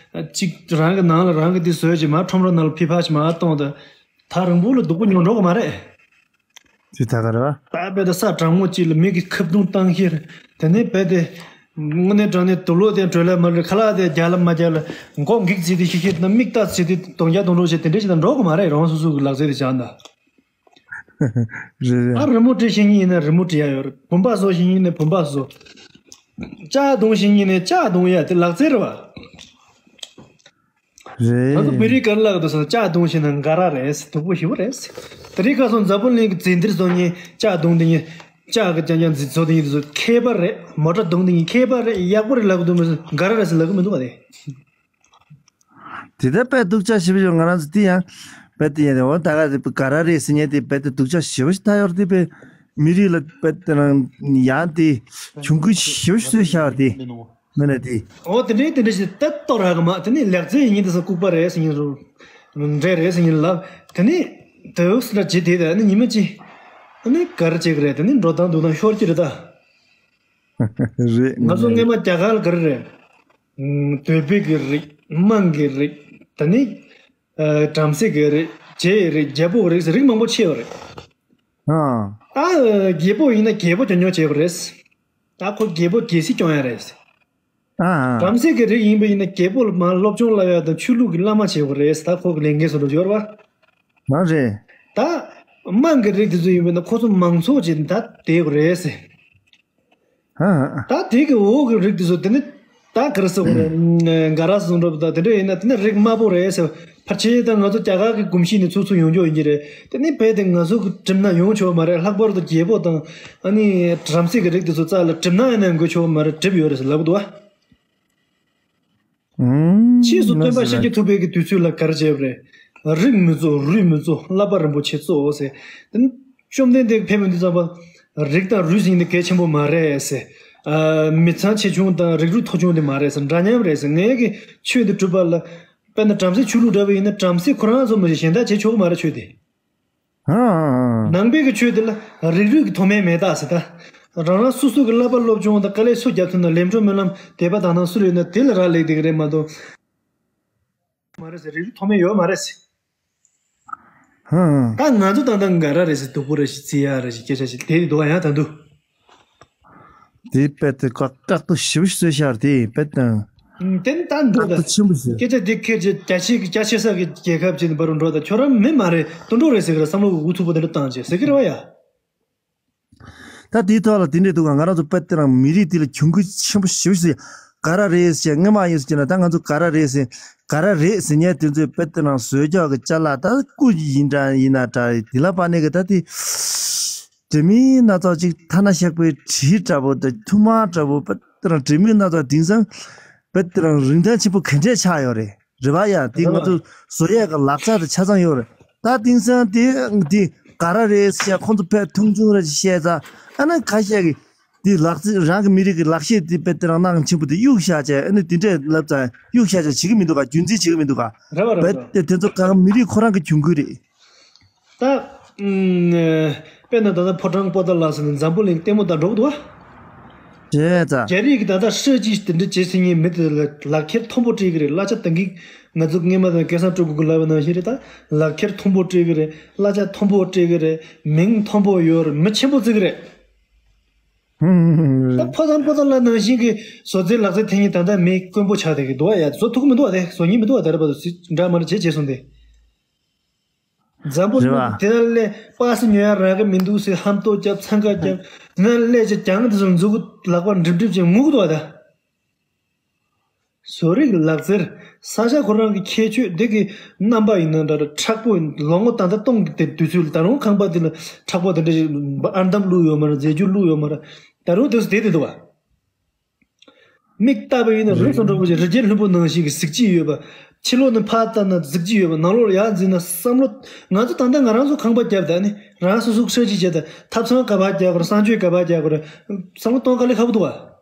གཅིག་རང་གི་ནང་ལ་རང་གི་དེ་བཟོས་རྗེས་མར་ཁྲོམ་ར་ནང་ལ་ཕྱི་ཕར་ཞིག་མར་གཏོང་དང་། ཐག་རིང་པོ་ལ་སྡུག་པོ་མྱོང་འགྲོ་གི་མ་རེད། དེ་ད་ག་རེད་བ། ད་དཔེ་ད་ས་གྲང་མོ་གཅིག་ལ་མི་གི་ཁ་རྡུང་བཏང་ཤེར། དེ་ནས་དཔེ་དེ་ དངོས་གནས་དྲང་གནས་དུག་ལོག་དེ་འགྲོས་ལ་མ་འགྲོས། ཁ་ལག་དེ་རྒྱག་ལ་མ་རྒྱག་ལ། མགོ་འགེགས་བྱས་ཏེ་ཤི་ཤི་ན། མིག་ལྟ་བྱས་ཏེ་གདོང་རྒྱག་གདོང་གྲོགས་བྱས་དེ་འདྲ་ཞིག་དང་འགྲོ་གི་མ་རེད། རང་སོ་སོ་གི་ལག་རྩལ་དེ་སྦྱངས་དང་། རེད་རེད། ཨ། རི་མོ་བྲིས་ཤེས་མཁན་ཡིན་ན་རི་མོ་བྲིས་ཡ་ཡོད་རེད། བུམ་པ་བཟོ་ཤེས་མཁན་ཡིན་ན་བུམ་པ་བཟོ། ལྕགས་རྡུང་ཤེས་མཁན་ཡིན་ན་ལྕགས་རྡུང་ཡ། དེ་ལག་རྩལ་རེད་བ། རེད། ང་ཚོ་མི་རིགས་ག་རེ་ལབ་འདུག་ཟེར་ན། ལྕགས་རྡུང་ཤེས་ན་འགའ་ར་རེད། སྡུག་པོ་ཞེ་པོ་རེད། དེ་རིང་ཁ་སང་འཛམ་བུ་གླིང་གི་རྫས་འདིར་བཟོ་མཁན། ལྕགས་རྡུང་འདི་ཉིད། ལྕགས་ཀྱི་རྐྱང་རྐྱང་འཛིན་བཟོ་འདི་ཉིད་དེ་ཚོ་མཁས་པ་རེད། མོ་ཊ་རྡུང་འདི་ཉིད་མཁས་པ་རེད། ཡག་པོ་རེད་ལབ་གི་འདུག་མི་འགའ་ར་རེད་ཟེར་ལབ་གི་མི་འདུག་བ་དེ། དེ་ལྟར་དཔེ་སྡུག་ཅག་ཞེ་པོ་ཡོད། ང་རང་ཚོ་དེ་ཡང་དཔེ་དེ་ཡིན་རེད། འོ་ད་ག་དེ་ག་ར་རེད་ཟེར་མཁན་དེ་དཔེ་དེ་སྡུག་ཅག་ཞེ་པོ་ཞིག་ད་ཡོད་རེད། དེ་དཔེ་མི་རིགས་ལ་དཔེ་དེ་རང་ཡང་དེ་གྱོང་གུན་ཞེ་པོ་ཞིག་བཟོས་བཞག་རེད། དེ་ནི་ནས་དེ། འོ་དེ་འདྲའི་དེ་འདྲ་ཞིག་ལྟ་རྟོག་རག་གི་མ། དེ་ནི་ལག་རྩལ་ཡིན་མཁན་དེ་ཚོ་ལྐུགས་པ་རེད་ཟེར་མཁན་རུ། འདྲེ་རེད་ཟེར་མཁན་ལ། དེ་ནི་དེ་འོག་སི་འདྲ་བྱེད་དེ། དེ་ནི་ཉི་མ་གཅིག་ཨ་ནི་ག་རེ་བྱེད་གི་རེད། དེ་ནི་འགྲོ་སྟངས་འདུག་སྟངས་ཤོར་གྱི་རེད་ད། རེད། ང་ཚོ་སྔས་མ་རྒྱ་གར་ལ་ག་རེ་རེད། ཨུམ། དོལ་པོ་གི་རིགས། དམངས་ཀྱི་རིགས། ད་ནི་ཨ་བྲམ་ཟེ་གི་རིགས། རྗེ་ཡི་རིགས། རྒྱལ་པོ་གི་རིགས་ཟེར་རིགས་མང་པོ་ཕྱེ་ཡོད་རེད། ཨ། ཨ། རྒྱལ་པོ་ཡིན་ན་རྒྱལ་པོ་སྐྱོང་སྐྱོང་བྱེད་དགོས་རེད། ད་ཁོ་རྒྱལ་པོ་རྒྱལ་སྲིད་སྐྱོང་ཡ་རེད། ཨ། ཨ། བྲམ་ཟེ་གི་རིགས་ཡིན་པ་ཡིན་ན་རྒྱལ་པོ་ལ་མར་སློབ་སྦྱོང་བསླབ་ཡ་དང་ཆོས་ལུགས་ཀྱི་བླ་མ་བྱེད་དགོས་རེད། ད་ཁོ་གི་ལས་འགན་སོ་སོ་ཡོད་རེད་བ། མ་རེད། ད་དམངས་ཀྱི་རིགས་དེ་ཚོ་ཡིན་པ་ཡིན་ན་ཁོ་ཚོ་མང་ཚོགས་ཀྱི་ད་བསྡད་དགོས་རེད། ཧ་ཧ། ད་དེ་གི་འོག་གི་རིགས་དེ་ཚོ་དེ་ནི་ད་ག་རེ་ཟེར་དགོས་རེད། འགའ་ར་ཟུང་འགྲོ་བ་དང་དེ་འདྲ་ཡིན་ན་དེ་ནི་རིགས་དམའ་པོ་རེད་ཟེར། ཕལ་ཆེར་ད་ང་ཚོ་རྒྱ་གར་གི་གོམས་གཤིས་ནས་ཚུར་ཚུར་ཡོང་རྒྱུ་ཡིན་གྱི་རེད། དེ་ནི་རྦད་དེ་ང་ཚོ་གི་གྲིབ་ནག་ཡོང་ཆོག་མ་རེད། ལྷག་པར་དུ་རྒྱལ་པོ་དང་ཨ་ནི་བྲམ་ཟེ་གི་རིགས་དེ་ཚོ་རྩ་ལ་གྲིབ་ནག་ཡིན་ན་འགོས་ཆོག་མ་རེད། གྲིབ་ཡོད་རེད་ཟེར་ལབ་གི་འདུག་བ། ཕྱིས་སུ་སྟོན་པ་ཤཱཀྱ་ཐུབ་པའི་གི་དུས་ཚོད་ལ་ག་རེ་བྱས་པ་རེད། རིགས་མི་གཙོ་རུས་མི་གཙོ་བསླབ་པ་རིན་པོ་ཆེ་གཙོ་ཟེར། དེ་ནི་བཅོམ་ལྡན་འདས་ཕེབས་པའི་དུས་ཙམ་པ། རིགས་དང་རུས་ཟེར་མཁན་དེ་གལ་ཆེན་པོ་མ་རེད་ཟེར། ཨ། མི་ཚང་ཆེ་ཆུང་དང་རིགས་རུས་མཐོ་ཆུང་དེ་མ་རེད་ཟེར། འདྲ་མཉམ་རེད་ཟེར། ངའི་གི་ཆོས་འདི་སྒྲུབ་པ་ལ། དཔེར་ན་བྲམ་ཟེ་ཆོས་ལུགས་འདྲ་བ་ཡིན་ན་བྲམ་ཟེ་ཁོ་རང་ཚོ་མ་གཞི་གཞན་དག་བྱེད་ཆོག་གི་མ་རེད་ཆོས་དེ། ཨ་ཨ་ཨ། ནང་པའི་གི་ཆོས་དེ་ལ་རིགས་རུས་ཀྱི་མཐོ་དམན་མེད་ད་ཟེར་ད། རང་རང་སོ་སོ་གི་བསླབ་པ་སློབ་སྦྱོང་དང་དཀའ་ལས་སུ་རྒྱབ་ཐུབ་ན། ལས་འཕྲོ་སྨོན་ལམ་དད་པ་དག་སྣང་སུ་ལ་ཡོད་ན་དེ་ལ་རག་ལས་བསྡད་ཀྱི་རེད་མ་གཏོགས། མ་རེད་ཟེར། རིགས་རུས་མཐོ་དམན་ཡོད་མ་རེད་ཟེར། ཧ་ཧ། ད་ང་ཚོ་ད་ལྟ་འགའ་ར་རེད་ཟེར། སྡུག་པོ་རེད་ཟེར། བརྩི་ཡ་རེད་ཟེར། སྐད་ཆ་ཞིག་དེ་འདུག་ཨ། ཡང་ད་འདུག་དེའི་དཔེ་དེ་ཁ་བཀག་ཏུ་ཞིབ་བཟོས་ཤར་དེ་དཔེ་དང་། ཨུམ། དེ་ནི་ད་འགྲོ་ད། ཆེན་པོ་ཟེར། སྐད་ཆ་དེ་ཁྱེར་རྗེས་རྒྱ་ཆེ་རྒྱ་ཆེ་ས་གི་རྒྱལ་ཁབ་ཅིག་ནས་པར་འགྲོ་ད། ཁྱོད་རང་མི་མ་རེད། དུད་འགྲོ་རེད་ཟེར་གི་རེད། བསམ་བློ་འུ་ཐུག་པོ་དེ་འདྲ་བཏང་བྱས་ཟེར་གི་རེད་བ་ཡ། ད་དེའི་ཐོག་ལ་དེ་འདྲས་འདུག་ག་ང་རང་ཚོ་དཔེ་དེ་རང་མི་རིགས་དེ་ལ་གྱོང་གུན་ཆེན་པོ་ཞེ་པོ་ཞིག་ག་ར་རེད་ཟེར། སྔོན་མ་ཡིན་ཟེར་ན་ད་ང་ཚོ་ག་ར་རེད་ཟེར། ག་ར་རེད་ཟེར་མཁན་དེ་ཚོས་དཔེ་དེ་རང་བཟོས་རྒྱག་གི་ཅ་ལག་ད་སྐུ་ཡིན་འདྲ་ཡིན་ན་འདྲ་དེ་ལ་པ་ནས་གི་ད་དེ། དེ་མིན་སྣ་ཚོགས་ཅིག་ཐ་ན་ཤག་པའི་གྲི་འདྲ་པོ་དང་ཐུར་མ་འདྲ་པོ་དཔེ་དེ་རང་དྲི་མེད་སྣ་ཚོགས་དེང་སང་དཔེ་དེ་རང་རིན་ཐང་ཆེན་པོ་ག་འདྲས་ཆགས་ཡོད་རེད། རེད་བ་ཡ། དེ་ང་ཚོ་བཟོ་ཡས་ཀྱི་ལག་ཆ་དང་ཆ་ཚང་ཡོད་རེད། ད་དེང་སང་དེ་དེ་ག་ར་རེད་ཟེར་ཁོང་ཚོ་དཔེ་མཐོང་ཆུང་རེ་བཤད་ཙང་། ཨ་ནི་ཁ་ཤས་ཀྱིས་དེ་ལག་རྩལ་རང་གི་མི་རིགས་ཀྱི་ལག་ཤེས་དེ་དཔེ་དེ་རང་གནང་ཆེན་པོ་དེ་གཡུག་བཞག་བྱས། ཨ་ནི་དེ་འདྲས་ལབ་ཙང་གཡུག་བཞག་བྱས་བྱེད་ཀྱི་མི་འདུག་ག་རྒྱུན་འཛིན་བྱེད་ཀྱི་མི་འདུག་ག་རེད་བ་རེད་བ། དཔེ་དེ་དེ་ཚོ་གང་མི་རིགས་ཁོ་རང་གི་གྱོང་གུན་རེད། ད། ཨུམ། དཔེར་ན་ད་ལྟ་ཕོ་བྲང་པོ་ཏ་ལ་ཟེར་ནས་འཛམ་བུ་གླིང་ལྟད་མོ་ལྟ་འགྲོ་གི་འདུག་བ། བྱས་ཙང་། རྒྱ་རིགས་ཀྱི་ད་ལྟ་ཧྲི་ཅི་དེ་འདྲ་བྱེད་སྲིད་མཁན་མི་དེ་ལ་ལག་ཁྱེར་མཐོན་པོ་སྤྲད་ཀྱི་རེད། གླ་ཆ་ད་གིན་ང་ཚོ་སྔས་མ་དང་སྐལ་བཟང་སྤྲུལ་སྐུ་གིས་ལབ་པ་ནང་བཞིན་རེད། ད་ལག་ཁྱེར་མཐོན་པོ་སྤྲད་ཀྱི་རེད། གླ་ཆ་མཐོན་པོ་སྤྲད་ཀྱི་རེད། མིང་མཐོན་པོ་ཡོད་རེད། མི་ཆེན་པོ་བརྩི་གི་རེད། ཧུམ་ཧུམ་ཧུམ། ད་ཕོ་བྲང་པོ་ཏ་ལ་ནང་བཞིན་གྱི་བཟོ་རྩལ་ལག་རྩལ་འཐེན་མཁན་ད་ལྟ་མི་དཀོན་པོ་ཆགས་བསྡད་ཀྱི་འདུག་བ་ཡ། བཟོ་ཐུབ་ཀྱི་མི་འདུག་བ། དེ་བཟོ་མཁན་མི་འདུག་བ། ད་རེས་བར་དུ་འདྲ་མ་འདྲ་བྱས་བྱས་སོང་སྟེ། འཛམ་བུ་གླིང་རེད་བ། དེ་ན་སླེབས་པ་སེ་ཉོ་ཡ་རག་གི་མི་འདུག་ཟེར་ཧམ་ཏོ་རྒྱབ། འཚང་ཁ་རྒྱབ། དེ་ན་སླེབས་ཅིག་གྱང་དེ་ཚོ་མཛུབ་གུ་ལག་པ་འགྲིབ་འགྲིབ་ཅིག་ངུ་གི་འདུག་བ་ད། བཟོ་རིག་ལག་རྩལ། ས་ཆ་ཁོ་རང་གི་ཁྱད་ཆོས་དེ་གི་རྣམ་པ་ཡིན་ན་འདྲ་འདྲ་མཁྲེགས་པོ་ཡིན། ལོ་ངོ་ད་ལྟ་སྟོང་གི་དེ་དུས་ཚོད་ལ་ད་རུང་ཁང་པ་དེ་ལ་མཁྲེགས་པོ་དེ་འདྲ་ཞིག་ཨར་འདམ་བླུགས་ཡོད་མ་རེད། རྫས་འགྱུར་བླུགས་ཡོད་མ་རེད། ད་རུང་དེ་ཚོ་བསྡད་བསྡད་འདུག་བ། མིག་ལྟ་བུ་ཡིན་ན་རེད། རི་སོ་འདྲ་པོ་ཞིག་རི་སྐྱེས་ལྷུན་པོ་ནང་བཞིན་གྱི་གཟི་བརྗིད་ཡོད་པ། ཕྱི་ལོགས་ནས་ཕར་ལྟ་ན་གཟི་བརྗིད་ཡོད་པ། ནང་ལོགས་ལ་ཡར་འཛུལ་ན་བསམ་བློ། ང་ཚོ་ད་ལྟ་ང་རང་ཚོ་ཁང་པ་བརྒྱབ། ད་ནི་རང་སོ་སོ་ཧྲ་ཅིག་བྱས། ད་ཐབ་ཚང་ག་པར་རྒྱག་དགོས་རེད། གསང་སྤྱོད་ག་པར་རྒྱག་དགོས་རེད། བསམ་བློ་གཏོང་དཀའ་ལས་ཁག་པོ་འདུག་བ།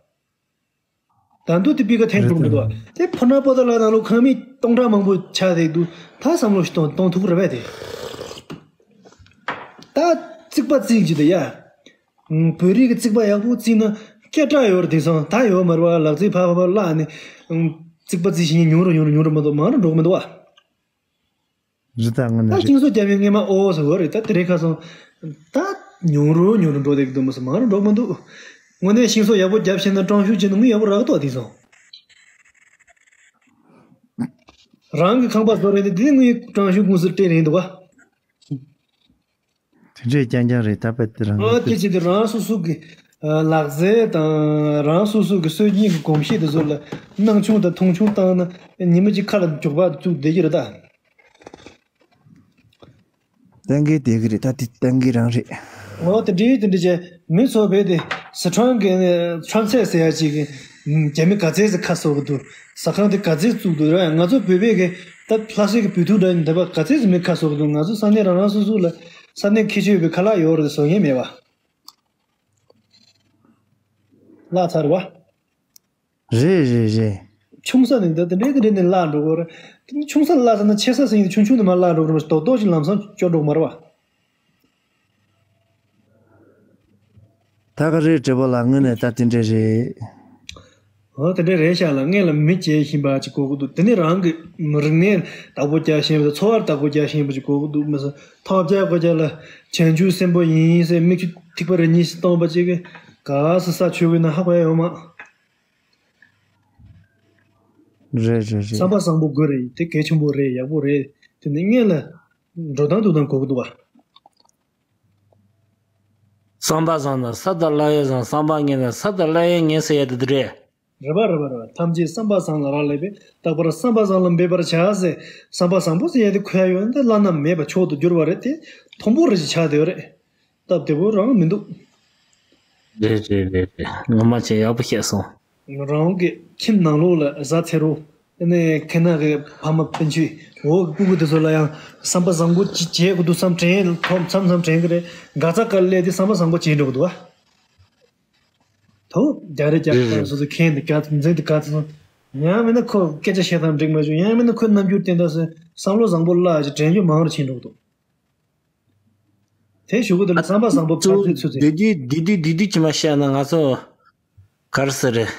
ད་དུང་དེ་སྤུས་ཀ་འཐེན་འགྲོ་གི་འདུག་བ། དེ་ཕོ་བྲང་པོ་ཏ་ལ་ནང་ལོགས་ཁང་མིག་སྟོང་ཕྲག་མང་པོ་ཆགས་བསྡད་འདུག་ད་བསམ་བློ་ཞིག་གཏོང་གཏོང་ཐུབ་ཀྱི་རེད་པས་དེ། ད་རྩིག་པ་རྩིག་གི་འདུག་ཡ། ཨང་། བོད་རིགས་ཀྱི་རྩིག་པ་ཡག་པོ་བརྩིས་ན་སྐད་གྲགས་ཡོད་རེད། དེང་སང་ད་ཡོད་མ་རེད་བ། ལག་རྩལ་ཕར་ཕར་ཕར་བརླག་ནས། ཨང་། རྩིག་པ་རྩིག་བཞིན་ཉུང་རུ་ཉུང་རུ་ཉུང་རུ་མ་གཏོགས་མང་རུ་འགྲོ་གི་མི་འདུག་བ། རི་དྭགས་ངོ་ནས་ད་རེད། ཤིང་བཟོ་རྒྱབ་པའི་སྔས་མ་ཨོ་ཟེར་བ་རེད། ད་དེ་རིང་ཁ་སང་ད་ཉུང་རུ་ཉུང་རུ་འགྲོ་བསྡད་ཀྱི་འདུག་མ་ཟད་མང་རུ་འགྲོ་གི་མི་འདུག་དངོས་གནས་ཤིང་བཟོ་ཡག་པོ་རྒྱབ་ཤེས་ན་སྤྲང་ཤུགས་ཅན་དངུལ་ཡག་པོ་རག་ཏོ་དེ་སོང་། རང་གི་ཁང་པ་བཟོ་རེད་དེ་དེ་དངུལ་སྤྲང་ཤུགས་ཀུང་སི་སྤྲད་རེད་འདུག་བ། དེ་འདྲས་རྐྱང་རྐྱང་རེད་ད་པད་དེ་རང་ཨ་དེ་བྱས་ཏེ་རང་སོ་སོ་གི་ལག་རྩལ་དང་རང་སོ་སོ་གི་སྲོལ་རྒྱུན་གྱི་གོམས་གཤིས་དེ་ཚོ་ལ་སྣང་ཆུང་དང་མཐོང་ཆུང་བཏང་ན་ཉི་མ་གཅིག་ཁ་ལ་འཇོག་པ་བཙུགས་བསྡད་ཀྱི་རེད་ད། གཏན་འཁེལ་བསྡད་ཀྱི་རེད་ད་དེ་གཏན་འཁེལ་རང་རེད། འོ་དེ་འདྲའི་དེ་འདྲ་བྱས་མི་ཚོ་བས་དེ་སི་ཁྲོན་གྱི་ཁྲོན་ཚད་ཟེར་ཡ་ཅིག་གི་རྒྱ་མི་ག་ཚད་ཟིག་ཁ་གསོ་གི་འདུག་ཟ་ཁང་དེ་ག་ཚད་བཙུགས་འདུག་ར་ང་ཚོ་བོད་པས་གི་ད་ལྷ་སའི་གི་བོད་ཐུག་འདྲ་ཡིན་འདི་པ་ག་ཚད་ཟིག་མི་ཁ་གསོ་གི་འདུག་ང་ཚོ་ས་གནས་རང་རང་སོ་སོ་ལ་ས་གནས་ཁྱད་ཆོས་པའི་ཁ་ལག་ཡོད་རེད་བཟོ་མཁན་མེད་པ། བརླག་ཚར་བ། རེད་རེད་རེད། ཆུང་ས་ནས་འདི་དེ་འདྲའི་དེ་འདྲའི་ནས་བརླག་འགྲོ་གི་རེད། དེ་ནས་ཆུང་ས་ནས་བརླག་ཚར་ན་ཆེ་ས་ཟིན་ཡིན་ཆུང་ཆུང་ནས་མར་བརླག་འགྲོ་གི་རེད་མ་གཏོགས་རྡོག་རྡོག་ཅིག་ལམ་སང་སྐྱོ་འགྲོ་གི་མ་རེད་བ། ད་ག་རེད་བྲེ་བ་ལགས་དངོས་གནས་ད་དེ་འདྲས་རེད། འོ་དེ་འདྲས་རེད་ཤག་ལ་སྔོན་ལ་མི་བྱས་བཞིན་པ་ཅིག་གོ་གི་འདུག་དེ་ནས་རང་གི་རིག་གནས་བདག་པོ་རྒྱག་ཤེས་པ་དང་འཚོ་བར་བདག་པོ་རྒྱག་ཤེས་པ་ཅིག་གོ་གི་འདུག་མི་སྲིད་ཐོབ་རྒྱག་གོ་རྒྱག་ལ་བྱང་ཆུབ་སེམས་པ་ཡིན་ཟེར་མིག་ཆུ་ཐིགས་པ་རེ་གཉིས་ཤིག་གཏོང་པ་ཅིག་གིས་ག་ས་ས་ཆོས་གོས་ན་ཧ་གོ་ཡ་ཡོད་མ། རེད་རེད་རེད། བསམ་པ་བཟང་པོ་དགོས་རེད་དེ་གལ་ཆེན་པོ་རེད་ཡག་པོ་རེད་དེ་ནི་སྔོན་ལ་འགྲོ་སྟངས་འདུག་སྟངས་གོ་གི་འདུག་བ། བསམ་པ་བཟང་ན་ས་དང་སླ་བས་བཟང་བསམ་པ་ངན་ན་ས་དང་སླ་བས་ངན་ཟེར་ཡ་དེ་འདི་རེད། རེད་པ་རེད་པ་རེད་པ་ཐམས་ཅད་བསམ་པ་བཟང་ལ་རག་ལས་པས་རྟག་པར་བསམ་པ་བཟང་ལ་འབད་པར་བྱ་ཟེར་བསམ་པ་བཟང་པོ་ཟེར་ཡ་དེ་ཁོ་ཡ་ཡོད་ན་དེ་བླ་ན་མེད་པ་མཆོག་ཏུ་གྱུར་པ་རེད་དེ་མཐོན་པོ་རེ་ཞིག་ཆགས་བསྡད་ཡོད་རེད། སྟབས་བདེ་པོ་རང་མི་འདུག་རེད་རེད་རེད་རེད། ངོ་མ་བྱས་ཡག་པོ་བཤད་སོང་། རང་གི་ཁྱིམ་ནང་ལོགས་ལ་བཟའ་ཚེ་རོ། ཨ་ནི་ཁྱེད་རང་གི་ཕ་མ་སྤུན་མཆེད་འོག་གི་སྤུ་གུ་དེ་ཚོ་ལ་ཡང་བསམ་པ་བཟང་པོ་ཅིག་བྱེད་དགོས་འདུག་བསམ་དྲན་ཐོབ་མཚམས་མཚམས་དྲན་གི་རེད། ག་ཚ་ག་སླེབས་དེ་བསམ་པ་བཟང་པོ་བྱེད་འགྲོ་གི་འདུག་བ། ཐོ་རྒྱ་རེ་རྒྱ་རེད་རེད། སོ་སོ་མཁན་དེ་ག་ཚོད་འཛིན་དེ་ག་ཚོད་སོང་། ཡང་མིན་ན་ཁོ་སྐད་ཆ་བཤད་སྟངས་འགྲིག་མ་བྱུང་ཡང་མིན་ན་ཁོའི་རྣམ་འགྱུར་བསྟན་སྟངས་སོང་བསམ་བློ་བཟང་པོ་བརླག་ཅིག་དྲན་རྒྱུ་མང་རུ་ཕྱིན་འགྲོ་གི་འདུག་དེ་ཞུ་གི་འདུག་ལ་བསམ་པ་བཟང་པོ་ཕར་ཚུར་ཚུར་ཚུར། བདུད་བདུད་བདུད་བདུད་བདུད་ཅི་མ་བཤད་ན་ང་ཚོ་ག་རེ་ཟེར་རེད།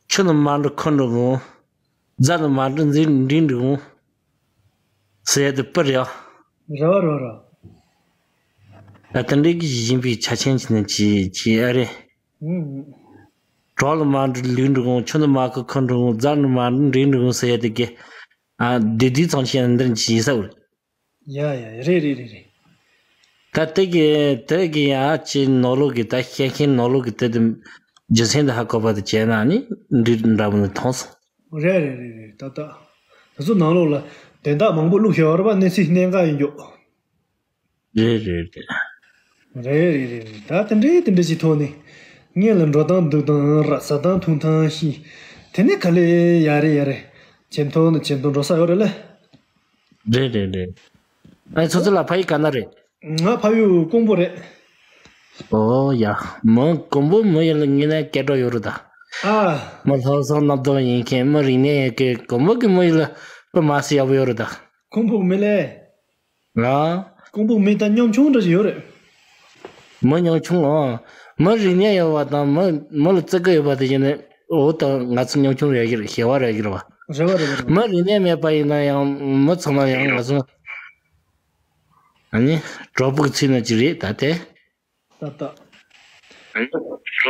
ཆུ་ནི་མ་འགྲོ་ཁོ་འགྲོ་གོ། རྫ་ནི་མ་འགྲོ་འཛིན་འདྲིན་འགྲོ་གོ། ཟེར་ཡ་དེ་པར་ཡ། རེད་བ་རེད་བ་རེད། ད་དེ་འདྲའི་གི་ཡིན་པའི་ཆ་ཆེན་གྱི་ནི་ཅི་ཅི་ཨ་རེད། ཨུ་ཨུ། གྲོགས་ལ་མ་འགྲོ་ལུས་འགྲོ་གོ་ཆུ་ནི་མ་ཁོ་ཁོ་འགྲོ་གོ་རྫ་ནི་མ་འགྲོ་འདྲིན་འགྲོ་གོ་ཟེར་ཡ་དེ་གི། ཨ་བདུད་བདུད་ཚང་ཆེན་འདིར་ཅི་ཡིན་ས་བར། ཡ་ཡ་རེད་རེད་རེད་རེད། ད་དེ་གི་དེ་གི་ཡ་ཅི་ནོར་ལུག་གི་ད་ཤེས་མཁན་ནོར་ལུག་གི་དེ་དེ་རྒྱུ་མཚན་དེ་ཧ་གོ་བ་དེ་བྱས་ན་ནི་འདི་འདྲ་བོ་ནི་མཐོང་སོང་། རེད་རེད་རེད་རེད་ད་ད། དེ་ཚོ་ནང་ལོགས་ལ་དོན་དག་མང་པོ་བླུགས་ཤེས་བ་རེད་པ་གནས་ཚུལ་གནད་འགག་ཡིན་རྒྱུ། རེད་རེད་རེད། རེད་རེད་རེད་རེད་ད་དེ་འདྲའི་དེ་འདྲ་ཞིག་ཐོག་ནས་སྔོན་ལ་འགྲོ་སྟངས་འདུག་སྟངས་ར་ཟ་སྟངས་འཐུང་སྟངས་ཤིག་དེ་ནས་ག་ལེ་ཡ་རེད་ཡ་རེད་ཇེ་མཐོ་ནས་ཇེ་མཐོ་འགྲོ་ས་ཡོད་རེད་ལ། རེད་རེད་རེད། ཨ་ཚོ་ཚོ་ལ་ཕ་ཡུལ་ག་ན་རེད། ང་ཕ་ཡུལ་ཀོང་པོ་རེད། ཨོ་ཡ། མི་ཀོང་པོ་མི་ཡིན་ལ་ངེད་ནས་སྐད་གྲགས་ཡོད་རེད་ད། ཨ། མི་ལྷོ་སོག་སྣ་བདུན་ཡིན་མཁན་མི་རིག་གནས་ཡོད་མཁན་ཀོང་པོ་གི་མི་ཡིན་ལ་དཔེ་མ་སྲིད་ཡག་པོ་ཡོད་རེད་ད། ཀོང་པོ་མི་ལས། ང་། ཀོང་པོ་མི་ད་ཉམ་ཆུང་འདྲ་ཞིག་ཡོད་རེད། མི་ཉམ་ཆུང་ཨང་། མི་རིག་གནས་ཡོད་པ་དང་མི་མི་ལ་བརྩི་གི་ཡོད་པ་དེ་བཞིན་ནི་འོ་ད་ང་ཚོ་ཉམ་ཆུང་རེད་ཀྱི་རེད་ཞེ་བ་རེད་ཀྱི་རེད་བ། རེད་བ་རེད་བ་རེད་བ། མི་རིག་གནས་མེད་པ་ཡིན་ན་ཡང་མི་ཚང་མ་ཡང་ང་ཚོ་ཨ་ནི་གྲོགས་པོ་གི་ཚུལ་ནང་ཅིག་རེད་ད་དེ། ད་ད།